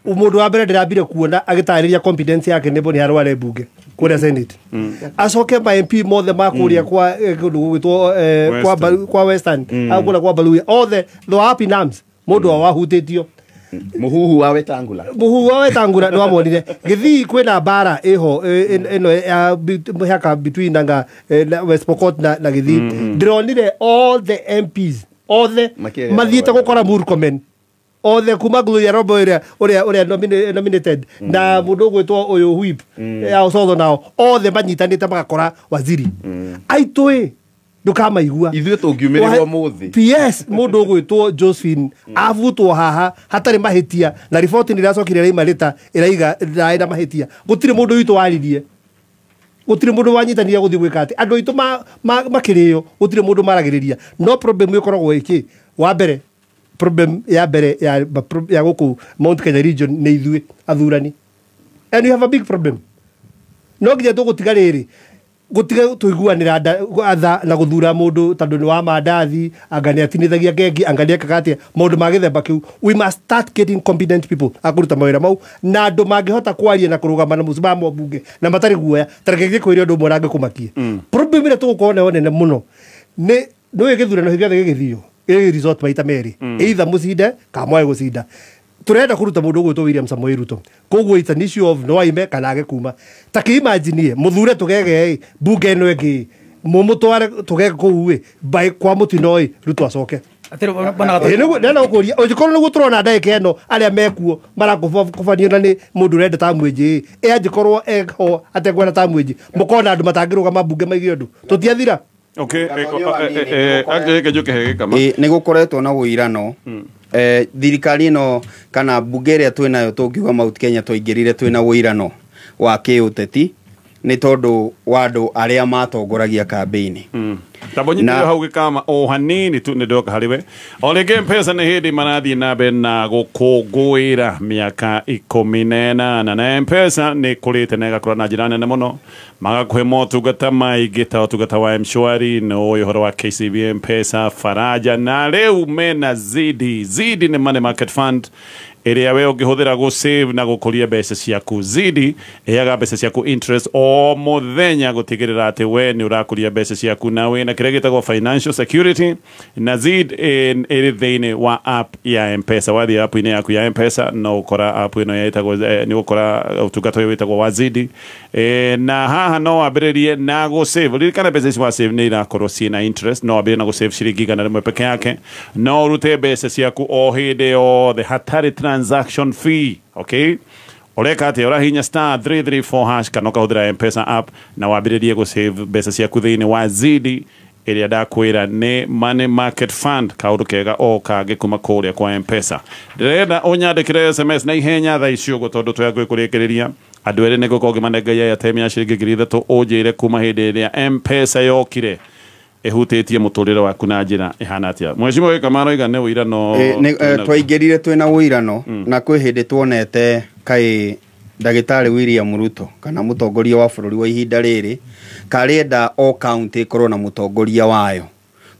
Mũndũ wa mbere ndĩrambire kuona agĩtarĩria competence yake nĩ Boni Harware mbunge kũrĩa Senate. Acoke ma MP mothe ma kũrĩa kwa kũndũ gũgwĩtwo kwa Western, au kũrĩa kwa Baluya, othe they were up in arms. Mũndũ wa wahutĩtio. Muhuhu wa Wetangula. Muhuhu wa Wetangula nĩ wamonire. Gĩthii kwĩna mbara ĩho ĩno ya mĩhaka between nanga West Pokot na Gĩthii. Ndĩronire all the MPs othe mathiĩte gũkora Murkomen, othe kuma Gloria Robo ĩrĩa ũrĩa nominated na mũndũ ũgwĩtwo ũyũ Whip ya Osotho, nao othe manyitanĩte magakora waziri. Aitũ ndukamaigua ithuĩ tũngiumĩrĩrwo mũthĩ. PS mũndũ ũgwĩtwo Josephine avutwo haha hatarĩ mahĩtia, na riboti nĩ ĩracokire ĩraima rĩta ĩraiga ndarĩ na mahĩtia. Gũtirĩ mũndũ witũ waririe, gũtirĩ mũndũ wanyitanire gũthiĩ gwĩka atĩ andũ aitũ makĩrĩo, gũtirĩ mũndũ maragĩrĩria. No problem ĩkoragwo ĩkĩ, wa mbere problem ya mbere ya gũkũ Mount Kenya region nĩ ithuĩ athurani, and we have a big problem. No nginya tũgũtiga rĩrĩ gũtiga tũiguanĩra atha na gũthura mũndũ tondũ nĩ wa mandathi, anga nĩ atinithagia ngengi, anga nĩ ekaga atĩa, maũndũ ma gĩthemba kĩu. We must start getting competent people a kũruta mawĩra mau, na andũ mangĩhota kwaria na kũrũgama na mũcimamo mbunge na matarĩ guoya. Ta reke ngĩkwĩre ũndũ ũmwe na ngĩkũmakie. Problem ĩrĩa tũgũkorwo nayo nene mũno nĩ nĩũĩ gĩthurano gĩothe gĩgĩthio gĩ resort maita merĩ, either mũcinde kana mwage gũcinda. Turenda kũruta mũndũ ũgwĩtwo William Samoei Ruto, koguo it's an issue of no aime kana age kuma. Ta kĩ imagine mũthure tũgege mbunge ĩno ĩngĩ mũmũtware tũgege kũu ĩ by kwa mũtino ĩ Ruto acoke. Ndĩrenda gũkũria ũngĩkorwo nĩguo tũrona ndagĩka ĩno arĩa mekuo marakũbanio na nĩ mũndũ ũrenda ta mwĩnjĩ ĩ, angĩkorwo eho atekwenda ta mwĩnjĩ, mũkona andũ matangĩrũgama mbunge maige ũndũ tũtiathira. Okay, nĩ gũkoretwo na ũirano. Thirikari ĩno kana mbunge ĩrĩa twĩ nayo tũngiuga Mount Kenya twaingĩrire twĩna ũirano wa kĩũteti nĩ tondũ wa andũ arĩa matongoragia kambĩini. Tabonyitĩrĩra hau gĩkama o hanini tu nĩ ndoka harĩ we. O rĩngĩ M-Pesa nĩ hĩndĩ marathiĩ na mbere na gũkũngũĩra mĩaka 18, na M-Pesa nĩ ĩkũrĩte na ĩgakũra na njĩra nene mũno, magakũhe motungata maingĩ ta ũtungata wa M-Shwari, na ũyũ ũhoro wa KCB M-Pesa, Faraja, na rĩu mena Zidi. Zidi nĩ money market fund ĩrĩa we ũngĩhũthĩra gũ save na gũkũria mbeca ciaku. Zidi ĩheaga mbeca ciaku interest o mũthenya gũtigĩrĩra atĩ we nĩ ũrakũria mbeca ciaku na wĩna kĩrĩa gĩtagwo financial security. Na Zid ĩrĩ thĩinĩ wa app ya M-Pesa. Wathiĩ app-inĩ yaku ya M-Pesa no ũkora app ĩno ĩtagwo, nĩ ũkora ũtungata ũyũ wĩtagwo wa Zidi. Na haha no wambĩrĩrie na gũ save. Ririkana mbeca ici wa save nĩ irakorwo ciĩna interest. No wambĩrĩrie na gũ save ciringi 100 peke yake, no ũrute mbeca ciaku o hĩndĩ yothe hatarĩ transaction fee. Okay, ũreka atĩa? Ũrahinya star 334 hash kana ũkahũthĩra M-Pesa app na wambĩrĩrie gũ save mbeca ciaku thĩinĩ wa Zidi ĩrĩa ndakwĩra nĩ money market fund, kaũndũ kega o kangĩ kuma kũrĩa kwa M-Pesa. Ndĩrenda ũnyandĩkĩre SMS na ihenya thaa ici ũguo tondũ twĩ hakuhĩ kũrĩkĩrĩria. Andũ erĩ nĩ ngũkorwo ngĩmanengeria airtime ya ciringi 3,000 ũnjĩre kuma hĩndĩ ĩrĩa M-Pesa yokire ĩhutĩtie mũtũrĩre waku na njĩra ĩhana atĩa. Mheshimiwa Gĩkama aroiga nĩ ũirano. Twaingĩrire twĩna ũirano, na kwĩ hĩndĩ tuonete kaĩ ndagĩtarĩ William Ruto kana mũtongoria wa bũrũri wa ihinda rĩrĩ karenda o county ĩkorwo na mũtongoria wayo,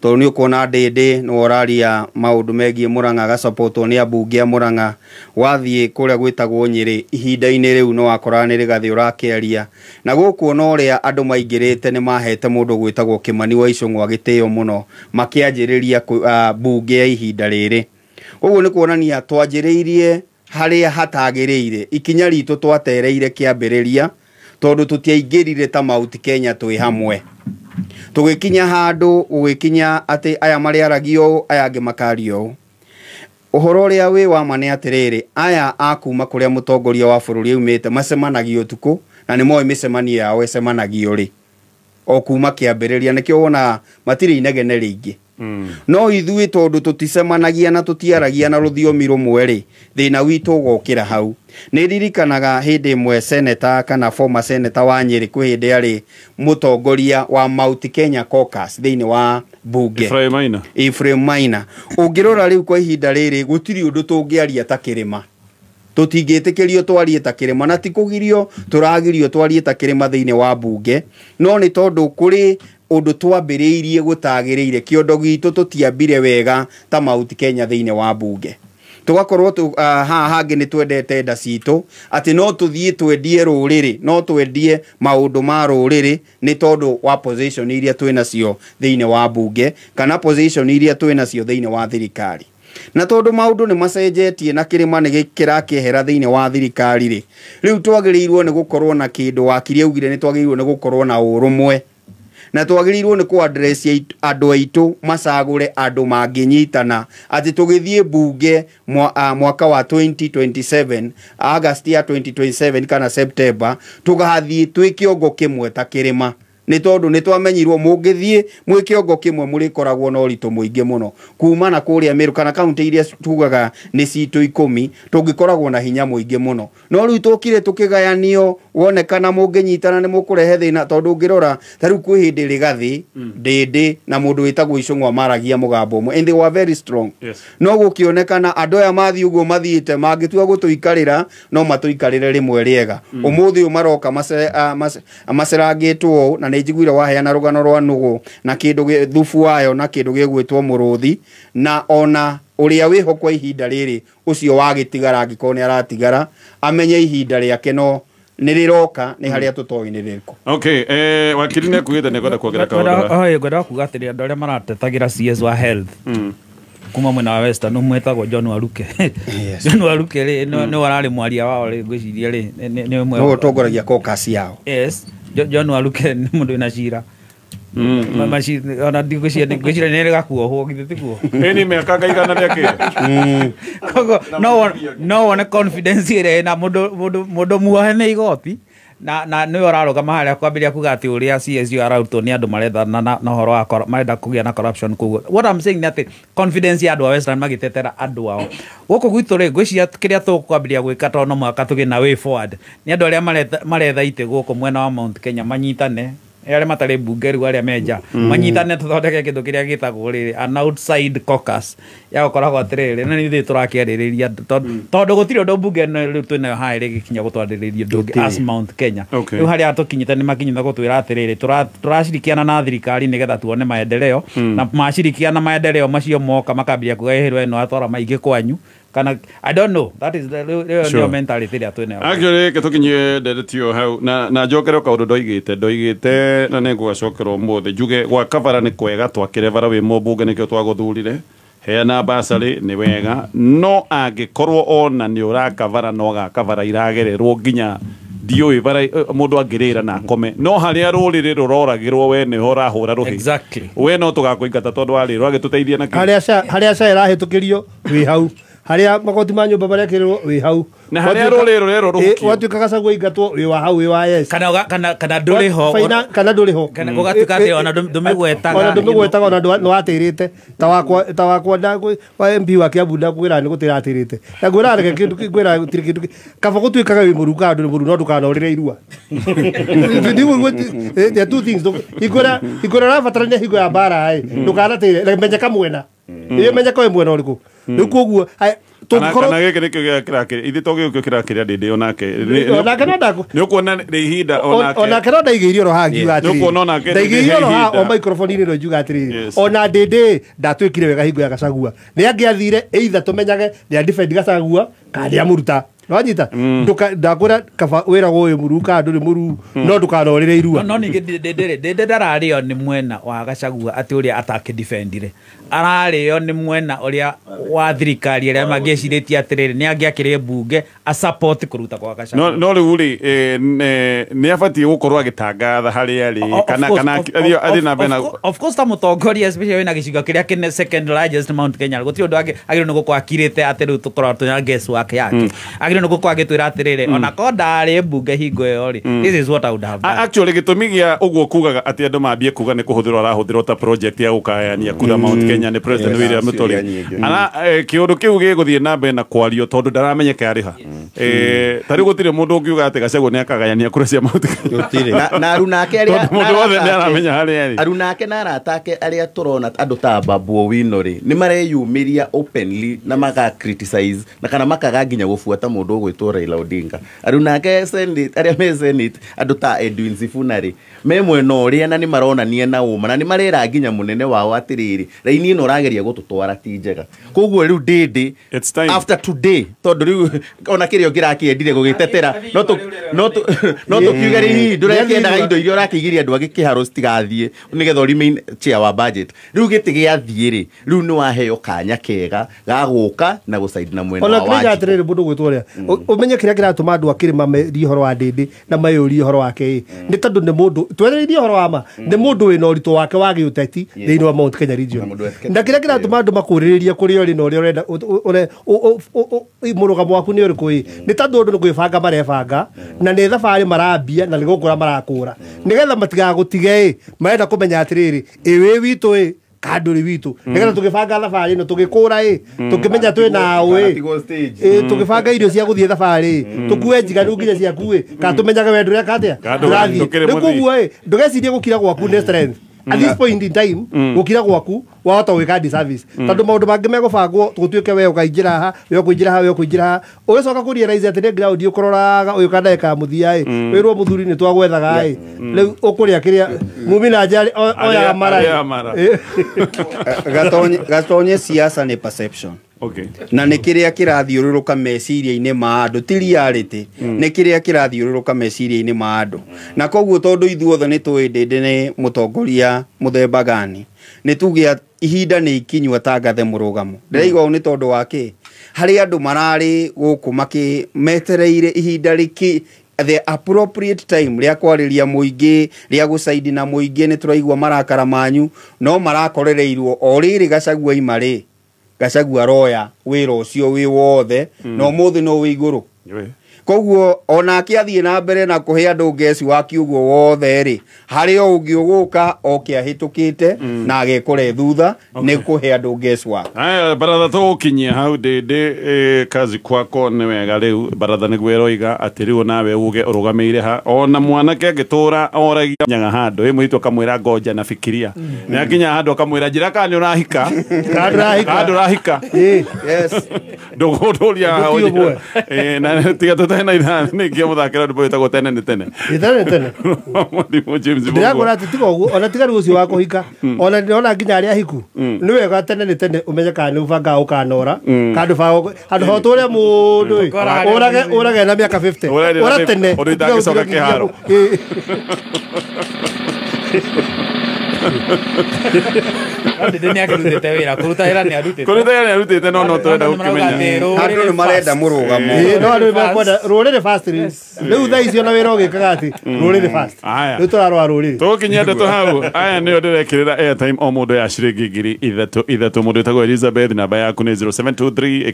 tondũ nĩ ũkuona Ndĩndĩ nĩwe ũraria maũndũ megiĩ Murang'a agasapotwo nĩ ambunge a Murang'a. Wathiĩ kũrĩa gwĩtagwo Nyĩrĩ ihinda-inĩ rĩu nĩ wakoraga nĩ Rĩgathĩ ũrakĩaria, na gũkũ ona ũrĩa andũ maingĩrĩte nĩ mahete mũndũ gwĩtagwo Kimani wa Ichung'wa gĩtĩo mũno makĩanjĩrĩria mbunge ya ihinda rĩrĩ. Ũguo nĩ kuonania twanjĩrĩirie harĩa hatagĩrĩire, ikinya ritũ twatereire kĩambĩrĩria Tondũ tũtiaingĩrire ta Mount Kenya twĩ hamwe. Tũgĩkinya handũ gũgĩkinya atĩ aya marĩaragio ũũ, aya angĩ makaria ũũ. Ũhoro ũrĩa wĩ wa ma nĩ atĩrĩrĩ, aya a kuma kũrĩa mũtongoria wa bũrũri aumĩte macemanagio ũtukũ na nĩ moĩ mĩcemanio yao ĩcemanagio rĩ o kuma kĩambĩrĩria, nĩkĩo wonaga matirĩ inegene rĩingĩ. No ithuĩ tondũ tũticemanagia na tũtiaragia na rũthiomi rũmwe rĩ, thĩna witũ ũgokĩra hau. Nĩ ririkanaga hĩndĩ ĩmwe senator kana former senator wa Nyĩrĩ kwĩ hĩndĩ arĩ mũtongoria wa Mount Kenya Caucus thĩinĩ wa bunge. Ephraim Maina. Ephraim Maina. Ũngĩrora rĩu kwa ihinda rĩrĩ gũtirĩ ũndũ tũngĩaria ta kĩrĩma. Tũtingĩtĩkĩrio twarie ta kĩrĩma, na ti kũgirio tũragirio twarie ta kĩrĩma thĩinĩ wa bunge, no nĩ tondũ kũrĩ ũndũ twambĩrĩirie gũtagĩrĩire. Kĩondo gitũ tũtiambire wega ta Mount Kenya thĩinĩ wa bunge. Tũgakorwo haha hangĩ nĩ twendete nda citũ atĩ no tũthiĩ twendie rũrĩrĩ, no twendie maũndũ ma rũrĩrĩ nĩ tondũ wa position iria twĩ nacio thĩinĩ wa bunge kana position iria twĩ nacio thĩinĩ wa thirikari. Na tondũ maũndũ nĩ macenjetie na kĩrĩma nĩ kĩrakĩehera thĩinĩ wa thirikari rĩ, rĩu twagĩrĩirwo nĩ gũkorwo na kĩndũ wakiri augire, nĩ twagĩrĩirwo nĩ gũkorwo na ũrũmwe, na twagĩrĩirwo nĩ kũ-address andũ aitũ macagũre andũ mangĩnyitana atĩ tũgĩthiĩ bunge mwaka wa 2027 August ya 2027 kana September, tũgathiĩ twĩ kĩongo kĩmwe ta kĩrĩma. Nĩ tondũ nĩ twamenyirwo mũngĩthiĩ mwĩ kĩongo kĩmwe mũrĩkoragwo na ũritũ mũingĩ mũno kuma na kũrĩa Meru kana kaunti iria tugaga nĩ citũ 10, tũngĩkoragwo na hinya mũingĩ mũno. No rĩu tũkire tũkĩgayanio wonekana mũngĩnyitana nĩ mũkũrehe thĩna, tondũ ũngĩrora ta rĩu kwĩ hĩndĩ Rigathi, Ndĩndĩ na mũndũ wĩtagwo Icũng'wa maragia mũgambo ũmwe and they were very strong. Yes. No gũkĩonekana andũ aya mathiĩ ũguo mathiĩte mangĩtua gũtũikarĩra no matũikarĩre rĩmwe rĩega. Ũmũthĩ ũyũ maroka macerangĩtwo ũũ, na nĩ njiguire waheana rũgano rwa nũgũ na kĩndũ thubu wayo na kĩndũ gĩgwĩtwo mũrũthi, na ona ũrĩa wĩho kwa ihinda rĩrĩ ũcio wagĩtigara angĩkorwo nĩ aratigara amenye ihinda rĩake no nĩ rĩroka, nĩ harĩa tũtoĩ nĩ rĩrĩkũ. Okay, wakiri nĩ akuĩte nĩ kwenda kuongerera kaũndũ. Ngwenda kuga atĩrĩ, andũ arĩa maratetagĩra CS wa health kuma mwena wa Western ũmwe etagwo John Waruke. John Waruke rĩ, nĩ ararĩ mwaria wao rĩ, ngwĩciria rĩ nĩ ũmwe nĩwe ũtongoragia caucus yao. Yes, John Waruke nĩ mũndũ wĩna cira. Ona ndigwĩciria nĩ erĩga kuohwo, githĩ tiguo? Ĩni mĩaka ngaigana rĩakĩ. Koguo no wone confidence ĩrĩa ĩna mũndũ muohe nĩ igoti na nĩwe ũrarũgama harĩa kwambĩrĩria kuga atĩ ũrĩa CSU ararutwo nĩ andũ marethana na ũhoro wa marenda kũgĩa na corruption kũguo. What I'm saying nĩ atĩ confidence ya andũ a Western magĩtetera andũ ao gũkũ gwitũ rĩ, ngwĩciria kĩrĩa tũkwambĩrĩria gwĩka tondũ no mũhaka tũgĩe na way forward nĩ andũ arĩa maretha itĩ gũkũ mwena wa Mount Kenya manyitane, arĩa matarĩ mbunge rĩu arĩa menja manyitane, tũthondeke kĩndũ kĩrĩa gĩtagwo rĩrĩ an outside caucus ya gũkoragwo atĩrĩrĩ, na nĩ ithuĩ tũrakĩarĩrĩria tondũ gũtirĩ ũndũ mbunge ĩno rĩu twĩnayo haha ĩrĩgĩkinya gũtwarĩrĩria ũndũ ũngĩ as Mount Kenya. Rĩu harĩa tũkinyĩte nĩ makinyĩte gũtwĩra atĩrĩrĩ, tũracirikiana na thirikari nĩgetha tuone maendeleo, na macirikiana maendeleo macio moka makambia kuga ĩhĩrwo ĩno atwara maingĩ kwanyu kana I don't know, that is the nĩyo mentality ĩrĩa twĩnayo. Actually reke tũkinyie nderetio hau na njokere kaũndũ ndoigĩte na nĩngũgacokera ũmũthĩ njuge gwaka bara nĩ kwega, twakĩre bara wĩ mũmbunge nĩkĩo twagũthurire, heana basarĩ nĩ wega, no angĩkorwo ona nĩ ũraka bara no gaka bara iragererwo nginya ndiũĩ bara mũndũ angĩrĩra na akome, no harĩa rũrĩrĩ rũroragĩrwo we nĩho ũrahũra rũhĩ. Exactly. We no tũgakũingata tondũ warĩrwo agĩtũteithia na kĩ? Harĩa ca ĩrahĩtũkĩrio wĩ hau, harĩa magoti ma nyũmba marekĩrĩrwo wĩ hau, na harĩa rũrĩrĩ rũrerwo rũhukio watuĩka Gachagua aingatwo wĩ wa hau, wĩ wa yes, kana ndũrĩ ho, kana ndũrĩ ho, kana gũgatuĩka atĩ ona ndũmĩgwetaga, ona ndũmĩgwetaga, ona nĩwatĩrĩte ta wakwa wa MP wa Kiambu ndakwĩra nĩ gũtĩra atĩrĩte na ngwĩra reke kĩndũ ngwĩra gũtirĩ kĩndũ kaba gũtuĩkaga wĩ mũru kana ndũrĩ mũru, no ndũkanorĩre irua. There are two things, ingwĩra ũrabatarania hingo ya mbara ĩ ndũkanatĩre, menya kamwena ĩ menya koe mwena ũrĩkũ. Rĩu koguo kana gĩkĩ nĩkĩo kĩrakĩrĩa ithuĩ to gĩkĩ kĩrakĩrĩa Ndĩndĩ onake onake no ndaku nĩ ũkuona nĩ ihinda onake onake no ndaigĩirie oro haha ngiuga atĩrĩrĩ, nĩ ũkuona onake ndaigĩirie oro haha o microphone-inĩ ĩno ngiuga atĩrĩrĩ, ona Ndĩndĩ ndatuĩkire wega hingo ya Gachagua, nĩ angĩathire either tũmenyage nĩ a defend Gachagua kana nĩ amũruta. Nwanyita ndakwĩra kaba wĩragwo wĩ mũruu kana ndũrĩ mũruu no ndũkanorĩre irua. No ningĩ ndĩ ndararĩo nĩ mwena wa Gachagua atĩ ũrĩa atakĩdefendire, ararĩo nĩ mwena ũrĩa wa thirikari arĩa mangĩcirĩtie atĩrĩrĩ nĩ angĩakĩrĩ mbunge a support kũruta kwa Gachagua. No rĩu rĩ nĩ abatiĩ gũkorwo agĩtangatha harĩa arĩ kana athiĩ na mbere na of course ta mũtongoria especially wĩna gĩcigo kĩrĩa kĩne second largest Mount Kenya gũtirĩ ũndũ agĩrĩirwo nĩ gũkorwo akirĩte atĩ rĩu tũkorwo tũna guess work yake agĩrĩirwo nĩ gũkorwo agĩtwĩra atĩrĩrĩ ona korwo ndarĩ mbunge hingo ĩyo rĩ this is what I would have done. Actually gĩtũmi gĩa ũguo kugaga atĩ andũ mambie kuga nĩ kũhũthĩrwo arahũthĩrwo ta project ya gũkayania kura Mount Kenya nĩ President William Ruto ana kĩũndũ kĩu gĩgũthiĩ na mbere na kwario tondũ ndaramenyeka arĩ ha. Ta rĩu gũtirĩ mũndũ ũngiuga atĩ Gachagua nĩ akagayania kura cia Mount Kenya na arunake arĩa mũndũ wothe nĩ aramenya harĩa arĩ. Arunake na arata ake arĩa tũrona andũ ta Babu Owino rĩ nĩ mareyumĩria openly na maka criticize na kana makaga nginya gũbuata mũndũ ũgwĩtwo Raila Odinga. Arunake Senate arĩa me Senate andũ ta Edwin Sifuna rĩ me mwena ũrĩa na nĩ maronania na ũma na nĩ marera nginya mũnene wao atĩrĩrĩ raini ĩno ũrageria gũtũtwara ti njega. Koguo rĩu Ndĩndĩ after today tondũ rĩu ona kĩrĩa ũngĩrakĩendire gũgĩtetera no tũkiuge rĩ hihi ndũrekĩendaga indo iria ũrakĩigiria andũ angĩ kĩharo citigathiĩ nĩgetha remain chair wa budget. Rĩu gĩtĩ gĩathiĩ rĩ rĩu nĩ waheo kanya kega ga gũka na gũcaidi na mwena wa Ona kĩrĩa atĩrĩrĩ mũndũ gwĩtwo ũrĩa ũmenye kĩrĩa kĩratũma andũ akĩrĩma merie ũhoro wa Ndĩndĩ na mayũrie ũhoro wake nĩ tondũ nĩ mũndũ twerereirie ũhoro wa ma nĩ mũndũ wĩna ũritũ wake wa gĩũteti thĩinĩ wa Mount Kenya region na kĩrĩa kĩratũma andũ makũrĩrĩrie kũrĩa ũrĩ na ũrĩa ũrenda mũrũgamo waku nĩ ũrĩkũ ĩ nĩ tondũ andũ nĩ kwĩbanga marebanga na nĩ thabarĩ marambia na nĩ gũkũra marakũra nĩgetha matigagũtige ĩ marenda kũmenya atĩrĩrĩ ĩ wĩ witũ ĩ kandũrĩ witũ nĩgetha tũgĩbanga thabarĩ ĩno tũgĩkũra ĩ tũkĩmenya twĩ naũ ĩ tũgĩbanga irio cia gũthiĩ thabarĩ tũkue njiganu nginya ciaku ĩ kana tũmenyage we ndũreka atĩa ndũrathiĩ rĩu koguo ĩ ndũgecirie gũkira gwaku nĩ strength at this point in time gũkira gwaku wahota gwĩka disservice tondũ maũndũ mangĩ megũbangwo gũtuĩke we ũkaingĩra haha we ũkũingĩra haha we ũkũingĩra haha ũgĩcoka kũ realize atĩ nĩ ground ũkũroraga ũyũ kana ndagĩka ya mũthia ĩ wĩrwo mũthuri nĩ twagwethaga ĩ rĩu ũkũrĩa kĩrĩa mumi na nja oyaga mara. Gatonye siasa nĩ perception. Okay. Na nĩ kĩrĩa kĩrathiũrũrũka meciria-inĩ ma andũ ti reality nĩ kĩrĩa kĩrathiũrũrũka meciria-inĩ ma andũ na koguo tondũ ithuothe nĩ tũĩ Ndĩndĩ nĩ mũtongoria mũthemba gani nĩ tuge ihinda nĩ ikinyu atangathe mũrũgamo. Ndĩraigua ũũ nĩ tondũ wa kĩ harĩ andũ mararĩ gũkũ makĩ metereire ihinda rĩkĩ the appropriate time rĩa kwarĩria mũingĩ rĩa gũcaidi na mũingĩ nĩ tũraigua marakara manyu no marakorereirwo o rĩrĩ Gachagua ima rĩ Gachagua roya wĩra ũcio wĩ wothe na ũmũthĩ no wĩ igũrũ. Koguo onake athiĩ na mbere na kũhe andũ ngeci wake ũguo wothe rĩ harĩ o ũngĩ ũgũka oke ahĩtũkĩte na agekore thutha nĩ kũhe andũ ngeci wake. Aya baratha tũgũkinyia hau Ndĩndĩ kazi kwako nĩ wega rĩu baratha nĩguo ĩroiga atĩ rĩu nawe uge ũrũgamĩire ha ona mwanake angĩtũra oragia nyaga handũ ĩ mũirĩtu akamwĩra ngoja na fikiria nĩ akinya handũ akamwĩra njĩra kana nĩ ũrahika kana ndũrahika ndũgũtũria hau na tiga tũtarĩ na ithaa nĩngĩ mũthakĩra rwĩmbo wĩtagwo tene nĩ tene. Tene tene. Mwarimũ James Mbugua. Ndĩrakora atĩ tiga ũguo ona tiga rĩu ũcio wa kũhika ona ndĩrona nginya arĩa ahiku nĩ wega tene nĩ tene ũmenye kana nĩ ũbangaga ũkanora kana ndũbangaga handũ ha ũtũre mũndũ ĩ ũrage na mĩaka 50 ũra tene ũndũ itangĩcoka kĩharo. Ndĩndĩ nĩ akĩrutĩte wĩra kũruta wĩra nĩ arutĩte kũruta wĩra nĩ arutĩte no tũrenda gũkĩmenya andũ nĩ marenda mũrũgamo no andũ nĩ rũrĩrĩ fast rĩu thaa icio na wĩra ũgĩkaga atĩ rũrĩrĩ fast rĩu tũrarora rũrĩrĩ tũgũkinyia ndeto hau aya nĩyo ndĩrekĩrĩra airtime o mũndũ ya ciringi 3,000 mũndũ wĩtagwo Elizabeth namba yaku nĩ 0723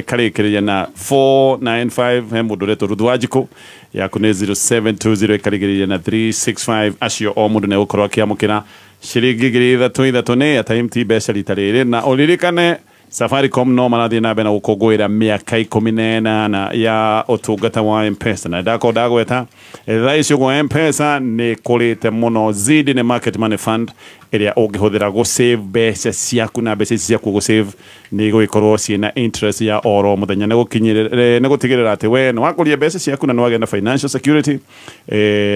ĩkarĩkĩrĩria na 495 he mũndũ ũretwo Ruth Wanjikũ yaku nĩ 0720 ĩkarĩkĩrĩria na 365 acio o mũndũ nĩ egũkorwo akĩamũkĩra ciringi 3,000 nĩ airtime ti mbeca rita rĩrĩ na ũririkane Safaricom no marathiĩ na mbere na gũkũngũĩra mĩaka 18 ya ũtungata wa M-Pesa na ndakorwo ndagweta thaa ici ũguo M-Pesa nĩ ĩkũrĩte mũno Zidi nĩ market money fund ĩrĩa ũngĩhũthĩra gũ save mbeca ciaku na mbeca ici ciaku gũ save nĩ igũgĩkorwo ciĩna interest ya oro mũthenya nĩ gũtigĩrĩra atĩ we nĩ wakũria mbeca ciaku na nĩ wagĩa na financial security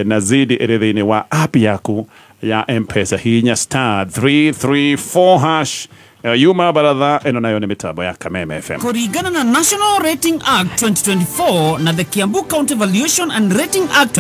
na Zidi ĩrĩ thĩinĩ wa app yaku ya M-Pesa hihinya star 334 hash Yuma baratha ĩno nayo nĩ mĩtambo ya Kameme FM. Kũringana na National Rating Act 2024 na the Kiambu County Valuation and Rating Act.